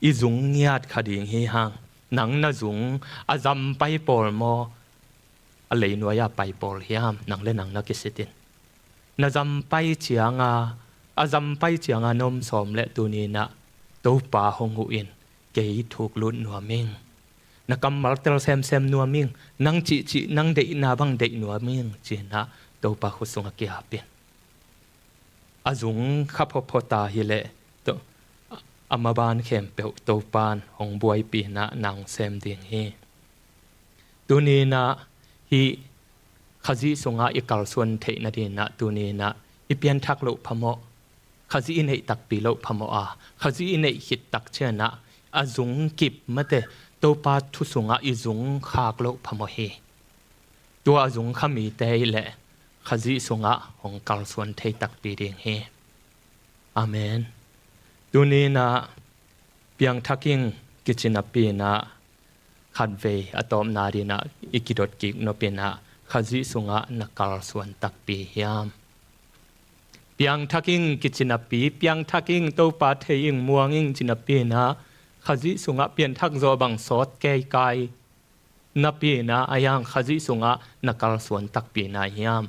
i zung ngiat kha ding hi hang. Nang na zung a zam pai pawl maw, a leinuai a pai pawl hiam? Nang le nang na kisitin. Na zam pai cianga, a zam pai cianga na om sawm leh tuni-in ah Topa hong huh in kei thuk lut nuam ing. Na kammal tel semsem nuam ing. Nang cihcih, nang deihna bang deih nuam ing ci-in ah Topa khut sungah ki-ap in. A zung kha photphot a hi leh, to, a maban khempeuh Topan hong buaipih in ah na hong sem ding hi. Tuni-in ah hih Khazih sungah i kalsuan theih nadingin ah tuni-in ah i pianthak loh phamawh, Khazih i neih takpi loh phamawh a, Khazih i neih khit tak ciangin ah a zung kip mate, Topa thu sungah i zung khak loh phamawh hi. Tua a zung kha mite i leh Khazih sungah hong kalsuan thei takpi ding hi. Amen. Tuni-in ah piangthak ing kici napi-in ah khatvei a tawpna dingin ah i kidot kik nopin ah Khazih sungah na kalsuan takpi hiam? Piangthak ing kici napi, piangthak ing, Topa thei ing, muang ing ci napi-in ah Khazih sungah pianthak zawh bang sawt keikai napi-in ah, a hiang Khazih sungah na kalsuan takpi nai hiam?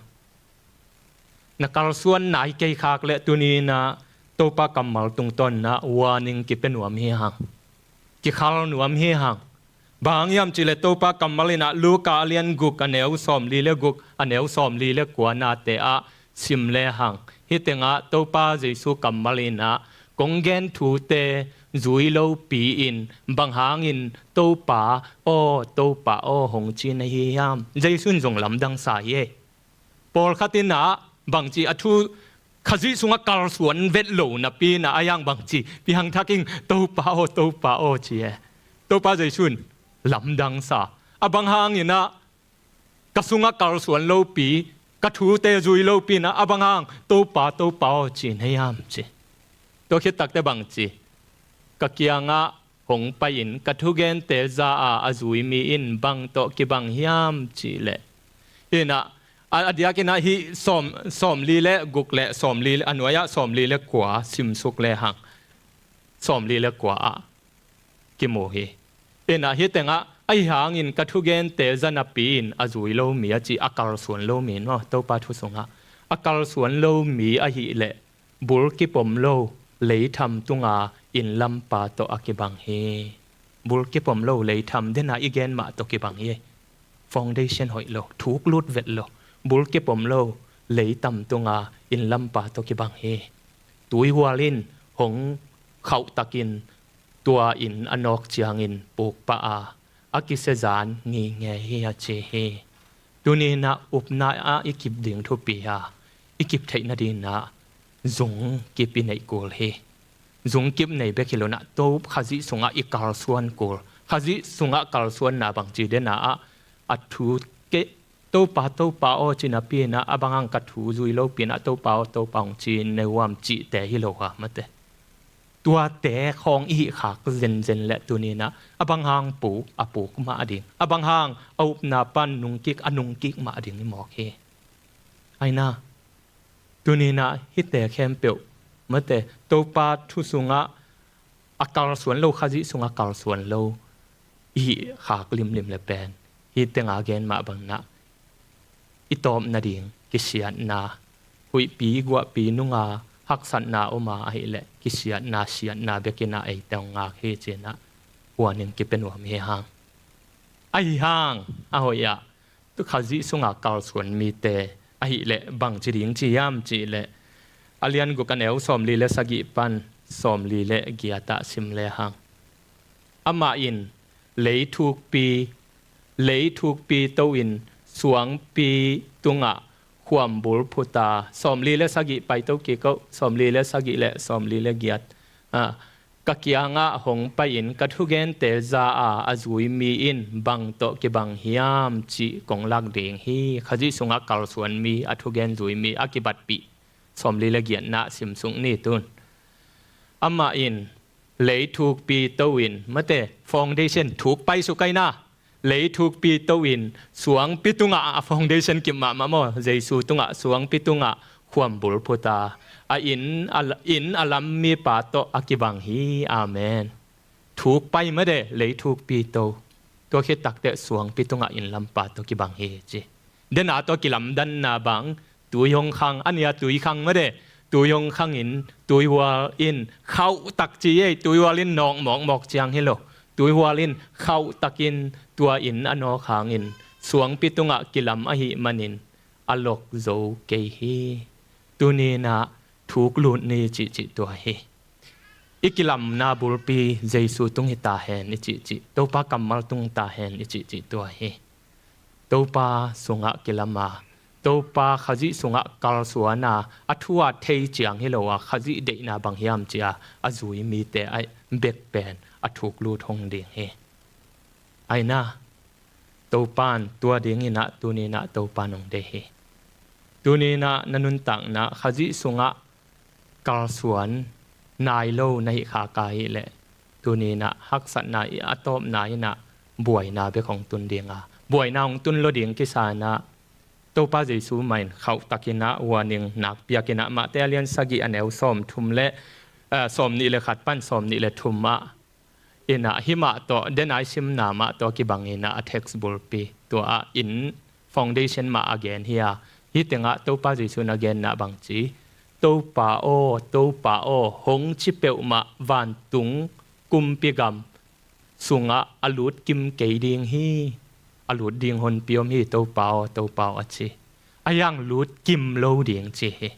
Na kalsuan nai kei khak leh tuni-in ah Topa kammal tungtawn in ah warning kipia nuam hi hang. Kikhal nuam hi hang. Bang hang hiam cih leh Topa kammal in ah Luka a lian guk a neu sawmli le guk, a neu sawmli le kua nate ah sim lehang, hih tengah Topa Jesu kammal in ah kong gen thute zui lopi-in bang hangin Topa aw, Topa aw hong ci na hi hiam? Jesu in zong lamdang sa hi ei. Pawlkhat in ah bangci a thu Khazih sungah kalsuan vet lo napi-in ah a hiang bangci, piangthak ing, Topa aw, Topa aw ci e. Topa Jesu in lamdang sa. A bang hangin ah ka sungah kalsuan lopi, ka thute zui lopi-in ah a bang hang Topa, Topa aw ci na hiam ci. Tua khit takteh bangci, ka kiangah hong pai-in ka thugente za a a zui mi in bang tawh kibang hiam cih leh. In ah, a, a diakin ah hih sawm, sawmli le guk le sawmli, a nuai-ah sawmli le kua simsuk lehang, sawmli le kua ah kimu hi. In ah hih tengah, ahi hangin ka thugente za napi-in a zui lo mi a ci, a kalsuan lo mi maw, Topa thu sungah a kalsuan lo mi ahih leh bulkip om lo leitham tunga innlampa tawh a kibang hi. Bulkip om lo leitham, den a i gen mah tawh kibang hi. Foundation hoih lo, thuk lut vet lo. Bulkip om lo leitham tunga innlampa tawh kibang hi. Tuihual in hong khauhtakin tua inn a nawk ciangin puk pah a, a kisia zan ngingei hi a ci hi. Tuni-in ah upna ah i kip ding thupi a, i kip theih nadingin ah zung kip i neih kul hi. Zung kip nei bek hi lo-in ah, Topa Khazih sungah i kalsuan kul. Khazih sungah kalsuanna bangci, den ah a thu keh, Topa, Topa aw ci napi-in ah, a bang hang ka thu zui lopi-in ah Topa aw, Topa hong ci na hiam cihte hi lo a, mate. Tuate khawng i hih khak zenzen leh tuni-in ah a bang hang puk, a puk mah ding, a bang hang a upna pan nungkik, a nungkik mah ding i mawk hi. Aina, tuni-in ah hihte khempeuh, mate, Topa thu sungah a kalsuan lo, Khazih sungah kalsuan lo i hih khak limlim leh pen, hih tenga gen mah bangin ah i tawp nading kisiatna, huihpi guahpi nunga haksatna om a, ahih leh kisiatna, siatna bekin ah eite hong ngak hi ci-in ah warning kipia nuam hi hang. Ahi hang, a hoih ah Khazih sungah kalsuan mite ahih leh bangci ding ci hiam cih leh, a lian guk a neu sawmli le sagih pan sawmli le giat ah sim lehang, amah in lei thukpi, lei thukpi to-in suangpi tungah khuambul phuta, sawmli le sagih pai to kik o, sawmli le sagih le sawmli le giat. Ah, ka kiangah hong pai-in ka thugente za a, a zui mi in bang tawh kibang hiam cih kong lak ding hi. Khazih sungah kalsuan mi, a thugen zui mi a kibatpih sawmli le giatna sim suk ni tun. Amah in lei thukpi to-in, mate, foundation thuk pai suk aina, lei thukpi to-in suangpi tungah, a foundation kim mahmah maw, Jesu tungah, suangpi tungah khuambul phuta, a inn a, inn a lam mipa tawh a kibang hi. Amen. Thuk pai mate, lei thukpi to. Tua khit takteh suangpi tungah inn lampa tawh kibang hi ci. Dena tawh kilamdanna bang, tui hong khang, a nia tui khang mate, tui hong khangin, tuihual in khauh tak ci ei, tuihual in nawk mawkmawk ciang hi lo. Tuihual in khauh takin tua inn a nawk hangin suangpi tungah kilam ahih manin a lok zo kei hi. Tuninah thuk lut ni cihcih tua hi. I kilamna bulpi Jesu tung hi ta hen i cihcih, Topa kammal tung ta hen i cihcih tua hi. Topa sungah kilama, Topa Khazih sungah kalsuana, a thu a thei ciang hi lo a, Khazih deihna bang hiam cia a zui mite a bek pen a thuk lut hong ding hi. Aina, Topan tua dinginah tuninah Topa nong deih hi. Tuninah na nuntakna Khazih sungah kalsuan nai lo na hih khak ahih leh, tuninah haksatna i a tawpna inah buaina bek hong tun dinga, buaina hong tun lo ding kisanah, Topa Jesu mah in khauh takinah warning nakpiakinah Mate a lian sagih a neu sawm thum le, eh, sawm nih le khat pan sawm nih le thum ah inah, himah tawh, denai simna mah tawh kibanginah a text bulpi tua ah in foundation mah a gen hi a, hih tengah Topa Jesu in a genna bangci, Topa aw, Topa aw, hong ci peuhmah vantung kumpi gam sungah a lut kim kei ding hi. A lut ding honpi om hi, Topa aw, Topa aw, a ci. A yang lut kim lo ding ci hi.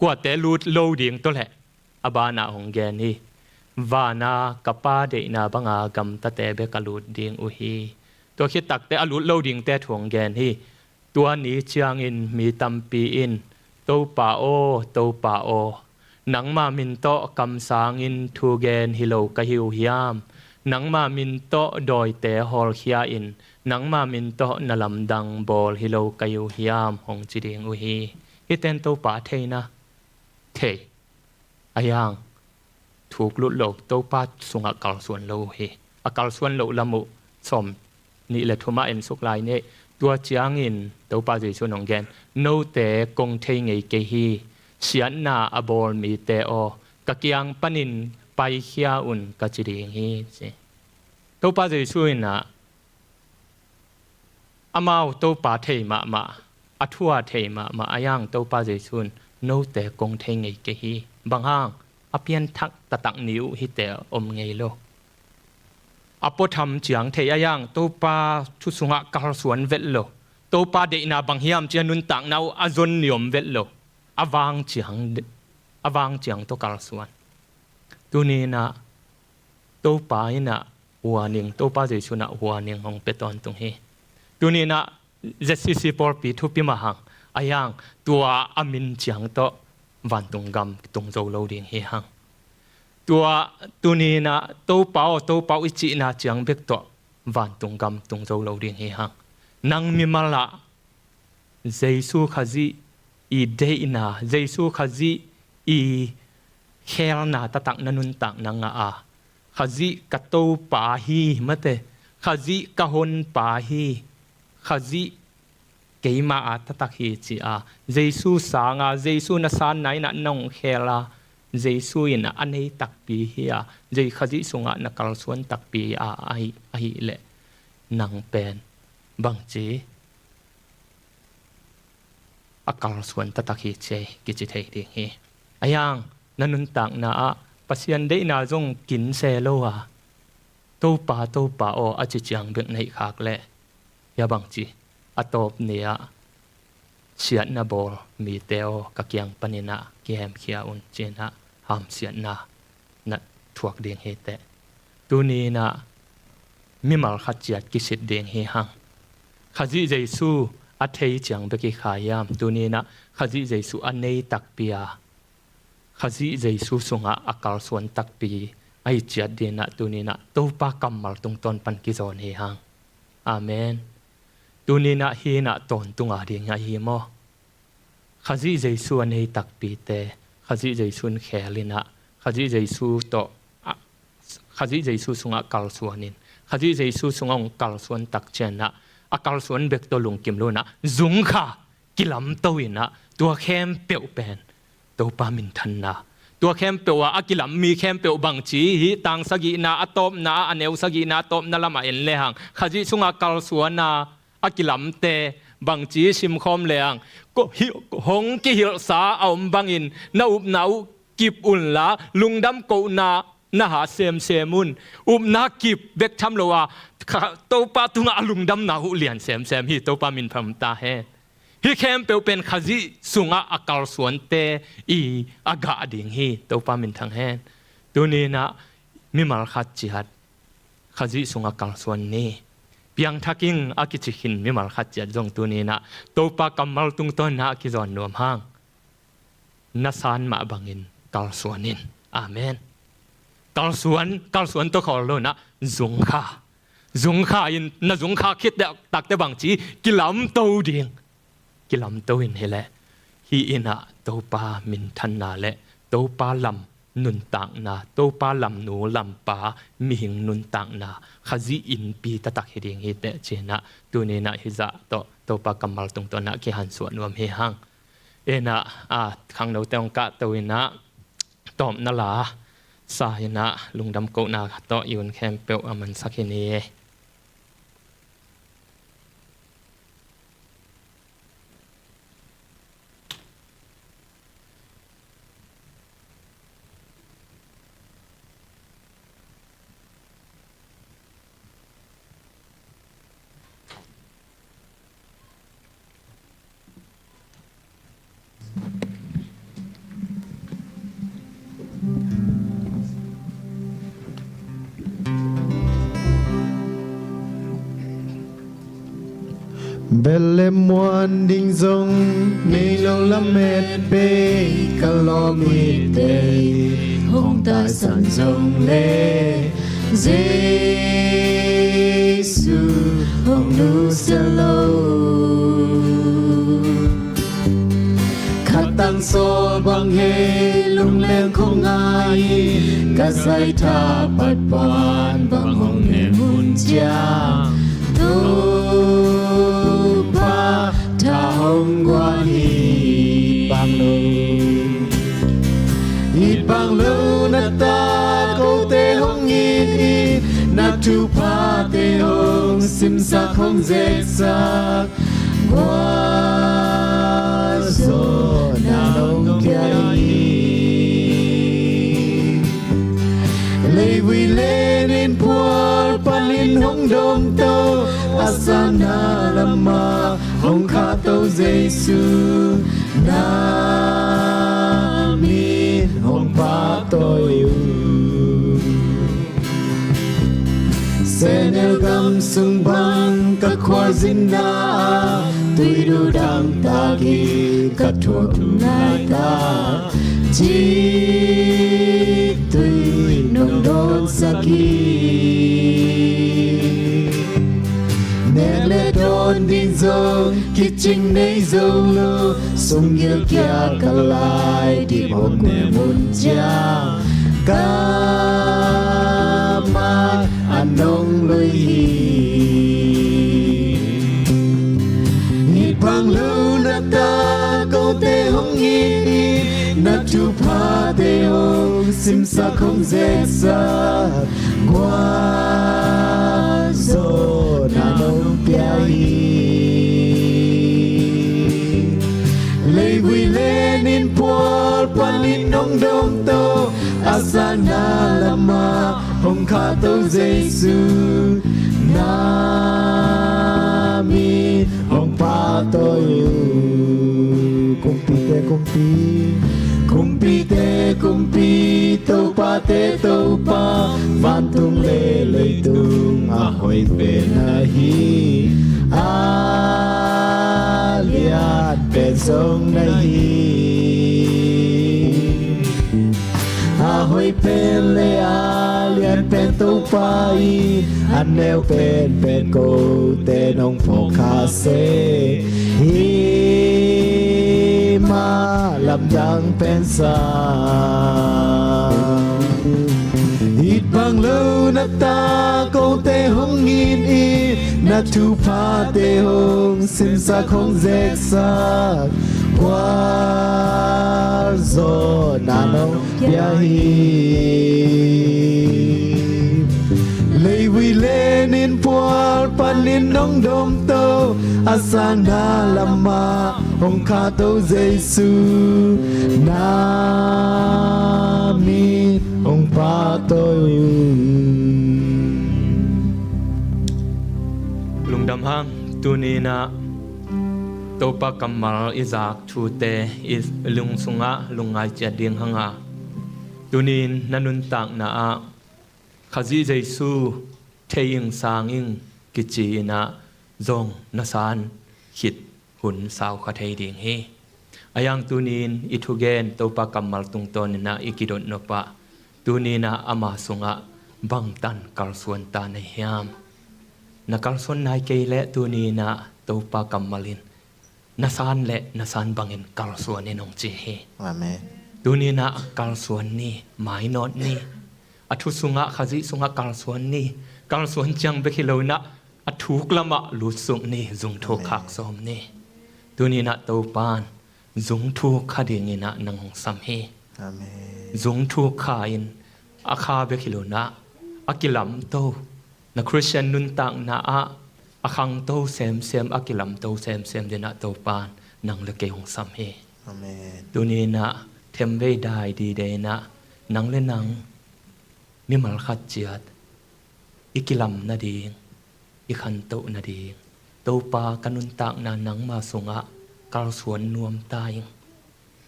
Kuate lut lo ding tawh leh a banah hong gen hi. Vana ka Pa deihna banga gamtate bek a lut ding uh hi. Tua khit takteh a lut lo dingte thu hong gen hi. Tua ni ciangin mi tampi in, Topa aw, Topa aw, nangma min tawh kamsangin thugen hi lo ka hi uh hiam? Nangma min tawh dawite hawlkhia in, nangma min tawh na lamdang bawl hi lo ka hi uh hiam? Hong ci ding uh hi. Hihte in Topa a theina, thei. A yang thuk lut lo, Topa sungah kalsuan lo uh hi. A kalsuan loh lam uh sawm nih le thumah en suk lai ni. Tua ciangin Topa Jesu in hong gen, note kong thei ngei kei hi. Siatna a bawl mite aw, ka kiang panin paikhia un, ka ci ding hi, ci. Topa Jesu inah amau Topa thei mahmah, a thu a thei mahmah a yang Topa Jesu in, note kong thei ngei kei hi. Bang hang? A pianthak taktak ni uh hihte om ngei lo. A puatham ciang thei a yang Topa thu sungah kalsuan vet lo. Topa deihna bang hiam cia nuntakna uh a zon ni om vet lo. A vang ciang, a vang ciang tawh kalsuan. Tuninah Topa inah warning, Topa Jesu inah warning hong pia tawntung hi. Tuninah Z C C pawlpi thupi mah hang a yang, tua a min ciang tawh vantung gam tung zo lo ding hi hang. Tua tuninah Topa aw, Topa aw i cihna ciang bek tawh vantung gam tung zo lo ding hi hang. Nang mimal ah Jesu Khazih i deihna, Jesu Khazih i khelna taktak na nuntak na ngah a, Khazih ka Topa hi, mate, Khazih ka Honpa hi, Khazih keima a taktak hi ci a, Jesu sanga, Jesu na sanna inah nong khel a, Jesu inah a nei takpi hi a, Khazih sungah na kalsuan takpi a, ahi, ahih leh nang pen bangci a kalsuan taktak hi ci ei kici thei ding hi. A yang na nuntakna ah Pasian deihna zong kin se lo a, Topa, Topa aw a ci ciang bek na hih khak leh, hia bangci, a tawp ni-ah siatna bawl mite aw, ka kiang paninah kihemkhia un, cinah hamsiatna na thuak ding hi teh. Tuninah mimal khat ciat kisit ding hi hang. Khazih Jesu a thei ciang bek i kha hiam? Tuninah Khazih Jesu a nei takpi a, Khazih Jesu sungah a kalsuan takpi a hi ciat dinah tuninah Topa kammal tungtawn pan kizawn hi hang. Amen. Tuninah hinah tawntunga ding ahi maw? Khazih Jesu a nei takpite Khazih Jesu in khelinah Khazih Jesu tawh a, Khazih Jesu sungah kalsuanin, Khazih Jesu sungah hong kalsuan takcianah a kalsuan bek tawh lungkim loinah zungkha kilamto inah tua khempeuh pen Topa minthanna. Tua khempeuh ah a kilam mi khempeuh bangci hi, tang sagihna a tawpna ah, a neu sagihna a tawpna lamah en lehang Khazih sungah kalsuana a kilamte bangci simkhawm lehang, ko-, hi-, hong kihilhsa a om bangin na upna uh kip unla, lungdam kohna na ha semsem un. Upna kip bek tham lo a, kha-, Topa tungah a lungdamna uh lian semsem hi. Topa min phamta hen. Hih khempeuh pen Khazih sungah a kalsuante i a gah ding hi. Topa minthang hen. Tuninah mimal khat ciat Khazih sungah kalsuan ni. Piangthak ing a kici khin mimal khat ciat zong tuninah Topa kammal tungtawnah a kizawn nuam hang. Na san mah bangin kalsuan in. Amen. Kalsuan, kalsuan tawh khawl loinah zungkha. Zungkha in, na zungkha khit takte bangci kilamto ding. Kilamto in hileh hih innah Topa minthanna le Topa lam nuntakna, Topa lamnu lampa mihing nuntakna Khazih innpi taktak hi ding hi teh cinah tuninah hizah tawh Topa kammal tungtawnah kihansuah nuam hi hang. Innah a khangnote hong kahto innah tawpna la sa innah lungdam kohna tawh i un khempeuh a mansak hi ni. Bel le muan ding zong nei lo lamet bei ka lawm hi tei, hong taisan zong le Jesu hong nusia lo. Khatang sawl bang hei lungleng khong ngai, ka zaitha patpan bang hong ne mun ciang, Topa tha hong guan hi bang lo. It bang lo na ta kote hong it in, na thuphate hong simsak hong zeksak, gualzawhna nong pia hi. Leivui len in phual panin hong dawmto, a sanna lamah hong khahto Jesu, na min hong pahtawi uh. Sehnel gam sung bang ka khualzinna ah, tuidu dangtak hi ka thuak nai ta, ciktui nong dawnsak hi. Nek le dawn ding zong kicing nei zo lo, sunggil kia ka lai dip hong ne mun ciang, ka mai a nong lui hi. It bang lo na ta kote hong it in, na thuphate hong simsak hong zeksak, gualzawhna nong pia hi. Leivui len in phual panin hong dawmto, a sanna lamah hong khahto Jesu, na min hong tawi uh. Kumpite kumpi, kumpite kumpi, topate topa, vantung le leitung a hoih pen na hi, a lian pen zong na hi. A hoih pen le a lian pen Topa in, a neu pen pen kote nong phawk kha se, hi mah lamdang pen sa. It bang lo na ta kote hong it in, na thuphate hong simsak hong zeksak, gual zawhna nong pia hi. Leivui len in pual panin nong domto, a sanna lamah hong khahto Jesu, na min hong pahtawi uh. Lungdam hang. Tuni-in ah Topa kammal i zak thute i lung sungah lungngai ciat ding hang a, tuni-in na nuntakna ah Khazih Jesu thei ing, sang ing kici-in ah zong na san khit hun sau kha thei ding hi. A yang tuni-in i thugen Topa kammal tungtawnin ah i kidot nop ah, tuni-in ah ama sungah bangtan kalsuan ta na hiam? Na kalsuan nai kei leh tuni-in ah Topa kammal in na san le na san bangin kalsuan in hong ci hi. Amen. Tuni-in ah kalsuan ni, mainawt ni. A thu sungah, Khazih sungah kalsuan ni. Kalsuan ciang bek hi lo-in ah a thuk lamah lutsuk ni, zungthuk khak sawm ni. Tuni-in ah Topa in zungthuk kha dingin ah nang hong sam hi. Amen. Zungthuk kha in a kha bek hi lo-in ah a kilamto, na Khristian nuntakna ah a khangto semsem, a kilamto semsem dingin ah Topa in nang le kei hong sam hi. Amen. Tuni-in ah themvei dai dide-in ah nang le nang mimal khat ciat i kilam nading, i khantoh nading, Topa, ka nuntakna nangma sungah kalsuan nuam ta ing.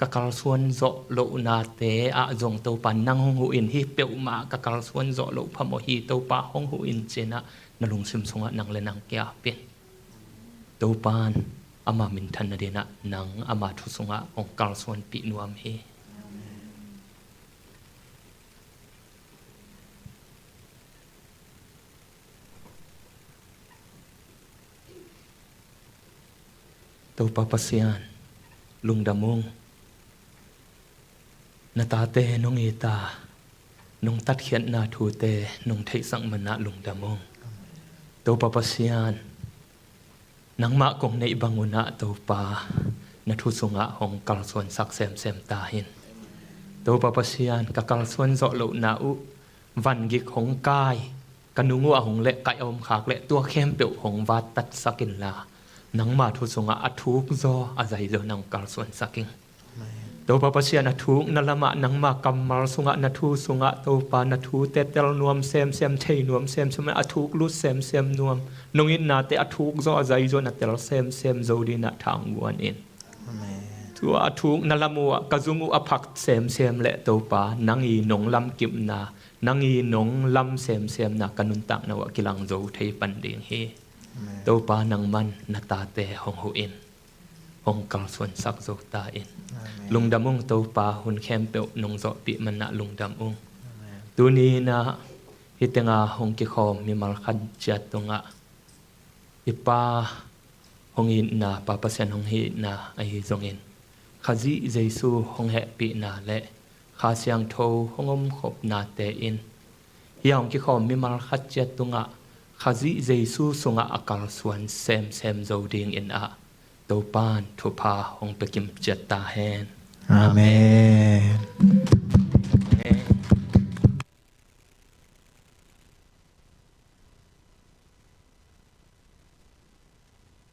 Ka kalsuan zawh lohnate ah zong Topa nang hong huh in, hih peuhmah ka kalsuan zawh loh phamawh hi, Topa hong huh in ci-in ah na lungsim sungah nang le nang ki-ap in. Topa in ama minthan nadingin ah nang ama thu sungah hong kalsuanpih nuam hi. Topa Pasian, lungdam ung. Na tate nong it a, nong tatkhiatna thute nong theihsak man ah lungdam ung. Topa Pasian, nangmah kong neih bang un ah Topa, na thu sungah hong kalsuansak semsem ta in. Topa Pasian, ka kalsuan zawh lohna uh vangik hong kai, ka nung uh a hong lehkaih a om khak leh tua khempeuh hong vattatsak inla, nangma thu sungah a thuk zaw a zai zaw nang kalsuansak ing. Amen. Topa Pasian, a thukna lamah nangma kammal sungah, na thu sungah Topa, na thute tel nuam semsem, thei nuam semsem, a thuk lut semsem nuam, nong itnate a thuk zaw a zai zaw na tel semsem zo dingin ah thangguan in. Amen. Tua a thukna lam uh ah ka zung uh a phak semsem leh Topa, nang i nong lamkipna, nang i nong lam semsemna ka nuntakna uh ah kilang zo thei pan ding hi. Amen. Topa, nangman na tate hong huh in, hong kalsuansak zo ta in. Amen. Lungdam ung Topa, hun khempeuh nong zawhpih man ah lungdam ung. Amen. Tuni-in ah hih tengah hong kikhawm mimal khat ciat tungah i Pa hong itna, Pa Pasian hong itna ahi zongin, Khazih Jesu hong hehpihna le Kha Siangtho hong omkhopnate in hih a hong kikhawm mimal khat ciat tungah Khazih Jesu sungah a kalsuan semsem zo dingin ah Topa in thupha hong pia kim ciat ta hen. Amen.